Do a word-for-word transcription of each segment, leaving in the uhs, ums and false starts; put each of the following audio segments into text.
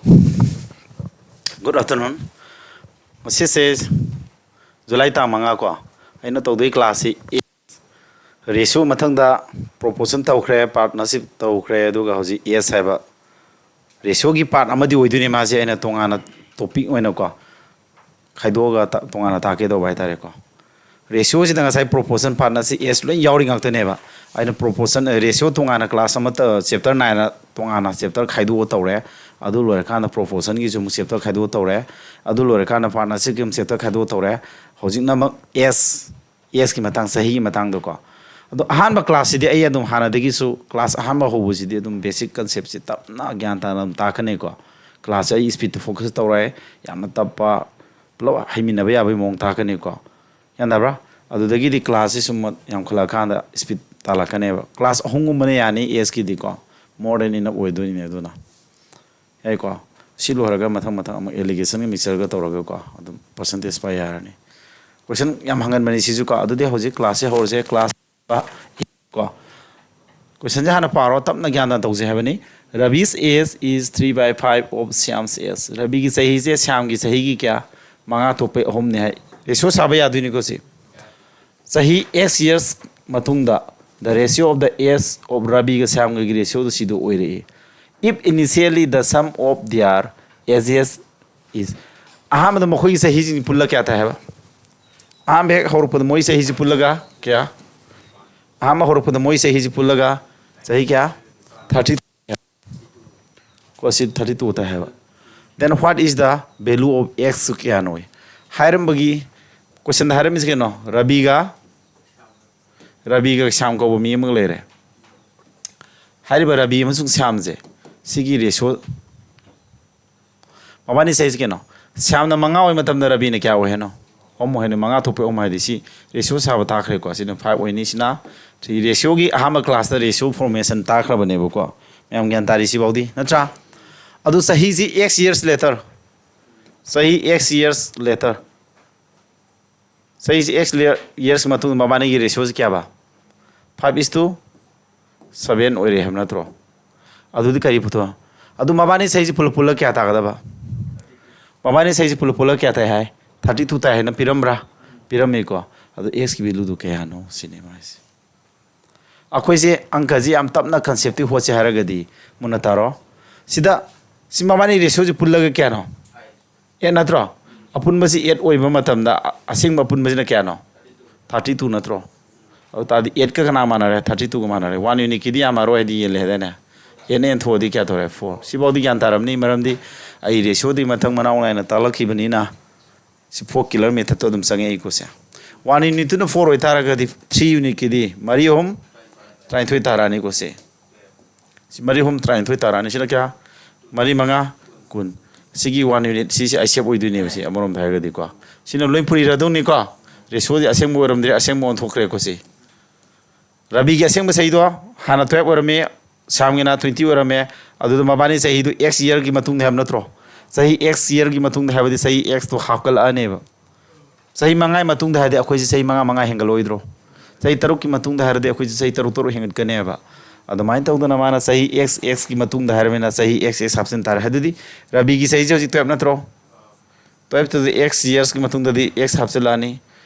Good afternoon. ꯉꯁꯤꯁꯦ July ꯇꯥꯡ ꯃꯉꯥ ꯀꯣ꯫ ꯑꯩꯅ ꯇꯧꯗꯣꯏ class ꯁꯤ ratio, ꯃꯊꯪꯗ proportion ꯇꯧꯈ꯭ꯔꯦ, partnership ꯇꯧꯈ꯭ꯔꯦ, ꯑꯗꯨꯒ ꯍꯧꯖꯤꯛ S ꯍꯥꯏꯕ ratio ꯒꯤ part ꯑꯃꯗꯤ ꯑꯣꯏꯗꯣꯏꯅꯦ ꯃꯥꯁꯦ꯫ ꯑꯩꯅ ꯇꯣꯉꯥꯟꯅ topic ꯑꯣꯏꯅꯀꯣ ꯈꯥꯏꯗꯣꯛꯑꯒ ꯇ-, ꯇꯣꯉꯥꯟꯅ ꯇꯥꯛꯀꯦ ꯇꯧꯕ ꯍꯥꯏꯇꯥꯔꯦꯀꯣ꯫ Ratio ꯁꯤꯗ ꯉꯁꯥꯏ proportion, partnership, S ꯂꯣꯏ ꯌꯥꯎꯔꯤ ꯉꯥꯛꯇꯅꯦꯕ꯫ ꯑꯩꯅ proportion, ꯑ, ratio ꯇꯣꯉꯥꯟꯅ class ꯑꯃꯠꯇ, chapter nine ꯇꯣꯉꯥꯟꯅ chapter ꯈꯥꯏꯗꯣꯛꯑ ꯇꯧꯔꯦ꯫ ꯑꯗꯨ ꯂꯣꯏꯔꯀꯥꯟꯗ proportion ꯒꯤꯁꯨ ꯑꯃꯨꯛ chapter ꯈꯥꯏꯗꯣꯛꯑ ꯇꯧꯔꯦ꯫ ꯑꯗꯨ ꯂꯣꯏꯔꯀꯥꯟꯗ partnership ꯀꯤ ꯑꯃꯨꯛ chapter ꯈꯥꯏꯗꯣꯛꯑ ꯇꯧꯔꯦ꯫ ꯍꯧꯖꯤꯛꯅ ꯑꯃꯨꯛ S, S ꯀꯤ ꯃꯇꯥꯡ, ꯆꯍꯤꯒꯤ ꯃꯇꯥꯡꯗꯀꯣ꯫ ꯑꯗꯣ ꯑꯍꯥꯟꯕ class ꯁꯤꯗꯤ ꯑꯩ ꯑꯗꯨꯝ ꯍꯥꯟꯅꯗꯒꯤꯁꯨ class ꯑꯍꯥꯟꯕ ꯍꯧꯕꯁꯤꯗꯤ ꯑꯗꯨꯝ basic concept ꯁꯦ ꯇꯞꯅ ꯒ꯭ꯌꯥꯟ ꯇꯥꯅ ꯑꯗꯨꯝ ꯇꯥꯛꯀꯅꯤꯀꯣ꯫ Class ꯁꯦ ꯑꯩ speed ꯇ focus ꯇꯧꯔꯦ꯫ ꯌꯥꯝꯅ ꯇꯞꯄ, ꯄꯨꯂꯞ ꯍꯩꯃꯤꯟꯅꯕ ꯌꯥꯕꯒꯤ ꯃꯑꯣꯡ ꯇꯥꯛꯀꯅꯤꯀꯣ꯫ ꯒ꯭ꯌꯥꯟ ꯇꯥꯕ꯭ꯔꯥ? ꯑꯗꯨꯗꯒꯤꯗꯤ class ꯁꯤ ꯁꯨꯝ ꯌꯥꯝꯈꯠꯂꯛꯑꯀꯥꯟꯗ speed ꯇꯥꯜꯂꯛꯀꯅꯦꯕ꯫ Class ꯑꯍꯨꯝꯒꯨꯝꯕꯅ ꯌꯥꯅꯤ S ꯀꯤꯗꯤꯀꯣ꯫ More than enough ꯑꯣꯏꯗꯣꯏꯅꯦ ꯑꯗꯨꯅ꯫ ꯌꯥꯏꯀꯣ? ꯁꯤ ꯂꯣꯏꯔꯒ ꯃꯊꯪ ꯃꯊꯪ ꯑꯃꯨꯛ alligation ꯒ mixture ꯒ ꯇꯧꯔꯒꯀꯣ ꯑꯗꯨꯝ percentage ꯄꯥꯏ ꯌꯥꯔꯅꯤ꯫ Question ꯌꯥꯝ ꯍꯪꯒꯟꯕꯅꯤ ꯁꯤꯁꯨꯀꯣ꯫ ꯑꯗꯨꯗꯤ ꯍꯧꯖꯤꯛ class ꯁꯦ ꯍꯧꯔꯁꯦ꯫ Class ꯀꯣ꯫ Question ꯁꯦ ꯍꯥꯟꯅ ꯄꯥꯔꯣ, ꯇꯞꯅ ꯒ꯭ꯌꯥꯟ ꯇꯥꯅ ꯇꯧꯁꯦ ꯍꯥꯏꯕꯅꯤ꯫ Ravi's age is three by five of Shyam's age꯫ ꯔꯕꯤꯒꯤ ꯆꯍꯤꯁꯦ ꯁ꯭ꯌꯥꯝꯒꯤ ꯆꯍꯤꯒꯤ ꯀꯌꯥ? ꯃꯉꯥ ꯊꯣꯛꯄꯩ ꯑꯍꯨꯝꯅꯤ ꯍꯥꯏ꯫ Ratio ꯁꯥꯕ ꯌꯥꯗꯣꯏꯅꯤꯀꯣ ꯁꯤ꯫ ꯆꯍꯤ X years ꯃꯇꯨꯡꯗ, the ratio of the age of ꯔꯕꯤꯒ ꯁ꯭ꯌꯥꯝꯒꯒꯤ ratio ꯗꯨ ꯁꯤꯗ ꯑꯣꯏꯔꯛꯏ꯫ If initially the sum of their ages is, ꯑꯍꯥꯟꯕꯗ ꯃꯈꯣꯏꯒꯤ ꯆꯍꯤꯁꯤꯡ ꯄꯨꯜꯂ ꯀꯌꯥ ꯇꯥꯏ ꯍꯥꯏꯕ? ꯑꯍꯥꯟꯕ ꯍꯦꯛ ꯍꯧꯔꯛꯄꯗ ꯃꯣꯏ ꯆꯍꯤꯁꯤ ꯄꯨꯜꯂꯒ ꯀꯌꯥ? ꯑꯍꯥꯟꯕ ꯍꯧꯔꯛꯄꯗ ꯃꯣꯏ ꯆꯍꯤꯁꯤ ꯄꯨꯜꯂꯒ ꯆꯍꯤ ꯀꯌꯥ? Thirty꯫ ꯀꯣ, ꯁꯤ thirty two ꯇꯥꯏ ꯍꯥꯏꯕ꯫ Then what is the value of X ꯀꯌꯥꯅꯣ? ꯍꯥꯏꯔꯝꯕꯒꯤ question ꯗ ꯍꯥꯏꯔꯝꯃꯤꯁꯤ ꯀꯩꯅꯣ? ꯔꯕꯤꯒ, ꯔꯕꯤꯒ ꯁ꯭ꯌꯥꯝ ꯀꯧꯕ ꯃꯤ ꯑꯃꯒ ꯂꯩꯔꯦ꯫ ꯍꯥꯏꯔꯤꯕ ꯔꯕꯤ ꯑꯃꯁꯨꯡ ꯁ꯭ꯌꯥꯝꯁꯦ, ꯁꯤꯒꯤ ratio, ꯃꯕꯥꯅꯤ ꯆꯍꯤꯁꯤ ꯀꯩꯅꯣ? ꯁ꯭ꯌꯥꯝꯅ ꯃꯉꯥ ꯑꯣꯏꯕ ꯃꯇꯝꯗ ꯔꯕꯤꯅ ꯀꯌꯥ ꯑꯣꯏ ꯍꯥꯏꯅꯣ? ꯑꯍꯨꯝ ꯑꯣꯏ ꯍꯥꯏꯅꯣ? ꯃꯉꯥ ꯊꯣꯛꯄꯩ ꯑꯍꯨꯝ ꯍꯥꯏꯗꯤ ꯁꯤ ratio ꯁꯥꯕ ꯇꯥꯈ꯭ꯔꯦꯀꯣ꯫ ꯁꯤꯅ five ꯑꯣꯏꯅꯤ꯫ ꯁꯤꯅ ꯁꯤ ratio ꯒꯤ ꯑꯍꯥꯟꯕ class ꯇ ratio formation ꯇꯥꯈ꯭ꯔꯕꯅꯦꯕꯀꯣ꯫ ꯃꯌꯥꯝ ꯒ꯭ꯌꯥꯟ ꯇꯥꯔꯤ ꯁꯤꯐꯥꯎꯗꯤ, ꯅꯠꯇ꯭ꯔꯥ? ꯑꯗꯨ ꯆꯍꯤꯁꯤ X years later, ꯆꯍꯤ X years later, ꯆꯍꯤꯁꯤ X years ꯃꯇꯨꯡꯗ ꯃꯕꯥꯅꯤꯒꯤ ratio ꯁꯤ ꯀꯌꯥꯕ? Five is to seven ꯑꯣꯏꯔꯦ ꯍꯥꯏꯕ ꯅꯠꯇ꯭ꯔꯣ? ꯑꯗꯨꯗꯤ ꯀꯔꯤ ꯄꯨꯊꯣꯛ? ꯑꯗꯨ ꯃꯕꯥꯅꯤ ꯁꯍꯤꯁꯤ ꯄꯨꯂꯞ ꯄꯨꯜꯂ ꯀꯌꯥ ꯇꯥꯒꯗꯕ? ꯃꯕꯥꯅꯤ ꯁꯍꯤꯁꯤ ꯄꯨꯂꯞ ꯄꯨꯜꯂ ꯀꯌꯥ ꯇꯥꯏ ꯍꯥꯏ? ꯊꯥꯔꯇꯤ ꯇꯨ ꯇꯥꯏ ꯍꯥꯏꯅ ꯄꯤꯔꯝꯕ꯭ꯔꯥ? ꯄꯤꯔꯝꯃꯤꯀꯣ꯫ ꯑꯗꯨ ꯑꯦꯛꯁꯀꯤ ꯚꯦꯂꯨꯗꯨ ꯀꯌꯥꯅꯣ ꯁꯤꯅꯤ ꯃꯥꯏꯁꯦ꯫ ꯑꯩꯈꯣꯏꯁꯦ ꯑꯪꯀꯁꯤ ꯌꯥꯝ ꯇꯞꯅ ꯀꯟꯁꯦꯞꯇꯤ ꯍꯣꯠꯁꯦ ꯍꯥꯏꯔꯒꯗꯤ, ꯃꯨꯟꯅ ꯇꯥꯔꯣ꯫ ꯁꯤꯗ ꯁꯤ ꯃꯕꯥꯅꯤ ꯔꯦꯁꯤꯌꯣꯁꯤ ꯄꯨꯜꯂꯒ ꯀꯌꯥꯅꯣ? ꯑꯦꯠ ꯅꯠꯇ꯭ꯔꯣ? ꯑꯄꯨꯟꯕꯁꯤ ꯑꯦꯠ ꯑꯣꯏꯕ ꯃꯇꯝꯗ ꯑ-, ꯑꯁꯦꯡꯕ ꯑꯄꯨꯟꯕꯁꯤꯅ ꯀꯌꯥꯅꯣ? ꯊꯥꯔꯇꯤ ꯇꯨ ꯅꯠꯇ꯭ꯔꯣ? ꯑꯗꯨ ꯇꯥꯔꯗꯤ ꯑꯦꯠꯀ ꯀꯅꯥ ꯃꯥꯟꯅꯔꯦ? ꯊꯥꯔꯇꯤ ꯇꯨꯒ ꯃꯥꯟꯅꯔꯦ꯫ ꯋꯥꯟ ꯌꯨꯅꯤꯠꯀꯤꯗꯤ ꯌꯥꯝꯃꯔꯣꯏ ꯍꯥꯏꯗꯤ ꯌꯦꯜꯂꯦ ꯍꯥꯏꯗꯥꯏꯅꯦ? ꯑꯦꯠꯅ ꯑꯦꯟ ꯊꯣꯛꯑꯗꯤ ꯀꯌꯥ ꯊꯣꯛꯑꯦ? ꯐꯣꯔ꯫ ꯁꯤꯐꯥꯎꯗꯤ ꯒ꯭ꯌꯥꯟ ꯇꯥꯔꯝꯅꯤ, ꯃꯔꯝꯗꯤ ꯑꯩ ꯔꯦꯁꯤꯌꯣꯗꯤ ꯃꯊꯪ ꯃꯅꯥꯎ ꯅꯥꯏꯅ ꯇꯥꯛꯂꯛꯈꯤꯕꯅꯤꯅ꯫ ꯁꯤ ꯐꯣꯔ ꯀꯤꯂꯔ ꯃꯦꯊꯠꯇꯣ ꯑꯗꯨꯝ ꯆꯪꯉꯛꯏꯀꯣ ꯁꯦ꯫ ꯋꯥꯟ ꯌꯨꯅꯤꯠꯇꯨꯅ ꯐꯣꯔ ꯑꯣꯏꯇꯥꯔꯒꯗꯤ ꯊ꯭ꯔꯤ ꯌꯨꯅꯤꯠꯀꯤꯗꯤ ꯃꯔꯤ ꯑꯍꯨꯝ ꯇꯔꯥꯅꯤꯊꯣꯏ ꯇꯥꯔꯛꯑꯅꯤꯀꯣ ꯁꯦ꯫ ꯁꯤ ꯃꯔꯤ ꯑꯍꯨꯝ ꯇꯔꯥꯅꯤꯊꯣꯏ ꯇꯥꯔꯛꯑꯅꯤ꯫ ꯁꯤꯅ ꯀꯌꯥ? ꯃꯔꯤ ꯃꯉꯥ ꯀꯨꯟ꯫ ꯁꯤꯒꯤ ꯋꯥꯟ ꯌꯨꯅꯤꯠ ꯁꯤꯁꯦ ꯑꯩ ꯁꯦꯞ ꯑꯣꯏꯗꯣꯏꯅꯦꯕ ꯁꯤ ꯑꯃꯔꯣꯝꯗ ꯍꯥꯏꯔꯒꯗꯤꯀꯣ꯫ ꯁꯤꯅ ꯂꯣꯏ ꯐꯨꯔꯤꯔꯗꯧꯅꯤꯀꯣ꯫ ꯔꯦꯁꯤꯌꯣꯗꯤ ꯑꯁꯦꯡꯕ ꯑꯣꯏꯔꯝꯗ꯭ꯔꯦ, ꯑꯁꯦꯡꯕ ꯑꯣꯟꯊꯣꯛꯈ꯭ꯔꯦꯀꯣ ꯁꯤ꯫ ꯔꯕꯤꯒꯤ ꯑꯁꯦꯡꯕ ꯆꯍꯤꯗꯣ ꯍꯥꯟꯅ ꯇꯨꯌꯦꯜꯞ ꯑꯣꯏꯔꯝꯃꯤ, ꯁꯥꯝꯒꯤꯅ ꯇ꯭ꯋꯦꯟꯇꯤ ꯑꯣꯏꯔꯝꯃꯦ꯫ ꯑꯗꯨꯗ ꯃꯕꯥꯅꯤ ꯆꯍꯤꯗꯨ ꯑꯦꯛꯁ ꯌꯔꯒꯤ ꯃꯇꯨꯡꯗ ꯍꯥꯏꯕ ꯅꯠꯇ꯭ꯔꯣ? ꯆꯍꯤ ꯑꯦꯛꯁ ꯌꯔꯒꯤ ꯃꯇꯨꯡꯗ ꯍꯥꯏꯕꯗꯤ ꯆꯍꯤ ꯑꯦꯛꯁꯇꯣ ꯍꯥꯞꯀꯠꯂꯛꯑꯅꯦꯕ꯫ ꯆꯍꯤ ꯃꯉꯥꯒꯤ ꯃꯇꯨꯡꯗ ꯍꯥꯏꯔꯗꯤ ꯑꯩꯈꯣꯏꯁꯦ ꯆꯍꯤ ꯃꯉꯥ ꯃꯉꯥ ꯍꯦꯟꯒꯠꯂꯣꯏꯗ꯭ꯔꯣ? ꯆꯍꯤ ꯇꯔꯨꯛꯀꯤ ꯃꯇꯨꯡꯗ ꯍꯥꯏꯔꯗꯤ ꯑꯩꯈꯣꯏꯁꯦ ꯆꯍꯤ ꯇꯔꯨꯛ ꯇꯔꯨꯛ ꯍꯦꯟꯒꯠꯀꯅꯦꯕ꯫ ꯑꯗꯨꯃꯥꯏꯅ ꯇꯧꯗꯅ ꯃꯥꯅ ꯆꯍꯤ ꯑꯦꯛꯁ ꯑꯦꯛꯁꯀꯤ ꯃꯇꯨꯡꯗ ꯍꯥꯏꯔꯕꯅꯤꯅ ꯆꯍꯤ ꯑꯦꯛꯁ ꯑꯦꯛꯁ ꯍꯥꯞꯆꯤꯟ ꯇꯥꯔꯦ꯫ ꯑꯗꯨꯗꯤ ꯔꯕꯤꯒꯤ ꯆꯍꯤꯁꯦ ꯍꯧꯖꯤꯛ ꯇꯨꯌꯦꯜꯞ ꯅꯠꯇ꯭ꯔꯣ? ꯇꯨꯌꯦꯜꯞꯇꯨꯗ ꯑꯦꯛꯁ ꯌꯔꯁꯀꯤ ꯃꯇꯨꯡꯗꯗꯤ ꯑꯦꯛꯁ ꯍꯥꯞꯆꯤꯜꯂꯛꯑꯅꯤ꯫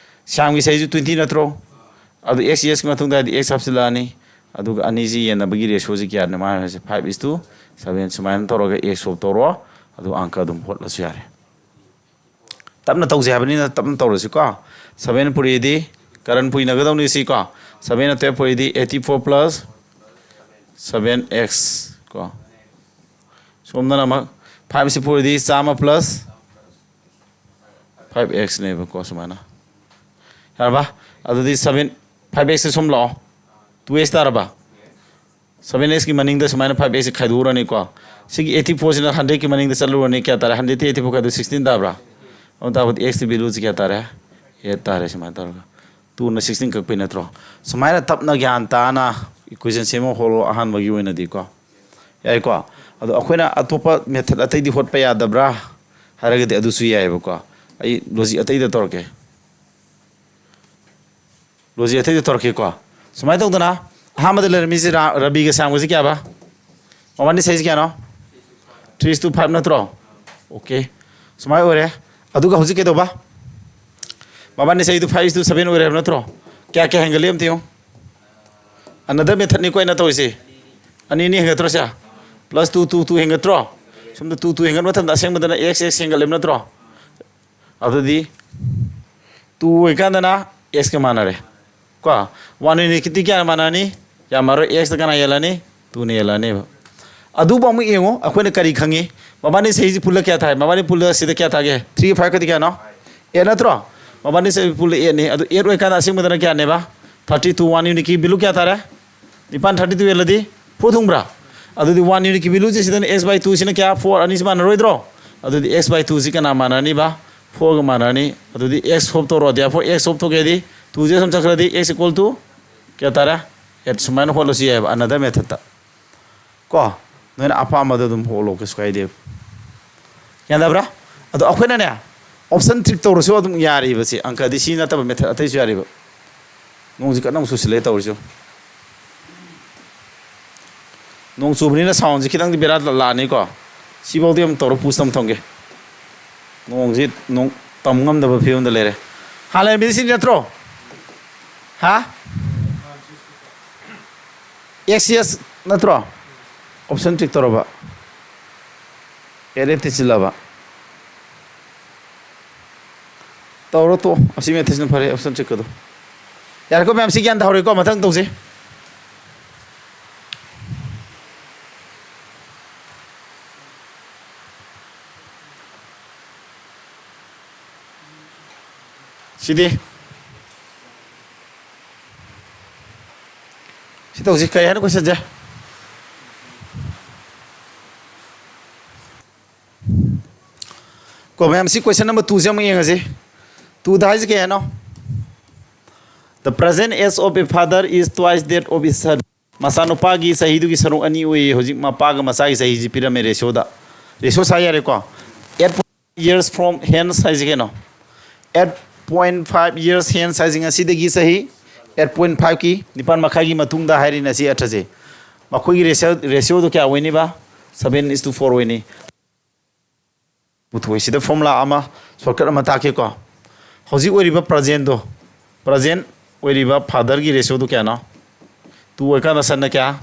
ꯁ꯭ꯌꯥꯝꯒꯤ ꯆꯍꯤꯁꯨ ꯇ꯭ꯋꯦꯟꯇꯤ ꯅꯠꯇ꯭ꯔꯣ? ꯑꯗꯨ ꯑꯦꯛꯁ ꯌꯔꯁꯀꯤ ꯃꯇꯨꯡꯗ ꯍꯥꯏꯗꯤ ꯑꯦꯛꯁ ꯍꯥꯞꯆꯤꯜꯂꯛꯑꯅꯤ꯫ ꯑꯗꯨꯒ ꯑꯅꯤꯁꯤ ꯌꯦꯟꯅꯕꯒꯤ ꯔꯦꯁꯤꯌꯣꯁꯤ ꯀꯌꯥꯅꯣ ꯃꯥꯅ ꯍꯥꯏꯁꯦ? ꯐꯥꯏꯚ ꯏꯁ ꯇꯨ ꯁꯚꯦꯟ꯫ ꯁꯨꯃꯥꯏꯅ ꯇꯧꯔꯒ ꯑꯦ ꯁꯣꯞ ꯇꯧꯔꯣ꯫ ꯑꯗꯨ ꯑꯪꯀ ꯑꯗꯨꯝ ꯍꯣꯠꯂꯁꯨ ꯌꯥꯔꯦ꯫ ꯇꯞꯅ ꯇꯧꯁꯦ ꯍꯥꯏꯕꯅꯤꯅ ꯇꯞꯅ ꯇꯧꯔꯁꯤꯀꯣ꯫ ꯁꯚꯦꯟ ꯄꯨꯔꯤꯗꯤ ꯀꯔꯟ ꯄꯨꯏꯅꯒꯗꯧꯅꯤ ꯁꯤꯀꯣ꯫ ꯁꯚꯦꯟꯅ ꯇꯨꯌꯦꯜꯞ ꯄꯨꯔꯤꯗꯤ eighty four plus seven X ꯀꯣ꯫ ꯁꯣꯝꯗꯅ ꯑꯃꯨꯛ ꯐꯥꯏꯚꯁꯤ ꯄꯨꯔꯤꯗꯤ ꯆꯥꯝꯃ ꯄ꯭ꯂꯁ ꯐꯥꯏꯚ ꯑꯦꯛꯁꯅꯦꯕꯀꯣ ꯁꯨꯃꯥꯏꯅ꯫ ꯌꯥꯔꯕ? ꯑꯗꯨꯗꯤ ꯁꯚꯦꯟ, ꯐꯥꯏꯚ ꯑꯦꯛꯁꯁꯦ ꯁꯨꯝ ꯂꯥꯛꯑꯣ꯫ ꯇꯨ ꯑꯦꯛꯁ ꯇꯥꯔꯕ? ꯁꯚꯦꯟ ꯑꯦꯛꯁꯀꯤ ꯃꯅꯤꯡꯗ ꯁꯨꯃꯥꯏꯅ ꯐꯥꯏꯚ ꯑꯦꯛꯁꯁꯦ ꯈꯥꯏꯗꯣꯛꯎꯔꯅꯤꯀꯣ꯫ ꯁꯤꯒꯤ ꯑꯩꯠꯇꯤ ꯐꯣꯔꯁꯤꯅ ꯍꯟꯗ꯭ꯔꯦꯠꯀꯤ ꯃꯅꯤꯡꯗ ꯆꯠꯂꯨꯔꯅꯤ꯫ ꯀꯌꯥ ꯇꯥꯔꯦ? ꯍꯟꯗ꯭ꯔꯦꯠꯇꯤ ꯑꯩꯠꯇꯤ ꯐꯣꯔ ꯈꯥꯏꯗꯣꯛ ꯁꯤꯛꯁꯇꯤꯟ ꯇꯥꯕ꯭ꯔꯥ? ꯑꯗꯨ ꯇꯥꯔꯕꯗꯤ ꯑꯦꯛꯁꯀꯤ ꯚꯦꯂꯨꯁꯤ ꯀꯌꯥ ꯇꯥꯔꯦ? ꯑꯦꯠ ꯇꯥꯔꯦ꯫ ꯁꯨꯃꯥꯏꯅ ꯇꯧꯔꯒ ꯇꯨꯅ ꯁꯤꯛꯁꯇꯤꯟ ꯀꯛꯄꯩ ꯅꯠꯇ꯭ꯔꯣ? ꯁꯨꯃꯥꯏꯅ ꯇꯞꯅ ꯒ꯭ꯌꯥꯟ ꯇꯥꯅ ꯏꯀ꯭ꯋꯦꯁꯟ ꯁꯦꯝꯃ ꯍꯣꯠꯂꯣ ꯑꯍꯥꯟꯕꯒꯤ ꯑꯣꯏꯅꯗꯤꯀꯣ꯫ ꯌꯥꯏꯀꯣ? ꯑꯗꯣ ꯑꯩꯈꯣꯏꯅ ꯑꯇꯣꯞꯄ ꯃꯦꯊꯠ ꯑꯇꯩꯗꯤ ꯍꯣꯠꯄ ꯌꯥꯗꯕ꯭ꯔꯥ ꯍꯥꯏꯔꯒꯗꯤ ꯑꯗꯨꯁꯨ ꯌꯥꯏꯑꯕꯀꯣ꯫ ꯑꯩ ꯂꯣꯖꯤꯛ ꯑꯇꯩꯗ ꯇꯧꯔꯛꯀꯦ꯫ ꯂꯣꯖꯤꯛ ꯑꯇꯩꯗ ꯇꯧꯔꯛꯀꯦꯀꯣ꯫ ꯁꯨꯃꯥꯏꯅ ꯇꯧꯗꯅ ꯑꯍꯥꯟꯕꯗ ꯂꯩꯔꯝꯃꯤꯁꯤ ꯔꯥ-, ꯔꯕꯤꯒ ꯁꯥꯝꯒꯁꯤ ꯀꯌꯥꯕ? ꯃꯕꯥꯅꯤ ꯁꯍꯤꯁꯤ ꯀꯌꯥꯅꯣ? three is to five ꯅꯠꯇ꯭ꯔꯣ? Okay, ꯁꯨꯃꯥꯏꯅ ꯑꯣꯏꯔꯦ꯫ ꯑꯗꯨꯒ ꯍꯧꯖꯤꯛ ꯀꯩꯗꯧꯕ? ꯃꯕꯥꯅꯤ ꯆꯍꯤꯗꯨ five is to seven ꯑꯣꯏꯔꯦ ꯍꯥꯏꯕ ꯅꯠꯇ꯭ꯔꯣ? ꯀꯌꯥ ꯀꯌꯥ ꯍꯦꯟꯒꯠꯂꯤ ꯑꯝꯇ ꯌꯦꯡꯉꯨ꯫ Another methodꯅꯤꯀꯣ ꯑꯩꯅ ꯇꯧꯔꯤꯁꯦ꯫ ꯑꯅꯤ ꯑꯅꯤ ꯍꯦꯟꯒꯠꯇ꯭ꯔꯣ ꯁꯦ? Plus two, two, two ꯍꯦꯟꯒꯠꯇ꯭ꯔꯣ? ꯁꯣꯝꯗ two, two ꯍꯦꯟꯒꯠꯄ ꯃꯇꯝꯗ ꯑꯁꯦꯡꯕꯗꯅ x, x ꯍꯦꯟꯒꯠꯂꯦꯕ ꯅꯠꯇ꯭ꯔꯣ? ꯑꯗꯨꯗꯤ two ꯑꯣꯏꯀꯥꯟꯗꯅ x ꯀ ꯃꯥꯟꯅꯔꯦ꯫ ꯀꯣ, one unityꯗꯤ ꯀꯌꯥ ꯃꯥꯟꯅꯔꯅꯤ? ꯌꯥꯝꯃꯔꯣꯏ, x ꯇ ꯀꯅꯥ ꯌꯦꯜꯂꯅꯤ? Twoꯅ ꯌꯦꯜꯂꯅꯦꯕ꯫ ꯑꯗꯨꯕꯨ ꯑꯃꯨꯛ ꯌꯦꯡꯉꯨ, ꯑꯩꯈꯣꯏꯅ ꯀꯔꯤ ꯈꯪꯉꯤ? ꯃꯕꯥꯅꯤ ꯆꯍꯤꯁꯤ ꯄꯨꯜꯂ ꯀꯌꯥ ꯊꯥꯏ? ꯃꯕꯥꯅꯤ ꯄꯨꯜꯂ ꯁꯤꯗ ꯀꯌꯥ ꯊꯥꯒꯦ? Three ꯒ five ꯀꯗꯤ ꯀꯌꯥꯅꯣ? Eight ꯅꯠꯇ꯭ꯔꯣ? ꯃꯕꯥꯅꯤ ꯆꯍꯤ ꯄꯨꯜꯂ eightꯅꯤ꯫ ꯑꯗꯨ eight ꯑꯣꯏꯀꯥꯟꯗ ꯑꯁꯦꯡꯕꯗꯅ ꯀꯌꯥꯅꯦꯕ? Thirty two, one unityꯒꯤ value ꯀꯌꯥ ꯇꯥꯔꯦ? ꯅꯤꯄꯥꯟ thirty two ꯌꯦꯜꯂꯗꯤ four ꯊꯨꯡꯕ꯭ꯔꯥ? ꯑꯗꯨꯗꯤ one unityꯒꯤ valueꯁꯦ ꯁꯤꯗꯅ x by twoꯁꯤꯅ ꯀꯌꯥ? Four, ꯑꯅꯤꯁꯤ ꯃꯥꯟꯅꯔꯣꯏꯗ꯭ꯔꯣ? ꯑꯗꯨꯗꯤ x by twoꯁꯤ ꯀꯅꯥ ꯃꯥꯟꯅꯔꯅꯤꯕ? Fourꯒ ꯃꯥꯟꯅꯔꯅꯤ꯫ ꯑꯗꯨꯗꯤ x swap ꯇꯧꯔꯣ꯫ Therefore x swap ꯇꯧꯒꯦꯗꯤ twoꯁꯦ ꯁꯨꯝ ꯆꯠꯈ꯭ꯔꯗꯤ x equal to ꯀꯌꯥ ꯇꯥꯔꯦ? Eight꯫ ꯁꯨꯃꯥꯏꯅ ꯍꯣꯠꯂꯁꯨ ꯌꯥꯏꯑꯕ, another methodꯇ꯫ ꯀꯣ, ꯅꯣꯏꯅ ꯑꯄꯥꯝꯕꯗ ꯑꯗꯨꯝ ꯍꯣꯠꯂꯣ, ꯀꯩꯁꯨ ꯀꯥꯏꯗꯦꯕ꯫ ꯒ꯭ꯌꯥꯟ ꯇꯥꯕ꯭ꯔꯥ? ꯑꯗꯣ ꯑꯩꯈꯣꯏꯅꯅꯦ, option trick ꯇꯧꯔꯁꯨ ꯑꯗꯨꯝ ꯌꯥꯔꯤꯕ꯫ ꯁꯤ ꯑꯪꯀꯗꯤ ꯁꯤ ꯅꯠꯇꯕ method ꯑꯇꯩꯁꯨ ꯌꯥꯔꯤꯕ꯫ ꯅꯣꯡꯁꯤ ꯀꯟꯅ ꯑꯃꯨꯛ ꯆꯨꯁꯤꯜꯂꯛꯑꯦ ꯇꯧꯔꯤꯁꯤ꯫ ꯅꯣꯡ ꯆꯨꯕꯅꯤꯅ soundꯁꯤ ꯈꯤꯇꯪꯗꯤ ꯕꯦꯔꯥ ꯂꯥꯛꯑꯅꯤꯀꯣ꯫ ꯁꯤꯐꯥꯎꯗꯤ ꯑꯃꯨꯛ ꯇꯧꯔ pause ꯑꯃ ꯊꯝꯒꯦ꯫ ꯅꯣꯡꯁꯤ ꯅꯣꯡ ꯇꯝ ꯉꯝꯗꯕ ꯐꯤꯕꯝꯗ ꯂꯩꯔꯦ꯫ ꯍꯥꯟꯅ ꯂꯩꯔꯝꯃꯤꯗꯤ ꯁꯤ ꯅꯠꯇ꯭ꯔꯣ? ꯍꯥ? X yes ꯅꯠꯇ꯭ꯔꯣ? Option trick ꯇꯧꯔꯕ꯫ Error ꯊꯤꯖꯤꯜꯂꯕ꯫ ꯇꯧꯔꯣ ꯇꯣ꯫ ꯑꯁꯤ methodꯁꯤꯅ ꯐꯔꯦ, option trickꯀꯗꯣ꯫ ꯌꯥꯔꯦꯀꯣ ꯃꯌꯥꯝ, ꯁꯤ ꯒ꯭ꯌꯥꯟ ꯇꯥꯍꯧꯔꯦꯀꯣ? ꯃꯊꯪ ꯇꯧꯁꯤ꯫ ꯁꯤꯗꯤ꯫ ꯁꯤ ꯇꯧꯁꯤ꯫ ꯀꯔꯤ ꯍꯥꯏꯅꯣ questionꯁꯦ? ꯀꯣ ꯃꯌꯥꯝ, ꯁꯤ question number twoꯁꯦ ꯑꯃꯨꯛ ꯌꯦꯡꯉꯁꯤ꯫ Twoꯗ ꯍꯥꯏꯁꯦ ꯀꯩ ꯍꯥꯏꯅꯣ? The present age of a father is twice that of his son. ꯃꯆꯥꯅꯨꯄꯥꯒꯤ ꯆꯍꯤꯗꯨꯒꯤ ꯁꯔꯨꯛ ꯑꯅꯤ ꯑꯣꯏꯌꯦ꯫ ꯍꯧꯖꯤꯛ ꯃꯄꯥꯒ ꯃꯆꯥꯒꯤ ꯆꯍꯤꯁꯤ ꯄꯤꯔꯝꯃꯦ ratioꯗ꯫ Ratio ꯁꯥ ꯌꯥꯔꯦꯀꯣ? Eight years from hence ꯍꯥꯏꯁꯦ ꯀꯩꯅꯣ? Eight point five years hence ꯍꯥꯏꯁꯦ ꯉꯁꯤꯗꯒꯤ ꯆꯍꯤ eight point fiveꯀꯤ, ꯅꯤꯄꯥꯟ ꯃꯈꯥꯏꯒꯤ ꯃꯇꯨꯡꯗ ꯍꯥꯏꯔꯤꯅꯦ ꯑꯁꯤ ꯑꯔꯊꯁꯦ꯫ ꯃꯈꯣꯏꯒꯤ ratio, ratioꯗꯣ ꯀꯌꯥ ꯑꯣꯏꯅꯤꯕ? seven is to four ꯑꯣꯏꯅꯤ꯫ ꯄꯨꯊꯣꯛꯏ꯫ ꯁꯤꯗ formula ꯑꯃ, shortcut ꯑꯃ ꯇꯥꯛꯀꯦꯀꯣ꯫ ꯍꯧꯖꯤꯛ ꯑꯣꯏꯔꯤꯕ presentꯗꯣ, present ꯑꯣꯏꯔꯤꯕ fatherꯒꯤ ratioꯗꯣ ꯀꯌꯥꯅꯣ? Two ꯑꯣꯏꯀꯥꯟꯗ sonꯅ ꯀꯌꯥ?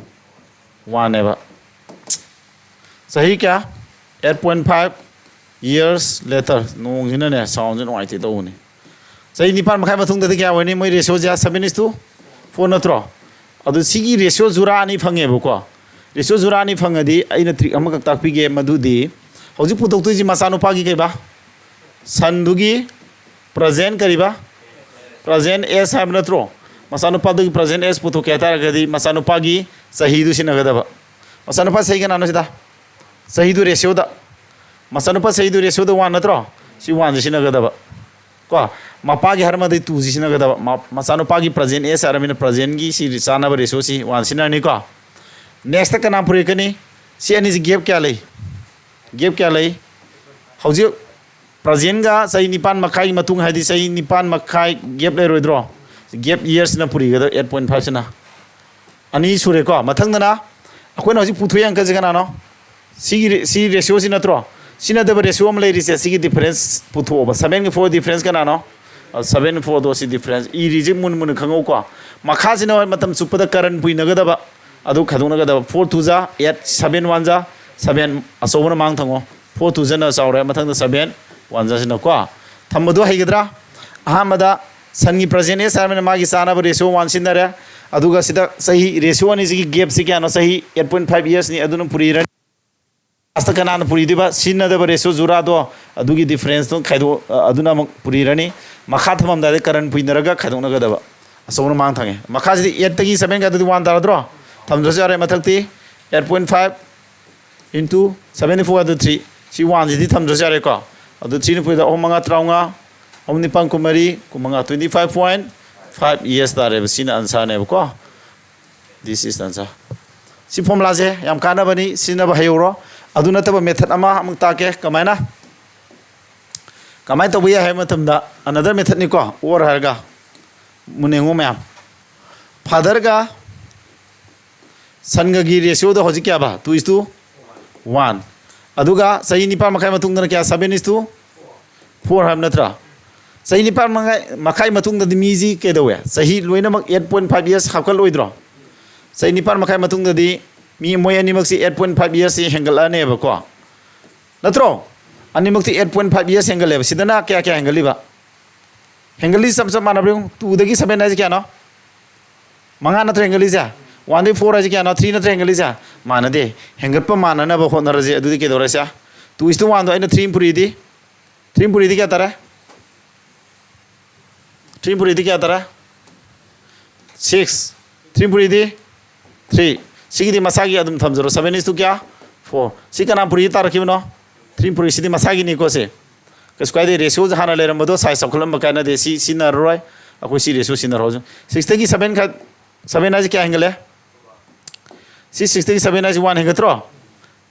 Oneꯅꯦꯕ꯫ ꯆꯍꯤ ꯀꯌꯥ? Eight point five years later꯫ ꯅꯣꯡꯁꯤꯅꯅꯦ soundꯁꯦ ꯅꯨꯡꯉꯥꯏꯇꯦ ꯇꯧꯕꯅꯤ꯫ ꯆꯍꯤ ꯅꯤꯄꯥꯟ ꯃꯈꯥꯏ ꯃꯇꯨꯡꯗꯗꯤ ꯀꯌꯥ ꯑꯣꯏꯅꯤ? ꯃꯣꯏ ratioꯁꯦ seven is to four ꯅꯠꯇ꯭ꯔꯣ? ꯑꯗꯨ ꯁꯤꯒꯤ ratio ꯖꯨꯔꯥ ꯑꯅꯤ ꯐꯪꯉꯦꯕꯀꯣ꯫ Ratio ꯖꯨꯔꯥ ꯑꯅꯤ ꯐꯪꯉꯗꯤ ꯑꯩꯅ trick ꯑꯃꯈꯛ ꯇꯥꯛꯄꯤꯒꯦ, ꯃꯗꯨꯗꯤ ꯍꯧꯖꯤꯛ ꯄꯨꯊꯣꯛꯇꯣꯏꯁꯤ ꯃꯆꯥꯅꯨꯄꯥꯒꯤ ꯀꯩꯕꯥ? Sonꯗꯨꯒꯤ present ꯀꯔꯤꯕ? Present age ꯍꯥꯏꯕ ꯅꯠꯇ꯭ꯔꯣ? ꯃꯆꯥꯅꯨꯄꯥꯗꯨꯒꯤ present age ꯄꯨꯊꯣꯛꯀꯦ ꯍꯥꯏꯇꯥꯔꯒꯗꯤ ꯃꯆꯥꯅꯨꯄꯥꯒꯤ ꯆꯍꯤꯗꯨ ꯁꯤꯟꯅꯒꯗꯕ꯫ ꯃꯆꯥꯅꯨꯄꯥ ꯆꯍꯤ ꯀꯅꯥꯅꯣ ꯁꯤꯗ? ꯆꯍꯤꯗꯨ ratioꯗ꯫ ꯃꯆꯥꯅꯨꯄꯥ ꯆꯍꯤꯗꯨ ratioꯗ one ꯅꯠꯇ꯭ꯔꯣ? ꯁꯤ oneꯁꯤ ꯁꯤꯟꯅꯒꯗꯕ꯫ ꯀꯣ, ꯃꯄꯥꯒꯤ ꯍꯥꯏꯔꯝꯃꯗꯤ twoꯁꯤ ꯁꯤꯟꯅꯒꯗꯕ꯫ ꯃ-, ꯃꯆꯥꯅꯨꯄꯥꯒꯤ present age ꯍꯥꯏꯔꯕꯅꯤꯅ presentꯒꯤ ꯁꯤ ꯆꯥꯅꯕ ratioꯁꯤ one ꯁꯤꯟꯅꯔꯅꯤꯀꯣ꯫ Nextꯇ ꯀꯅꯥ ꯄꯨꯔꯛꯀꯅꯤ? ꯁꯤ ꯑꯅꯤꯁꯤ gap ꯀꯌꯥ ꯂꯩ? Gap ꯀꯌꯥ ꯂꯩ? ꯍꯧꯖꯤꯛ presentꯒ ꯆꯍꯤ ꯅꯤꯄꯥꯟ ꯃꯈꯥꯏꯒꯤ ꯃꯇꯨꯡ ꯍꯥꯏꯗꯤ ꯆꯍꯤ ꯅꯤꯄꯥꯟ ꯃꯈꯥꯏ gap ꯂꯩꯔꯣꯏꯗ꯭ꯔꯣ? Gap yearsꯅ ꯄꯨꯔꯤꯒꯗꯕ eight point fiveꯁꯤꯅ꯫ ꯑꯅꯤ ꯁꯨꯔꯦꯀꯣ꯫ ꯃꯊꯪꯗꯅ ꯑꯩꯈꯣꯏꯅ ꯍꯧꯖꯤꯛ ꯄꯨꯊꯣꯛꯏ ꯑꯪꯀꯁꯦ ꯀꯅꯥꯅꯣ? ꯁꯤꯒꯤ ꯔꯦ-, ꯁꯤ ratioꯁꯤ ꯅꯠꯇ꯭ꯔꯣ? ꯁꯤꯟꯅꯗꯕ ratio ꯑꯃ ꯂꯩꯔꯤꯁꯦ, ꯁꯤꯒꯤ difference ꯄꯨꯊꯣꯛꯑꯣꯕ꯫ Sevenꯒ four difference ꯀꯅꯥꯅꯣ? Seven fourꯗꯣ ꯁꯤ difference꯫ ꯏꯔꯤꯁꯦ ꯃꯨꯟ ꯃꯨꯟꯅ ꯈꯪꯍꯧꯀꯣ꯫ ꯃꯈꯥꯁꯤꯅ ꯍꯣꯏ ꯃꯇꯝ ꯆꯨꯞꯄꯗ ꯀꯔꯟ ꯄꯨꯏꯅꯒꯗꯕ꯫ ꯑꯗꯨ ꯈꯥꯏꯗꯣꯛꯅꯒꯗꯕ꯫ Four two ꯖꯥ eight, seven one ꯖꯥ seven, ꯑꯆꯧꯕꯅ ꯃꯥꯡ ꯊꯪꯉꯣ꯫ Four two ꯖꯥꯅ ꯆꯥꯎꯔꯦ, ꯃꯊꯪꯗ seven one ꯖꯥꯁꯤꯅꯀꯣ꯫ ꯊꯝꯕꯗꯣ ꯍꯩꯒꯗ꯭ꯔꯥ? ꯑꯍꯥꯟꯕꯗ sonꯒꯤ present age ꯍꯥꯏꯔꯕꯅꯤꯅ ꯃꯥꯒꯤ ꯆꯥꯅꯕ ratio one ꯁꯤꯖꯤꯟꯅꯔꯦ꯫ ꯑꯗꯨꯒ ꯁꯤꯗ ꯆꯍꯤ ratio ꯑꯅꯤꯁꯤꯒꯤ gapꯁꯤ ꯀꯌꯥꯅꯣ? ꯆꯍꯤ eight point five yearsꯅꯤ, ꯑꯗꯨꯅ ꯄꯨꯔꯤꯔꯅꯤ꯫ Lastꯇ ꯀꯅꯥꯅ ꯄꯨꯔꯤꯗꯣꯏꯕ? ꯁꯤꯖꯤꯟꯅꯗꯕ ratio ꯖꯨꯔꯥꯗꯣ, ꯑꯗꯨꯒꯤ differenceꯇꯣ ꯈꯥꯏꯗꯣꯛ-, ꯑ, ꯑꯗꯨꯅ ꯑꯃꯨꯛ ꯄꯨꯔꯤꯔꯅꯤ꯫ ꯃꯈꯥ ꯊꯝꯃꯝꯗꯥꯏꯗ ꯀꯔꯟ ꯄꯨꯏꯅꯔꯒ ꯈꯥꯏꯗꯣꯛꯅꯒꯗꯕ꯫ ꯑꯆꯧꯕꯅ ꯃꯥꯡ ꯊꯪꯉꯦ꯫ ꯃꯈꯥꯁꯤꯗꯤ eightꯇꯒꯤ seven ꯀꯥꯏꯗꯨꯗꯤ one ꯇꯥꯔꯗ꯭ꯔꯣ? ꯊꯝꯗ꯭ꯔꯁꯨ ꯌꯥꯔꯦ꯫ ꯃꯊꯛꯇꯤ eight point five into seventy four ꯑꯗꯨ three꯫ ꯁꯤ oneꯁꯤꯗꯤ ꯊꯝꯗ꯭ꯔꯁꯨ ꯌꯥꯔꯦꯀꯣ꯫ ꯑꯗꯨ threeꯅ ꯄꯨꯔꯤꯗ ꯑꯍꯨꯝ ꯃꯉꯥ ꯇꯔꯥꯃꯉꯥ, ꯑꯍꯨꯝ ꯅꯤꯄꯥꯟ ꯀꯨꯟꯃꯔꯤ, ꯀꯨꯟꯃꯉꯥ, twenty five point five years ꯇꯥꯔꯦꯕ꯫ ꯁꯤꯅ answerꯅꯦꯕꯀꯣ꯫ This is the answer꯫ ꯁꯤ formulaꯁꯦ ꯌꯥꯝ ꯀꯥꯟꯅꯕꯅꯤ, ꯁꯤꯖꯤꯟꯅꯕ ꯍꯩꯍꯧꯔꯣ꯫ ꯑꯗꯨ ꯅꯠꯇꯕ method ꯑꯃ ꯑꯃꯨꯛ ꯇꯥꯛꯀꯦ꯫ ꯀꯃꯥꯏꯅ? ꯀꯃꯥꯏꯅ ꯇꯧꯕ ꯌꯥꯏ ꯍꯥꯏꯕ ꯃꯇꯝꯗ, another methodꯅꯤꯀꯣ, or ꯍꯥꯏꯔꯒ꯫ ꯃꯨꯟꯅ ꯌꯦꯡꯉꯨ ꯃꯌꯥꯝ꯫ Fatherꯒ sonꯒꯒꯤ ratioꯗꯣ ꯍꯧꯖꯤꯛ ꯀꯌꯥꯕ? Two is to One. ꯑꯗꯨꯒ ꯆꯍꯤ ꯅꯤꯄꯥꯟ ꯃꯈꯥꯏ ꯃꯇꯨꯡꯗꯅ ꯀꯌꯥ? Seven is to four ꯍꯥꯏꯕ ꯅꯠꯇ꯭ꯔꯥ? ꯆꯍꯤ ꯅꯤꯄꯥꯟ ꯃꯈꯥꯏ ꯃꯈꯥꯏ ꯃꯇꯨꯡꯗꯗꯤ ꯃꯤꯁꯤ ꯀꯩꯗꯧꯋꯦ? ꯆꯍꯤ ꯂꯣꯏꯅꯃꯛ eight point five years ꯍꯥꯞꯀꯠꯂꯣꯏꯗ꯭ꯔꯣ? ꯆꯍꯤ ꯅꯤꯄꯥꯟ ꯃꯈꯥꯏ ꯃꯇꯨꯡꯗꯗꯤ ꯃꯤ ꯃꯣꯏ ꯑꯅꯤꯃꯛꯁꯤ eight point five yearsꯁꯤ ꯍꯦꯟꯒꯠꯂꯛꯑꯅꯦꯕꯀꯣ, ꯅꯠꯇ꯭ꯔꯣ? ꯑꯅꯤꯃꯛꯇꯤ eight point five years ꯍꯦꯟꯒꯠꯂꯦꯕ꯫ ꯁꯤꯗꯅ ꯀꯌꯥ ꯀꯌꯥ ꯍꯦꯟꯒꯠꯂꯤꯕ? ꯍꯦꯟꯒꯠꯂꯤ ꯆꯞ ꯆꯞ ꯃꯥꯟꯅꯕ꯭ꯔꯥ ꯌꯦꯡꯉꯨ꯫ Twoꯗꯒꯤ seven ꯍꯥꯏꯁꯦ ꯀꯌꯥꯅꯣ? ꯃꯉꯥ ꯅꯠꯇ꯭ꯔ ꯍꯦꯟꯒꯠꯂꯤꯁꯦ? Oneꯗꯒꯤ four ꯍꯥꯏꯁꯦ ꯀꯌꯥꯅꯣ? Three ꯅꯠꯇ꯭ꯔ ꯍꯦꯟꯒꯠꯂꯤꯁꯦ? ꯃꯥꯟꯅꯗꯦ꯫ ꯍꯦꯟꯒꯠꯄ ꯃꯥꯟꯅꯅꯕ ꯍꯣꯠꯅꯔꯁꯦ꯫ ꯑꯗꯨꯗꯤ ꯀꯩꯗꯧꯔꯁꯦ? Two is to oneꯗꯣ ꯑꯩꯅ three ꯄꯨꯔꯤꯗꯤ, three ꯄꯨꯔꯤꯗꯤ ꯀꯌꯥ ꯇꯥꯔꯦ? Three ꯄꯨꯔꯤꯗꯤ ꯀꯌꯥ ꯇꯥꯔꯦ? Six꯫ Three ꯄꯨꯔꯤꯗꯤ three꯫ ꯁꯤꯒꯤꯗꯤ ꯃꯁꯥꯒꯤ ꯑꯗꯨꯝ ꯊꯝꯖꯔꯣ꯫ Seven is to ꯀꯌꯥ? Four꯫ ꯁꯤ ꯀꯅꯥ ꯄꯨꯔꯤ ꯇꯥꯔꯛꯈꯤꯕꯅꯣ? Three ꯄꯨꯔꯤ꯫ ꯁꯤꯗꯤ ꯃꯁꯥꯒꯤꯅꯤꯀꯣ ꯁꯦ꯫ ꯀꯩꯁꯨ ꯀꯥꯏꯗꯦ꯫ Ratioꯁꯦ ꯍꯥꯟꯅ ꯂꯩꯔꯝꯕꯗꯣ size ꯆꯥꯎꯈꯠꯍꯟꯕ ꯀꯥꯟꯅꯗꯦ꯫ ꯁꯤ ꯁꯤꯖꯤꯟꯅꯔꯔꯣꯏ꯫ ꯑꯩꯈꯣꯏ ꯁꯤ ratio ꯁꯤꯖꯤꯟꯅꯔꯣ꯫ Sixꯇꯒꯤ seven ꯈ-, seven ꯍꯥꯏꯁꯦ ꯀꯌꯥ ꯍꯦꯟꯒꯠꯂꯦ? ꯁꯤ sixꯇꯒꯤ seven ꯍꯥꯏꯁꯦ one ꯍꯦꯟꯒꯠꯇ꯭ꯔꯣ?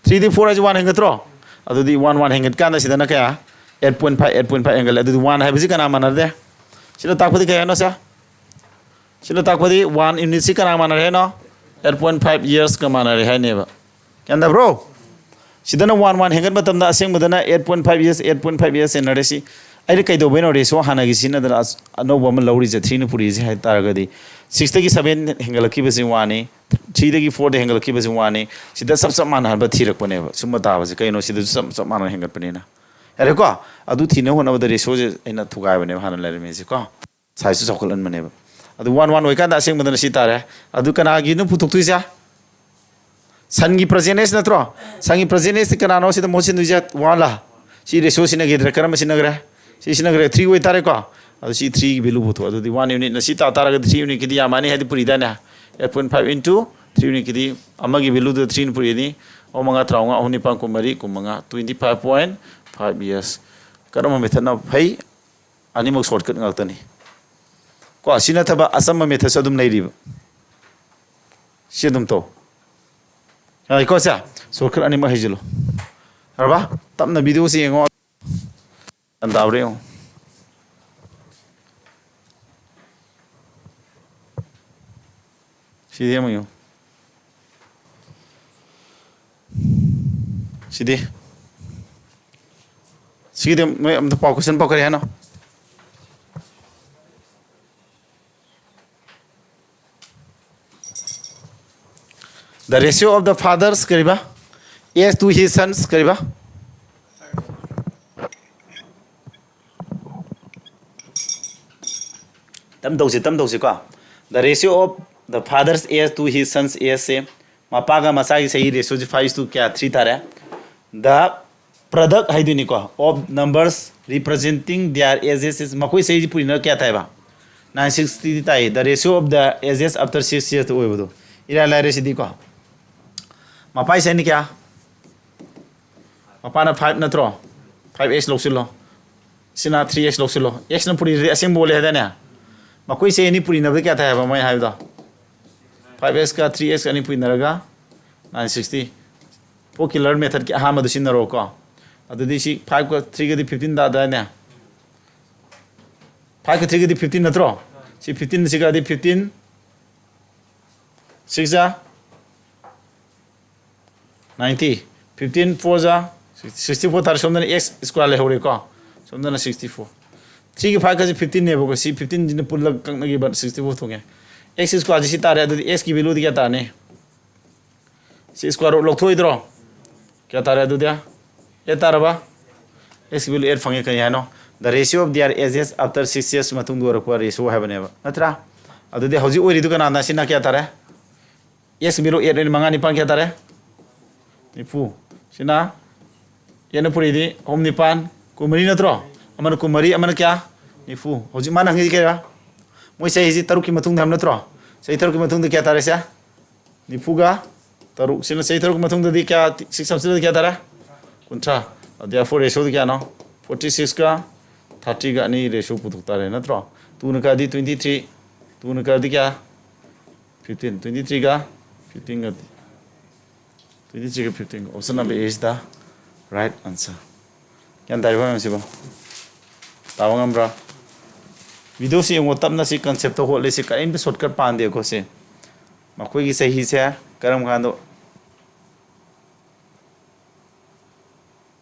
Threeꯗꯒꯤ four ꯍꯥꯏꯁꯦ one ꯍꯦꯟꯒꯠꯇ꯭ꯔꯣ? ꯑꯗꯨꯗꯤ one, one ꯍꯦꯟꯒꯠꯀꯥꯟꯗ ꯁꯤꯗꯅ ꯀꯌꯥ? Eight point five, eight point five ꯍꯦꯟꯒꯠꯂꯦ꯫ ꯑꯗꯨꯗꯤ one ꯍꯥꯏꯕꯁꯤ ꯀꯅꯥ ꯃꯥꯟꯅꯗꯦ? ꯁꯤꯅ ꯇꯥꯛꯄꯗꯤ ꯀꯌꯥꯅꯣ ꯁꯦ? ꯁꯤꯅ ꯇꯥꯛꯄꯗꯤ one unitꯁꯤ ꯀꯅꯥ ꯃꯥꯟꯅꯔꯦ ꯍꯥꯏꯅꯣ? Eight point five yearsꯀ ꯃꯥꯟꯅꯔꯦ ꯍꯥꯏꯅꯦꯕ꯫ ꯒ꯭ꯌꯥꯟ ꯇꯥꯕ꯭ꯔꯣ? ꯁꯤꯗꯅ one, one ꯍꯦꯟꯒꯠ ꯃꯇꯝꯗ ꯑꯁꯦꯡꯕꯗꯅ eight point five years, eight point five years ꯍꯦꯟꯅꯔꯦ꯫ ꯁꯤ ꯑꯩꯅ ꯀꯩꯗꯧꯕꯩꯅꯣ ratio ꯍꯥꯟꯅꯒꯤ ꯁꯤꯖꯤꯟꯅꯗꯅ ꯑꯁ-, ꯑꯅꯧꯕ ꯑꯃ ꯂꯧꯔꯤꯁꯦ? Threeꯅ ꯄꯨꯔꯤꯁꯦ ꯍꯥꯏ ꯇꯥꯔꯒꯗꯤ, sixꯇꯒꯤ seven ꯍꯦꯟꯒꯠꯂꯛꯈꯤꯕꯁꯤ oneꯅꯤ, threeꯗꯒꯤ fourꯗ ꯍꯦꯟꯒꯠꯂꯛꯈꯤꯕꯁꯤ oneꯅꯤ꯫ ꯁꯤꯗ ꯆꯞ ꯆꯞ ꯃꯥꯟꯅꯍꯟꯕ ꯊꯤꯔꯛꯄꯅꯦꯕ꯫ ꯁꯨꯝꯕ ꯇꯥꯕꯁꯦ ꯀꯩꯅꯣ? ꯁꯤꯗꯁꯨ ꯆꯞ ꯆꯞ ꯃꯥꯟꯅꯅ ꯍꯦꯟꯒꯠꯄꯅꯤꯅ꯫ ꯌꯥꯔꯦꯀꯣ? ꯑꯗꯨ ꯊꯤꯅꯕ ꯍꯣꯠꯅꯕꯗ ratioꯁꯦ ꯑꯩꯅ ꯊꯨꯒꯥꯏꯕꯅꯦꯕ ꯍꯥꯟꯅ ꯂꯩꯔꯝꯃꯤꯁꯦꯀꯣ꯫ Sizeꯁꯨ ꯆꯥꯎꯈꯠꯍꯟꯕꯅꯦꯕ꯫ ꯑꯗꯨ one, one ꯑꯣꯏꯀꯥꯟꯗ ꯑꯁꯦꯡꯕꯗꯅ ꯁꯤ ꯇꯥꯔꯦ꯫ ꯑꯗꯨ ꯀꯅꯥꯒꯤꯅꯣ ꯄꯨꯊꯣꯛꯇꯣꯏꯁꯦ? Sunꯒꯤ present age ꯅꯠꯇ꯭ꯔꯣ? Sunꯒꯤ present ageꯇꯤ ꯀꯅꯥꯅꯣ ꯁꯤꯗ ꯃꯍꯨꯠ ꯁꯤꯟꯗꯣꯏꯁꯦ? Oneꯂꯥ? ꯁꯤ ratio ꯁꯤꯟꯅꯈꯤꯗ꯭ꯔꯦ꯫ ꯀꯔꯝꯕ ꯁꯤꯟꯅꯈ꯭ꯔꯦ? ꯁꯤ ꯁꯤꯟꯅꯈ꯭ꯔꯦ꯫ Three ꯑꯣꯏꯇꯥꯔꯦꯀꯣ꯫ ꯑꯗꯨ ꯁꯤ threeꯒꯤ value ꯄꯨꯊꯣꯛ꯫ ꯑꯗꯨꯗꯤ one unitꯅ ꯁꯤ ꯇꯥ ꯇꯥꯔꯒꯗꯤ three unitꯀꯤꯗꯤ ꯌꯥꯝꯃꯅꯤ, ꯍꯥꯏꯗꯤ ꯄꯨꯔꯤꯗꯥꯏꯅꯦ? Eight point five into three unitꯀꯤꯗꯤ ꯑꯃꯒꯤ valueꯗꯨꯗ threeꯅ ꯄꯨꯔꯤꯅꯤ꯫ ꯑꯣ, ꯃꯉꯥ, ꯇꯔꯥꯃꯉꯥ, ꯑꯍꯨꯝ, ꯅꯤꯄꯥꯟ, ꯀꯨꯟꯃꯔꯤ, ꯀꯨꯟꯃꯉꯥ, twenty five point five years꯫ ꯀꯔꯝꯕ methodꯅ ꯐꯩ? ꯑꯅꯤꯃꯛ shortcut ꯉꯥꯛꯇꯅꯤ꯫ ꯀꯣ, ꯁꯤ ꯅꯠꯇꯕ ꯑꯆꯝꯕ methodꯁꯨ ꯑꯗꯨꯝ ꯂꯩꯔꯤꯕ꯫ ꯁꯤ ꯑꯗꯨꯝ ꯇꯧ꯫ ꯌꯥꯏꯀꯣ ꯁꯦ? Shortcut ꯑꯅꯤꯃꯛ ꯍꯩꯖꯤꯜꯂꯨ꯫ ꯌꯥꯔꯕ? ꯇꯞꯅ videoꯁꯤ ꯌꯦꯡꯉꯣ꯫ ꯒ꯭ꯌꯥꯟ ꯇꯥꯕ꯭ꯔꯥ ꯌꯦꯡꯉꯣ꯫ ꯁꯤꯗꯤ ꯑꯃ ꯌꯦꯡꯉꯨ꯫ ꯁꯤꯗꯤ, ꯁꯤꯒꯤꯗꯤ ꯅꯣꯏ ꯑꯝꯇ ꯄꯥꯎ, ꯀꯣꯏꯁꯟ ꯄꯥꯎ ꯀꯔꯤ ꯍꯥꯏꯅꯣ? The ratio of the father's ꯀꯔꯤꯕ? Heirs to his sons ꯀꯔꯤꯕ? ꯇꯝ ꯇꯧꯁꯤ, ꯇꯝ ꯇꯧꯁꯤꯀꯣ꯫ The ratio of the father's heirs to his son's heirs ꯁꯦ, ꯃꯄꯥꯒ ꯃꯆꯥꯒꯤ ꯆꯍꯤ ratio say five is to ꯀꯌꯥ? Three ꯇꯥꯔꯦ꯫ The product ꯍꯥꯏꯗꯣꯏꯅꯤꯀꯣ, of numbers representing their ages is, ꯃꯈꯣꯏ ꯆꯍꯤꯁꯤ ꯄꯨꯔꯤꯅ ꯀꯌꯥ ꯇꯥꯏꯕ? Nine sixty ꯇꯥꯏ꯫ The ratio of the ages after six years ꯑꯣꯏꯕꯗꯣ꯫ ꯏꯔꯥꯏ ꯂꯥꯏꯔꯦ ꯁꯤꯗꯤꯀꯣ꯫ ꯃꯄꯥꯒꯤ ꯆꯍꯤꯅ ꯀꯌꯥ? ꯃꯄꯥꯅ five ꯅꯠꯇ꯭ꯔꯣ? Five x ꯂꯧꯁꯤꯜꯂꯣ꯫ ꯁꯤꯅ three x ꯂꯧꯁꯤꯜꯂꯣ꯫ X ꯅ ꯄꯨꯔꯤꯗꯗꯤ ꯑꯁꯦꯡꯕ ꯑꯣꯜꯂꯦ ꯍꯥꯏꯗꯥꯏꯅꯦ? ꯃꯈꯣꯏꯁꯦ ꯑꯅꯤ ꯄꯨꯔꯤꯅꯕꯗ ꯀꯌꯥ ꯊꯥꯏ ꯍꯥꯏꯕ ꯃꯣꯏ ꯍꯥꯏꯕꯗꯣ? Five x ꯀ three x ꯑꯅꯤ ꯄꯨꯔꯤꯅꯔꯒ nine sixty꯫ Four killer method ꯀꯤ ꯑꯍꯥꯟꯕꯗ ꯁꯤꯖꯤꯟꯅꯔꯣꯀꯣ꯫ ꯑꯗꯨꯗꯤ ꯁꯤ five ꯀ three ꯒꯗꯤ fifteen ꯇꯥꯗꯥꯏꯅꯦ? Five ꯀ three ꯒꯗꯤ fifteen ꯅꯠꯇ꯭ꯔꯣ? ꯁꯤ fifteen, ꯁꯤꯒꯗꯤ fifteen, six ꯖꯥ ninety, fifteen four ꯖꯥ sixty four ꯇꯥꯔꯦ꯫ ꯁꯣꯝꯗꯅ x square ꯂꯩꯍꯧꯔꯦꯀꯣ, ꯁꯣꯝꯗꯅ sixty four꯫ Three ꯒ five ꯀꯁꯦ fifteen ꯅꯦꯕꯀꯣ, ꯁꯤ fifteen ꯁꯤꯅ ꯄꯨꯜꯂꯒ ꯀꯛꯅꯈꯤꯕ sixty four ꯊꯣꯛꯑꯦ꯫ X square ꯁꯤ ꯁꯤ ꯇꯥꯔꯦ꯫ ꯑꯗꯨꯗꯤ x ꯀꯤ value ꯗꯤ ꯀꯌꯥ ꯇꯥꯔꯅꯤ? ꯁꯤ square root ꯂꯧꯊꯣꯛꯑꯣꯏꯗ꯭ꯔꯣ? ꯀꯌꯥ ꯇꯥꯔꯦ ꯑꯗꯨꯗꯤ? Eight ꯇꯥꯔꯕ? X ꯀꯤ value eight ꯐꯪꯉꯦ꯫ ꯀꯔꯤ ꯍꯥꯏꯅꯣ? The ratio of their ages after six years ꯃꯇꯨꯡꯗ ꯑꯣꯏꯔꯛꯄ ratio ꯍꯥꯏꯕꯅꯦꯕ, ꯅꯠꯇ꯭ꯔꯥ? ꯑꯗꯨꯗꯤ ꯍꯧꯖꯤꯛ ꯑꯣꯏꯔꯤꯗꯨ ꯀꯅꯥꯅ? ꯁꯤꯅ ꯀꯌꯥ ꯇꯥꯔꯦ? X ꯀꯤ value eight ꯑꯣꯏꯅ ꯃꯉꯥ ꯅꯤꯄꯥꯟ ꯀꯌꯥ ꯇꯥꯔꯦ? ꯅꯤꯐꯨ꯫ ꯁꯤꯅ eight ꯅ ꯄꯨꯔꯤꯗꯤ ꯑꯍꯨꯝ ꯅꯤꯄꯥꯟ ꯀꯨꯟꯃꯔꯤ ꯅꯠꯇ꯭ꯔꯣ? ꯑꯃꯅ ꯀꯨꯟꯃꯔꯤ, ꯑꯃꯅ ꯀꯌꯥ? ꯅꯤꯐꯨ꯫ ꯍꯧꯖꯤꯛ ꯃꯥꯅ ꯍꯪꯉꯤꯁꯤ ꯀꯩꯔꯥ? ꯃꯣꯏ ꯆꯍꯤꯁꯤ ꯇꯔꯨꯛꯀꯤ ꯃꯇꯨꯡꯗ ꯍꯥꯏꯕ ꯅꯠꯇ꯭ꯔꯣ? ꯆꯍꯤ ꯇꯔꯨꯛꯀꯤ ꯃꯇꯨꯡꯗ ꯀꯌꯥ ꯇꯥꯔꯦ ꯁꯦ? ꯅꯤꯐꯨꯒ ꯇꯔꯨꯛ꯫ ꯁꯤꯅ ꯆꯍꯤ ꯇꯔꯨꯛꯀꯤ ꯃꯇꯨꯡꯗꯗꯤ ꯀꯌꯥ? Six ꯍꯥꯞꯆꯤꯜꯂꯗꯤ ꯀꯌꯥ ꯇꯥꯔꯦ? ꯀꯨꯟꯊ꯭ꯔꯥ꯫ Therefore ratio ꯗꯤ ꯀꯌꯥꯅꯣ? Forty six ꯀ thirty ꯒ ꯑꯅꯤ ratio ꯄꯨꯊꯣꯛ ꯇꯥꯔꯦ, ꯅꯠꯇ꯭ꯔꯣ? Two ꯅ ꯀꯛꯑꯗꯤ twenty three, two ꯅ ꯀꯛꯑꯗꯤ ꯀꯌꯥ? Fifteen꯫ Twenty three ꯒ fifteen ꯒ, twenty three ꯒ fifteen ꯒ, option number A is the right answer꯫ ꯒ꯭ꯌꯥꯟ ꯇꯥꯔꯤꯕ ꯃꯌꯥꯝꯁꯤꯕꯣ? ꯇꯥꯕ ꯉꯝꯕ꯭ꯔꯥ? Video ꯁꯤ ꯌꯦꯡꯉꯣ, ꯇꯞꯅ꯫ ꯁꯤ concept ꯇ ꯍꯣꯠꯂꯤ꯫ ꯁꯤ ꯀꯔꯤꯝꯇ shortcut ꯄꯥꯟꯗꯦꯀꯣ꯫ ꯁꯤ ꯃꯈꯣꯏꯒꯤ ꯆꯍꯤꯁꯦ ꯀꯔꯝ ꯀꯥꯟꯗ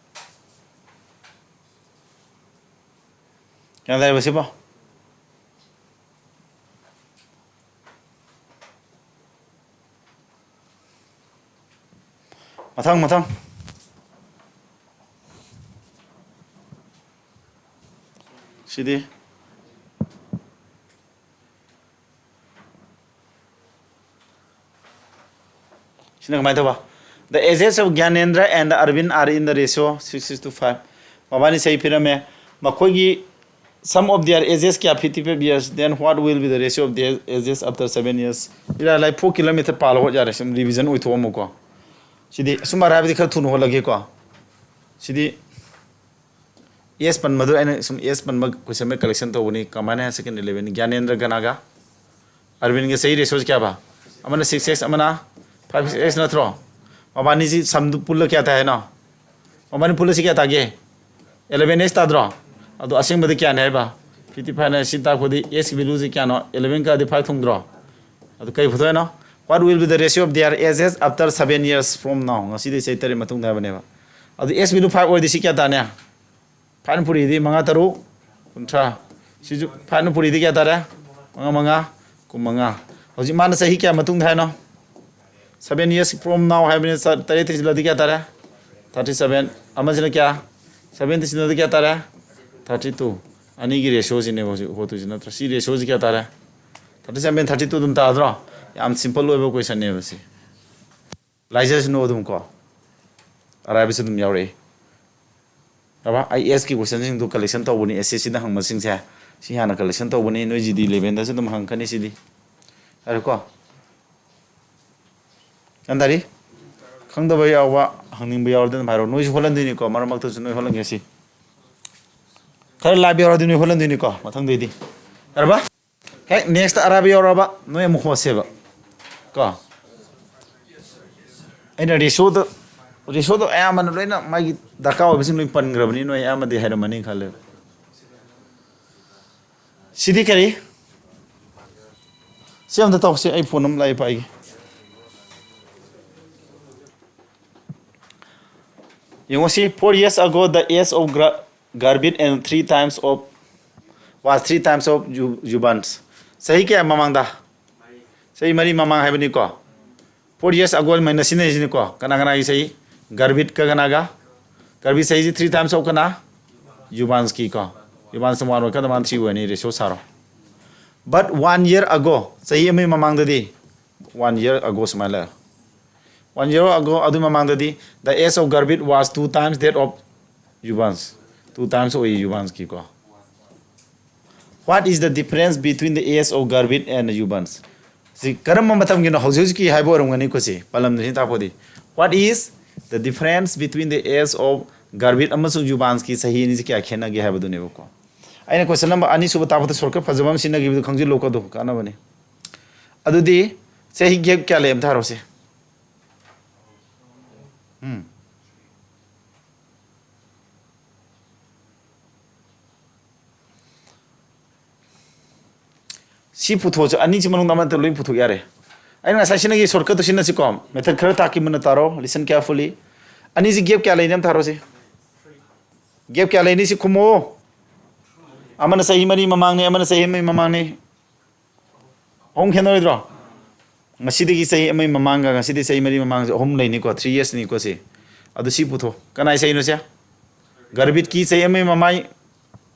ꯒ꯭ꯌꯥꯟ ꯇꯥꯔꯕ ꯁꯤꯕꯣ? ꯃꯊꯪ, ꯃꯊꯪ꯫ ꯁꯤꯗꯤ꯫ ꯁꯤꯅ ꯀꯃꯥꯏꯅ ꯇꯧꯕ? The ages of Gyanendra and Arvind are in the ratio six is to five. ꯃꯕꯥꯅꯤ ꯆꯍꯤ ꯄꯤꯔꯝꯃꯦ꯫ ꯃꯈꯣꯏꯒꯤ sum of their ages ꯀꯌꯥ? Fifty five years. Then what will be the ratio of their ages after seven years? ꯏꯔꯥꯏ ꯂꯥꯏ, four kilometer ꯄꯥꯜꯂꯣ ꯍꯣꯠ ꯌꯥꯔꯦ꯫ ꯁꯨꯝ revision ꯑꯣꯏꯊꯣꯛꯑꯝꯃꯨꯀꯣ꯫ ꯁꯤꯗꯤ ꯁꯨꯝ ꯑꯔꯥꯏꯕꯗꯤ ꯈꯔ ꯊꯨꯅ ꯍꯣꯠꯂꯒꯦꯀꯣ꯫ ꯁꯤꯗꯤ ꯑꯦꯁ ꯄꯟꯕꯗꯨ ꯑꯩꯅ ꯁꯨꯝ ꯑꯦꯁ ꯄꯟꯕ question ꯃꯩ collection ꯇꯧꯕꯅꯤ꯫ ꯀꯃꯥꯏꯅ higher second eleven? ꯒ꯭ꯌꯥꯅꯦꯟꯗ꯭ꯔ ꯒꯅꯥꯒ ꯑꯔꯕꯤꯟꯒ ꯆꯍꯤ ratio ꯁꯤ ꯀꯌꯥ ꯕ? ꯑꯃꯅ six x, ꯑꯃꯅ five x ꯅꯠꯇ꯭ꯔꯣ? ꯃꯕꯥꯅꯤꯁꯤ ꯁꯝꯗꯨ ꯄꯨꯜꯂ ꯀꯌꯥ ꯇꯥꯏ ꯍꯥꯏꯅꯣ? ꯃꯕꯥꯅꯤ ꯄꯨꯜꯂ ꯁꯤ ꯀꯌꯥ ꯇꯥꯒꯦ? Eleven x ꯇꯥꯗ꯭ꯔꯣ? ꯑꯗꯣ ꯑꯁꯦꯡꯕꯗꯤ ꯀꯌꯥꯅꯤ ꯍꯥꯏꯕ? Fifty five ꯅ ꯁꯤ ꯇꯥꯛꯄꯗꯤ x ꯀꯤ value ꯁꯤ ꯀꯌꯥꯅꯣ? Eleven ꯀꯛꯑꯗꯤ five ꯊꯨꯡꯗ꯭ꯔꯣ? ꯑꯗꯨ ꯀꯩ ꯄꯨꯊꯣꯛꯏꯅꯣ? What will be the ratio of their ages after seven years from now? ꯉꯁꯤꯗꯤ ꯆꯍꯤ ꯇꯔꯦꯠ ꯃꯇꯨꯡꯗ ꯍꯥꯏꯕꯅꯦꯕ꯫ ꯑꯗꯨ x value five ꯑꯣꯏꯔꯗꯤ ꯁꯤ ꯀꯌꯥ ꯇꯥꯅꯤ? Five ꯅ ꯄꯨꯔꯤꯗꯤ ꯃꯉꯥ ꯇꯔꯨꯛ, ꯀꯨꯟꯊ꯭ꯔꯥ꯫ ꯁꯤꯁꯨ five ꯅ ꯄꯨꯔꯤꯗꯤ ꯀꯌꯥ ꯇꯥꯔꯦ? ꯃꯉꯥ ꯃꯉꯥ, ꯀꯨꯟꯃꯉꯥ꯫ ꯍꯧꯖꯤꯛ ꯃꯥꯅ ꯆꯍꯤ ꯀꯌꯥ ꯃꯇꯨꯡꯗ ꯍꯥꯏꯅꯣ? Seven years from now ꯍꯥꯏꯕꯅꯤ꯫ ꯆ-, ꯇꯔꯦꯠ ꯊꯤꯖꯤꯜꯂꯗꯤ ꯀꯌꯥ ꯇꯥꯔꯦ? Thirty seven꯫ ꯑꯃꯁꯤꯅ ꯀꯌꯥ? Seven ꯊꯤꯖꯤꯜꯂꯗꯤ ꯀꯌꯥ ꯇꯥꯔꯦ? Thirty two꯫ ꯑꯅꯤꯒꯤ ratio ꯁꯤꯅꯦꯕ ꯍꯧꯖꯤꯛ ꯍꯣꯠꯇꯣꯏꯁꯤ ꯅꯠꯇ꯭ꯔꯥ? ꯁꯤ ratio ꯁꯤ ꯀꯌꯥ ꯇꯥꯔꯦ? Thirty seven, thirty two ꯑꯗꯨꯝ ꯇꯥꯗ꯭ꯔꯣ? ꯌꯥꯝ simple ꯑꯣꯏꯕ question ꯅꯦꯕ ꯁꯤ꯫ ꯂꯥꯏꯖꯁꯅꯨ ꯑꯗꯨꯝ ꯀꯣ꯫ ꯑꯔꯥꯏꯕꯁꯨ ꯑꯗꯨꯝ ꯌꯥꯎꯔꯛꯏ꯫ ꯕꯕꯥ, ꯑꯩ ꯑꯦꯁ ꯀꯤ question ꯁꯤꯡꯗꯨ collection ꯇꯧꯕꯅꯤ, ꯑꯦꯁ ꯑꯦꯁ ꯁꯤꯗ ꯍꯪꯕꯁꯤꯡꯁꯦ꯫ ꯁꯤ ꯍꯥꯟꯅ collection ꯇꯧꯕꯅꯤ, ꯅꯣꯏ G D eleven ꯗꯁꯨ ꯑꯗꯨꯝ ꯍꯪꯉꯛꯀꯅꯤ ꯁꯤꯗꯤ꯫ ꯌꯥꯔꯦꯀꯣ? ꯒ꯭ꯌꯥꯟ ꯇꯥꯔꯤ? ꯈꯪꯗꯕ ꯌꯥꯎꯕ, ꯍꯪꯅꯤꯡꯕ ꯌꯥꯎꯔꯗꯤ ꯑꯗꯨꯝ ꯍꯥꯏꯔꯛꯑꯣ꯫ ꯅꯣꯏꯁꯨ ꯍꯣꯠꯍꯟꯗꯣꯏꯅꯤꯀꯣ, ꯃꯔꯛ ꯃꯔꯛꯇꯁꯨ ꯅꯣꯏ ꯍꯣꯠꯍꯟꯒꯦ ꯁꯤ꯫ ꯈꯔ ꯂꯥꯏꯕ ꯌꯥꯎꯔꯗꯤ ꯅꯣꯏ ꯍꯣꯠꯍꯟꯗꯣꯏꯅꯤꯀꯣ, ꯃꯊꯪꯗꯩꯗꯤ꯫ ꯌꯥꯔꯕ? ꯍꯦꯛ next ꯑꯔꯥꯏꯕ ꯌꯧꯔꯕ, ꯅꯣꯏ ꯑꯃꯨꯛ ꯍꯣꯠꯁꯦꯕ꯫ ꯀꯣ? ꯑꯩꯅ ratio ꯗꯣ, ratio ꯗꯣ ꯑꯌꯥꯝꯕꯅ ꯂꯣꯏꯅ ꯃꯥꯒꯤ ꯗꯔꯀꯥꯔ ꯑꯣꯏꯕꯁꯤꯡ ꯂꯣꯏ ꯄꯟꯈ꯭ꯔꯕꯅꯤ, ꯅꯣꯏ ꯑꯌꯥꯝꯕꯗꯤ ꯍꯩꯔꯝꯃꯅꯤ ꯈꯜꯂꯦ꯫ ꯁꯤꯗꯤ ꯀꯔꯤ? ꯁꯤ ꯑꯝꯇ ꯇꯧꯁꯤ, ꯑꯩ phone ꯑꯃ ꯂꯥꯛꯑꯦ ꯄꯥꯏꯒꯦ꯫ ꯌꯦꯡꯉꯣ ꯁꯤ, four years ago, the age of gra-, Garvit and three times of Past three times of Ju- Jubans. ꯆꯍꯤ ꯀꯌꯥ ꯃꯃꯥꯡꯗ? ꯆꯍꯤ ꯃꯔꯤ ꯃꯃꯥꯡ ꯍꯥꯏꯕꯅꯤꯀꯣ꯫ Four years ago ꯃꯥꯏꯅ ꯁꯤꯖꯤꯟꯅꯩꯁꯤꯅꯤꯀꯣ꯫ ꯀꯅꯥ ꯀꯅꯥꯒꯤ ꯆꯍꯤ? ꯒꯔꯕꯤꯠꯀ ꯀꯅꯥꯒ? ꯒꯔꯕꯤꯠ ꯆꯍꯤꯁꯤ three times of ꯀꯅꯥ? ꯖꯨꯕꯥꯟꯁꯀꯤ ꯀꯣ꯫ ꯖꯨꯕꯥꯟꯁꯅ ꯋꯥꯟ ꯑꯣꯏꯔꯀꯥꯟꯗ ꯃꯥꯅ ꯊ꯭ꯔꯤ ꯑꯣꯏꯔꯅꯤ, ꯔꯦꯁꯤꯑꯣ ꯁꯥꯔꯣ꯫ But one year ago, ꯆꯍꯤ ꯑꯃꯒꯤ ꯃꯃꯥꯡꯗꯗꯤ, one year ago ꯁꯨꯃꯥꯏꯅ ꯂꯩꯔꯦ꯫ One year ago, ꯑꯗꯨ ꯃꯃꯥꯡꯗꯗꯤ, the age of Garbit was two times that of Jubans. Two times ꯑꯣꯏꯌꯦ ꯖꯨꯕꯥꯟꯁꯀꯤꯀꯣ꯫ What is the difference between the age of Garbit and Jubans? ꯁꯤ ꯀꯔꯝꯕ ꯃꯇꯝꯒꯤꯅꯣ? ꯍꯧꯖꯤꯛ ꯍꯧꯖꯤꯛꯀꯤ ꯍꯥꯏꯕ ꯑꯣꯏꯔꯝꯒꯅꯤꯀꯣ ꯁꯤ꯫ ꯄꯥꯜꯂꯝꯗꯣꯏꯁꯤ ꯇꯥꯛꯄꯗꯤ, what is the difference between the age of Garbit ꯑꯃꯁꯨꯡ ꯖꯨꯕꯥꯟꯁꯀꯤ ꯆꯍꯤ ꯑꯅꯤꯁꯤ ꯀꯌꯥ ꯈꯦꯠꯅꯒꯦ ꯍꯥꯏꯕꯗꯨꯅꯦꯕꯀꯣ꯫ ꯑꯩꯅ question number ꯑꯅꯤꯁꯨꯕ ꯇꯥꯛꯄꯗ shortcut ꯐꯖꯕ ꯑꯃ ꯁꯤꯖꯤꯟꯅꯈꯤꯕꯗꯨ ꯈꯪꯖꯤꯜꯂꯨꯀꯣ, ꯑꯗꯨ ꯀꯥꯟꯅꯕꯅꯤ꯫ ꯑꯗꯨꯗꯤ ꯆꯍꯤ gap ꯀꯌꯥ ꯂꯩ ꯑꯝꯇ ꯍꯥꯏꯔꯣꯁꯦ꯫ ꯎꯝ꯫ ꯁꯤ ꯄꯨꯊꯣꯛꯑꯁꯨ, ꯑꯅꯤꯁꯤ ꯃꯅꯨꯡꯗ ꯑꯃꯠꯇ ꯂꯣꯏ ꯄꯨꯊꯣꯛ ꯌꯥꯔꯦ꯫ ꯑꯩꯅ ꯉꯁꯥꯏ ꯁꯤꯅꯒꯤ shortcutꯇꯨ ꯁꯤꯟꯅꯁꯤꯀꯣ꯫ Method ꯈꯔ ꯇꯥꯛꯀꯦ, ꯃꯨꯟꯅ ꯇꯥꯔꯣ, listen carefully꯫ ꯑꯅꯤꯁꯤ gap ꯀꯌꯥ ꯂꯩꯅꯤ ꯑꯝꯇ ꯊꯥꯔꯣꯁꯤ꯫ Gap ꯀꯌꯥ ꯂꯩꯅꯤ ꯁꯤ ꯈꯨꯝꯃꯣ꯫ ꯑꯃꯅ ꯆꯍꯤ ꯃꯔꯤ ꯃꯃꯥꯡꯅꯤ, ꯑꯃꯅ ꯆꯍꯤ ꯑꯃꯒꯤ ꯃꯃꯥꯡꯅꯤ꯫ ꯑꯍꯨꯝ ꯈꯦꯠꯅꯔꯣꯏꯗ꯭ꯔꯣ? ꯉꯁꯤꯗꯒꯤ ꯆꯍꯤ ꯑꯃꯒꯤ ꯃꯃꯥꯡꯒ ꯉꯁꯤꯗꯒꯤ ꯆꯍꯤ ꯃꯔꯤ ꯃꯃꯥꯡꯁꯦ ꯑꯍꯨꯝ ꯂꯩꯅꯤꯀꯣ, three yearsꯅꯤꯀꯣ ꯁꯤ꯫ ꯑꯗꯨ ꯁꯤ ꯄꯨꯊꯣꯛ꯫ ꯀꯅꯥꯏ ꯆꯍꯤꯅꯣ ꯁꯦ? ꯒꯔꯕꯤꯠꯀꯤ ꯆꯍꯤ ꯑꯃꯒꯤ ꯃꯃꯥꯡ,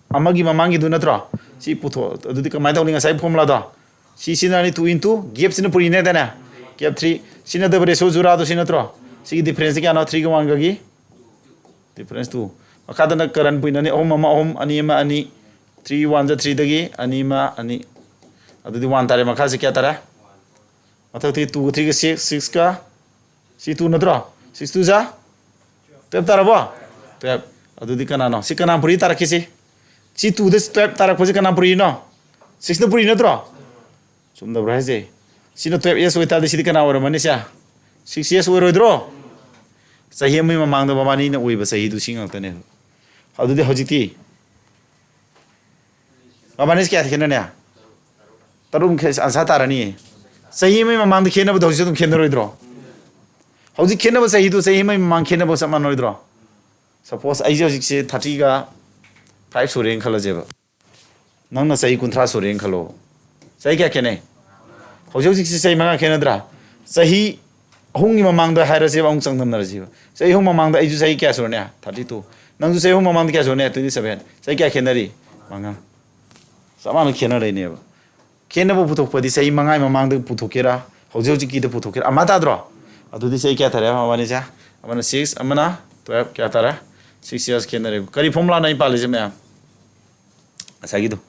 ꯑꯃꯒꯤ ꯃꯃꯥꯡꯒꯤꯗꯨ ꯅꯠꯇ꯭ꯔꯣ? ꯁꯤ ꯄꯨꯊꯣꯛ꯫ ꯑꯗꯨꯗꯤ ꯀꯃꯥꯏꯅ ꯇꯧꯅꯤ? ꯉꯁꯥꯏ formulaꯗꯣ꯫ ꯁꯤ ꯁꯤꯖꯤꯟꯅꯔꯅꯤ, two into gap ꯁꯤꯅ ꯄꯨꯔꯤꯅꯦꯗꯅꯦ꯫ Gap three꯫ ꯁꯤꯖꯤꯟꯅꯗꯕ ꯔꯦꯁꯤꯑꯣ ꯖꯨꯔꯥꯗꯣ ꯁꯤ ꯅꯠꯇ꯭ꯔꯣ? ꯁꯤꯒꯤ differenceꯁꯤ ꯀꯌꯥꯅꯣ? Threeꯒ oneꯒꯒꯤ difference two꯫ ꯃꯈꯥꯗꯅ ꯀꯔꯟ ꯄꯨꯏꯅꯅꯤ, ꯑꯍꯨꯝ ꯑꯃ ꯑꯍꯨꯝ, ꯑꯅꯤ ꯑꯃ ꯑꯅꯤ, three one ꯖ threeꯗꯒꯤ ꯑꯅꯤ ꯑꯃ ꯑꯅꯤ꯫ ꯑꯗꯨꯗꯤ one ꯇꯥꯔꯦ꯫ ꯃꯈꯥꯁꯤ ꯀꯌꯥ ꯇꯥꯔꯦ? ꯃꯊꯛꯇꯒꯤ twoꯒ threeꯒ six, sixꯀ, ꯁꯤ two ꯅꯠꯇ꯭ꯔꯣ? Six two ꯖ twelve ꯇꯥꯔꯕꯣ? Twelve꯫ ꯑꯗꯨꯗꯤ ꯀꯅꯥꯅꯣ? ꯁꯤ ꯀꯅꯥ ꯄꯨꯔꯤ ꯇꯥꯔꯛꯈꯤꯁꯤ? ꯁꯤ twoꯗ twelve ꯇꯥꯔꯛꯄꯁꯤ ꯀꯅꯥ ꯄꯨꯔꯤꯅꯣ? Sixꯅ ꯄꯨꯔꯤ ꯅꯠꯇ꯭ꯔꯣ? ꯆꯨꯝꯗꯕ꯭ꯔꯥ ꯍꯥꯏꯁꯦ? ꯁꯤꯅ twelve years ꯑꯣꯏꯇꯥꯔꯗꯤ ꯁꯤꯗꯤ ꯀꯅꯥ ꯑꯣꯏꯔꯝꯃꯅꯤ ꯁꯦ? Six years ꯑꯣꯏꯔꯣꯏꯗ꯭ꯔꯣ? ꯆꯍꯤ ꯑꯃꯒꯤ ꯃꯃꯥꯡꯗ ꯃꯕꯥꯅꯤꯅ ꯑꯣꯏꯕ ꯆꯍꯤꯗꯨ ꯁꯤ ꯉꯥꯛꯇꯅꯦ꯫ ꯑꯗꯨꯗꯤ ꯍꯧꯖꯤꯛꯇꯤ ꯃꯕꯥꯅꯤꯁꯤ ꯀꯌꯥ ꯈꯦꯠꯅꯅꯤ? ꯇꯔꯨꯛ ꯈꯦ-, ꯑꯟꯁꯥ ꯇꯥꯔꯅꯤ꯫ ꯆꯍꯤ ꯑꯃꯒꯤ ꯃꯃꯥꯡꯗ ꯈꯦꯠꯅꯕꯗꯣ ꯍꯧꯖꯤꯛꯁꯨ ꯑꯗꯨꯝ ꯈꯦꯠꯅꯔꯣꯏꯗ꯭ꯔꯣ? ꯍꯧꯖꯤꯛ ꯈꯦꯠꯅꯕ ꯆꯍꯤꯗꯨ ꯆꯍꯤ ꯑꯃꯒꯤ ꯃꯃꯥꯡ ꯈꯦꯠꯅꯕ ꯆꯞ ꯃꯥꯟꯅꯔꯣꯏꯗ꯭ꯔꯣ? Suppose ꯑꯩꯁꯦ ꯍꯧꯖꯤꯛꯁꯦ thirtyꯒ five ꯁꯨꯔꯦꯅ ꯈꯜꯂꯁꯦꯕ꯫ ꯅꯪꯅ ꯆꯍꯤ ꯀꯨꯟꯊ꯭ꯔꯥ ꯁꯨꯔꯦꯅ ꯈꯜꯂꯣ꯫ ꯆꯍꯤ ꯀꯌꯥ ꯈꯦꯠꯅꯩ? ꯍꯧꯖꯤꯛ ꯍꯧꯖꯤꯛꯁꯤ ꯆꯍꯤ ꯃꯉꯥ ꯈꯦꯠꯅꯗ꯭ꯔꯥ? ꯆꯍꯤ ꯑꯍꯨꯝꯒꯤ ꯃꯃꯥꯡꯗ ꯍꯥꯏꯔꯁꯦꯕ, ꯑꯃꯨꯛ ꯆꯥꯡꯗꯝꯅꯔꯁꯤꯕ꯫ ꯆꯍꯤ ꯑꯍꯨꯝ ꯃꯃꯥꯡꯗ ꯑꯩꯁꯨ ꯆꯍꯤ ꯀꯌꯥ ꯁꯨꯔꯅꯤ? Thirty two꯫ ꯅꯪꯁꯨ ꯆꯍꯤ ꯑꯍꯨꯝ ꯃꯃꯥꯡꯗ ꯀꯌꯥ ꯁꯨꯔꯅꯤ? Twenty seven꯫ ꯆꯍꯤ ꯀꯌꯥ ꯈꯦꯠꯅꯔꯤ? ꯃꯉꯥ꯫ ꯆꯞ ꯃꯥꯟꯅ ꯈꯦꯠꯅꯔꯛꯏꯅꯦꯕ꯫ ꯈꯦꯠꯅꯕ ꯄꯨꯊꯣꯛꯄꯗꯤ ꯆꯍꯤ ꯃꯉꯥꯒꯤ ꯃꯃꯥꯡꯗ ꯄꯨꯊꯣꯛꯀꯦꯔꯥ, ꯍꯧꯖꯤꯛ ꯍꯧꯖꯤꯛꯀꯤꯗ ꯄꯨꯊꯣꯛꯀꯦꯔꯥ, ꯑꯃ ꯇꯥꯗ꯭ꯔꯣ? ꯑꯗꯨꯗꯤ ꯆꯍꯤ ꯀꯌꯥ ꯇꯥꯔꯦ ꯃꯕꯥꯅꯤꯁꯦ? ꯑꯃꯅ six, ꯑꯃꯅ twelve꯫ ꯀꯌꯥ ꯇꯥꯔꯦ? Six years ꯈꯦꯠꯅꯔꯦ꯫ ꯀꯔꯤ formulaꯅꯣ ꯑꯩ ꯄꯥꯜꯂꯤꯁꯦ ꯃꯌꯥꯝ? ꯉꯁꯥꯏꯒꯤꯗꯣ꯫